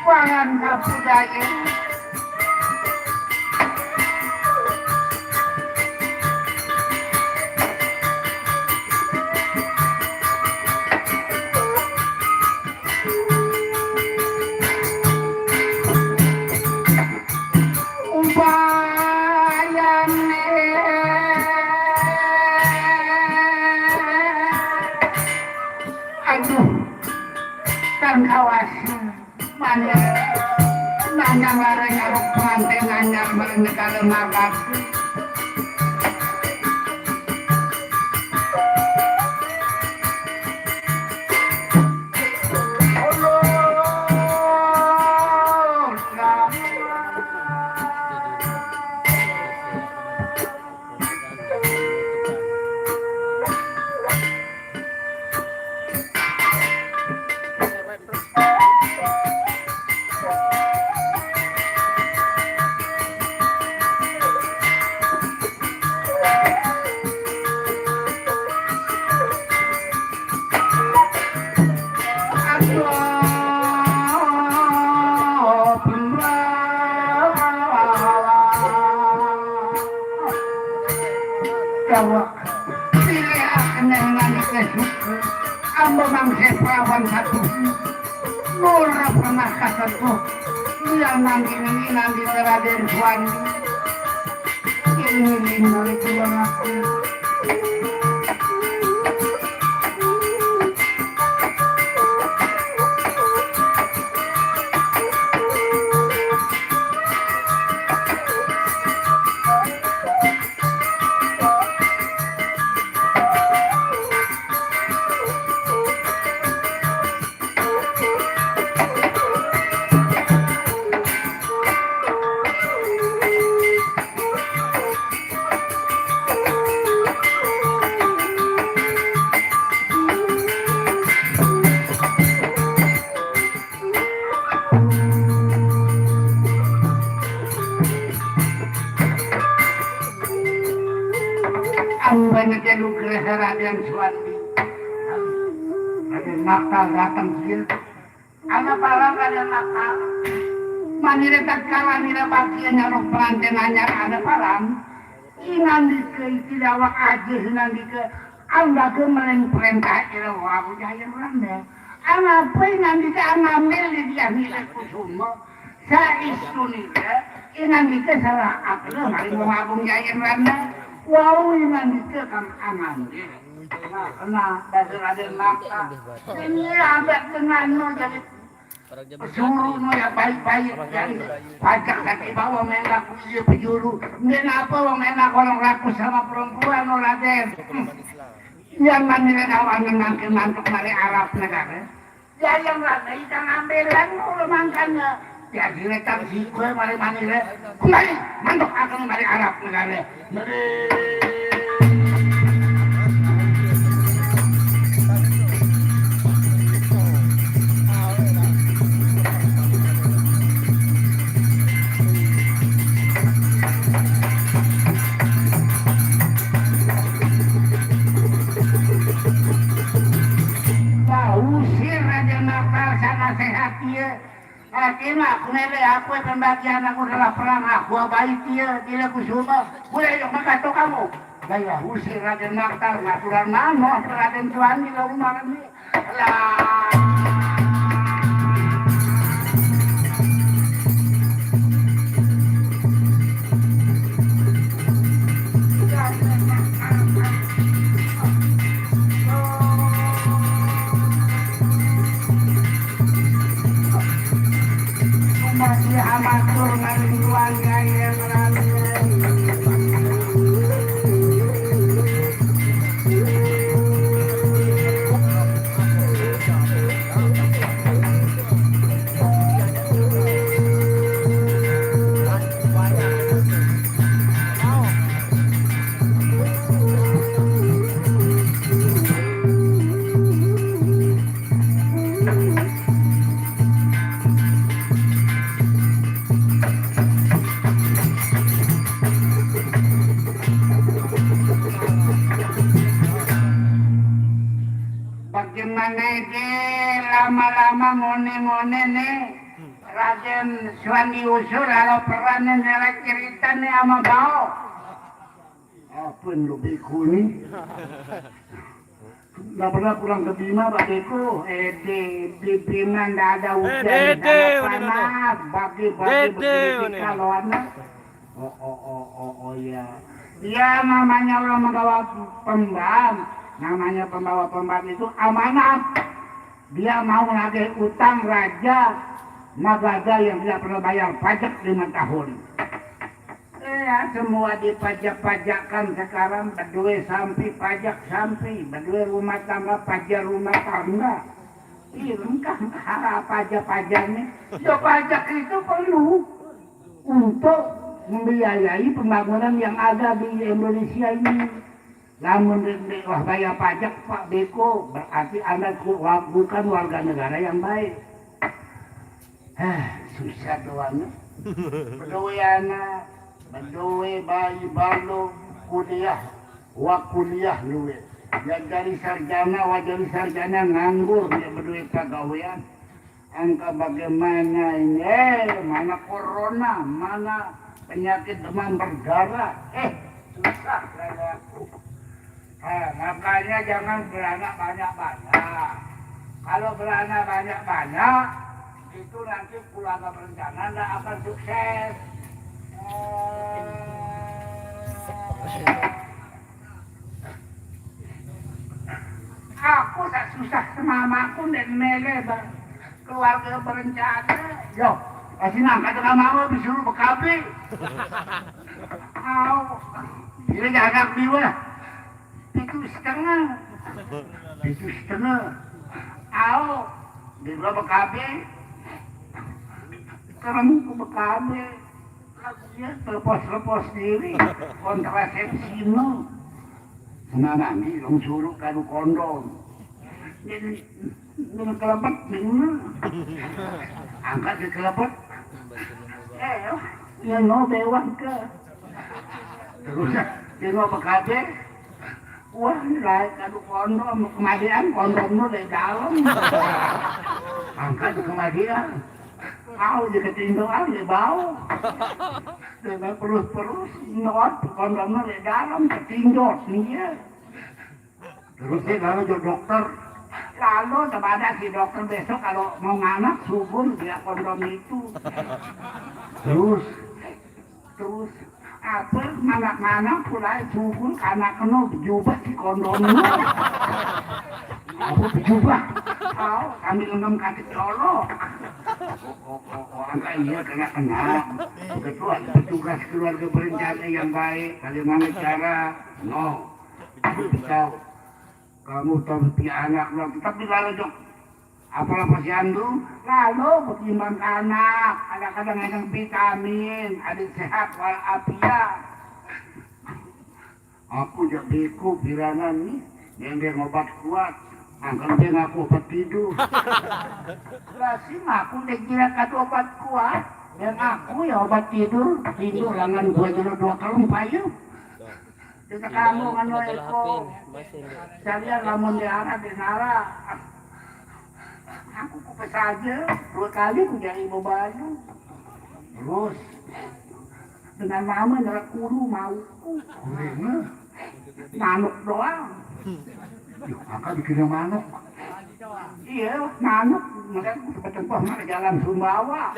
Pangan kabudayan. Umpamane. Aduh, kang kawas. Mane, nanyang larang arep pengantin anyar bareng negara magat. Dawa, pilih akan yang nangis suka. Ambo mangse perawan satu. Murah pernah kasepuh. Yang nangis ini nangis Raden Suwandi. Ini ini dari tulang aku. Raden Suwandi. Raden Maktal datang kieu. Ana paran Raden Maktal. Manire tatkala nira bagian nyarok pengantin anyar ana paran. Ingandike iti dawak ajih ingandike anggageun maring perintah ira wawu jayan randa. Anape ingandike angambil di diah nira kusuma. Saistunike ingandike salah akna maring wong agung jayan randa. Wawu ingandike kang angambil. Nah, kena dasar Raden Maktal. Ini adat dengan nu jadi pesuruh nu ya baik-baik. Jadi pajak kaki bawah menak iya pesuruh. Ini apa wong enak orang rakus sama perempuan, oh, Raden? Hmm. Yang manira kawan nangke mantuk mari Arab negara. Ya yang Raden kita ngambilan mulu mangkanya. Ya diretan si kue mari manira. Kembali mantuk akan mari Arab negara. Mari. Lah usir Raden Maktal sana sehat ieu. Hakim aku nele aku pembagian aku adalah perang aku abai ieu tidak kusuma. Boleh yuk makato kamu. Daya usir Raden Maktal ngaturan mano Raden Tuan di rumah kami. Lah. Masih amatur ngaring tuan ngayen raden. Bagaimana ini lama-lama ngone-ngone nih Raden Suwandi Usur kalau peran negara cerita nih sama bau. Apa yang lebih kuning? Nggak pernah pulang ke Bima, Pak Beko. Ede, di Bima nggak ada hujan, nggak ada panas. Bagi-bagi begini kalau anak. Oh, oh, oh, oh, oh, iya. Iya, namanya orang membawa pemban. Namanya pembawa pemban itu amanat. Dia mau nagih utang raja Magadha yang tidak pernah bayar pajak lima tahun. Ya, semua dipajak-pajakan sekarang, berdua sampi, pajak sampi, berdua rumah tangga, pajak rumah tangga. Iya, engkah apa pajak-pajaknya? Ya, pajak itu perlu untuk membiayai pembangunan yang ada di Indonesia ini. Lamun dek wah bayar pajak Pak Beko, berarti Anda ku-, wa-, bukan warga negara yang baik. Hah, susah doang. Bedoe anak, bedoe bayi balo, kuliah, wa kuliah duit. Ya jadi sarjana, wa jadi sarjana nganggur, ya bedoe pegawaian. Angka bagaimana ini? Eh, mana corona, mana penyakit demam berdarah? Eh, susah saya aku. Eh, makanya jangan beranak banyak-banyak. Kalau beranak banyak-banyak, itu nanti keluarga berencana nggak akan sukses. Eh, Aku tak susah semamaku dan mele ber-, keluarga berencana. Yo, pasti nangkat sama mama disuruh bekabe. Au, ini anak biwa. Pitu setengah. Pitu setengah. Au, di gua bekabe. Sekarang aku bekabe. Lagunya telepos-telepos diri. Kontrasepsi no. Nah, nanti dong suruh kadu kondom. Jadi, jadi kelebet, bingung. Angkat ke kelebet. Eh, ya no bewang ke. Terus, dia mau bekabe. Wah, ini lain kadu kondom, kemadian kondom nu di dalam. Angkat kemadian. Au di ketindoan di bawah. Dengan perus-perus, not kondom nu di dalam, ketindos nih ya. Terus dia lalu jok dokter. Lalu kepada si dokter besok kalau mau nganak, sugun dia kondom itu. Terus? Terus, apa, mana-mana pulai sugun, karena kena bejubah si kondom. Apa bejubah? Tahu, sambil ngem kaki colok. Oh, oh, oh, oh, angka iya kena-kena. Betul, petugas keluarga berencana yang baik, bagaimana cara? No. Tahu. Kamu tahu si anak, no. Tapi lalu jok, apalah posyandu? Lalu ketimbang anak, kadang-kadang yang vitamin, ada sehat walafiat. Aku jak beko birangan nih, yang dia ngobat kuat. Angkat dia ngaku obat tidur. Lah si aku dia kira kata obat kuat, dan aku ya obat tidur, tidur lengan gua dulu dua kali payu. Kita kamu nganu eko. Salian lamun diarah dinara. Aku kupes aja, dua kali ku jadi bebalu. Terus? Dengan mama nara kuru mau. Kurima? Manuk doang. Yuk, angka bikinnya manuk. Iya, manuk. Mereka ku tempat mana jalan Sumbawa.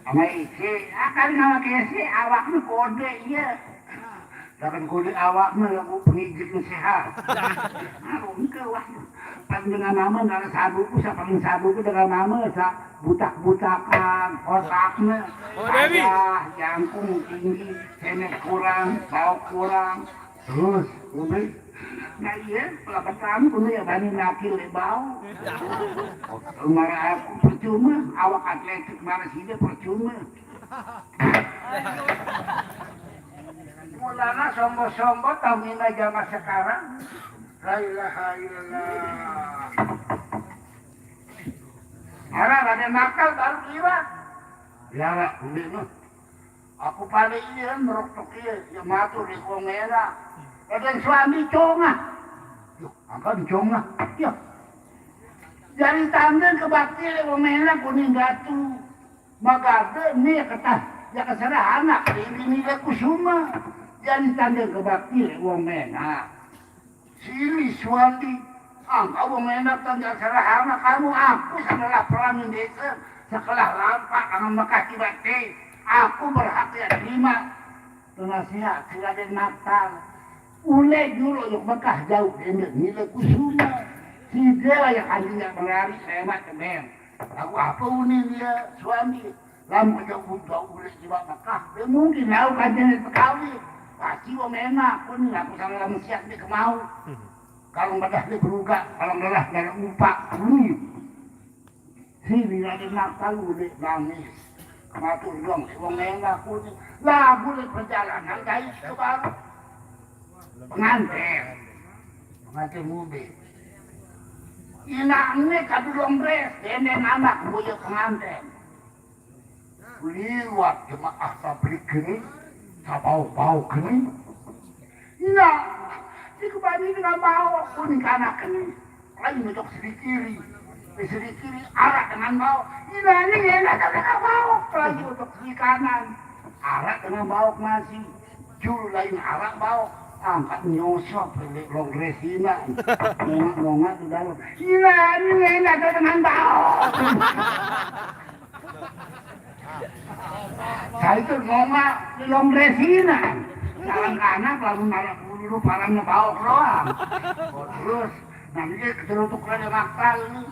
Sama isi, ah, kali nama kesi, awaknya kode, iya. Bahkan kode awaknya, aku pengigitnya sehat. Nah, engke, wah. Pas dengan nama, nara sabuku, sa paling sabuku dengan nama, sa butak-butakan, otaknya. Oh, Dewi. Payah, jangkung tinggi, senet kurang, bau kurang. Terus, udah. Nah iya, pelabetan kuno ya bani nakil le bau. Marah aku percuma, awak atletik marah sida percuma. Mulana sombo-sombo tamina zaman sekarang. La ilaha illallah. Ara Raden Nakal baru kira. Biara, udah, noh. Aku pada iya meroktok iya, ya matur di Wong Mena. Kadang suami congah. Yuk, angka dicongah. Ya. Jadi tanding kebakti le Wong Mena kuning datu. Magade ni ketah, ya keserah anak, ini nilai kusuma. Jadi tanding kebakti le Wong Mena. Sili Suwandi, angka Wong Menak tanda serahana kamu, aku sekelah perangin desa, sekelah lampak angan Mekah kibate, aku berhak ya terima penasihat si Raden Maktal. Ule julu yuk Mekah jauh dende nile kusuma. Si Dewa yang anjingnya merari lewat temen. Aku apa unin dia suami? Lam kejauh jauh ule jiwa Mekah. Dia mungkin lau kancane pekawi. Pasti Wong Menak pun aku sama lam siap dia kemau. Kalau madah dia berugak, kalau lelah dalam upak bunyi. Si bila dia nakal udah nangis. Kematur dong, si Wong Menak pun lagu le perjalanan dari ke baru. Pengantin. Pengantin muda. Inakne kadu lombres, denden anak boyo pengantin. Liwat jemaah tablik gini, sabau-bau gini. Nah, di kebani dengan bau pun kanak gini. Lain untuk seri kiri. Di seri kiri arak dengan bau. Ini ini enak dengan bau. Lagi untuk seri kanan. Arak dengan bau masih. Julu lain arak bau. Angkat nyosop lek longresina. Nongak-nongak di dalam. Ini ini enak dengan bau. Saya itu nongak di longresina. Jalan kanan lalu narak dulu paramnya bau doang. Terus nanti dia keterutuk lagi maktal ini.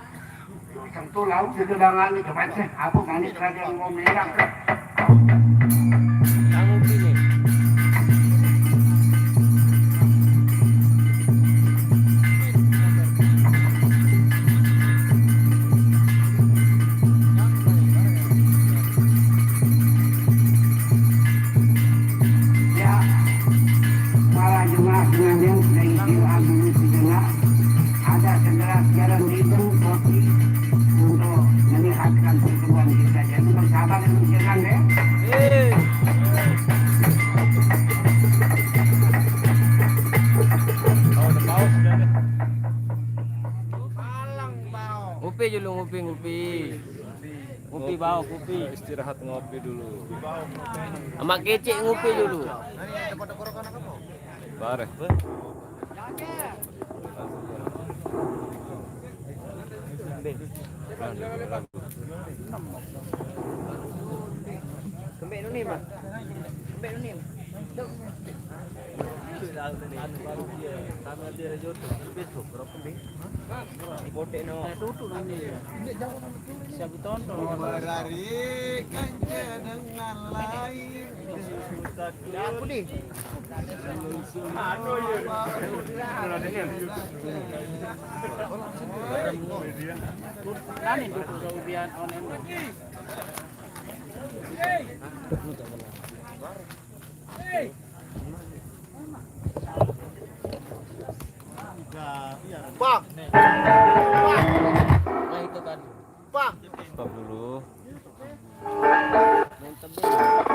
Tentu laut di gedangan itu macam apa manik kerajaan mau merah. Kamu pilih. Ya, para jemaah pengantin dari Jiwa dulu sejenak, ada segera siaran itu kopi untuk menyehatkan pertemuan kita. Jadi bersabar dan menjaga ya. Eh. Ngopi dulu, ngopi, ngopi. Ngopi, bawa kopi. Istirahat ngopi dulu. Sama kecik ngopi dulu. Bareh. Kembali ni, Mak. Kembali ni. Berarikannya dengan lain. Ya, aku ni. Nani duduk saudian on. Pak. Pak. Pak. Stop dulu. Main tebing.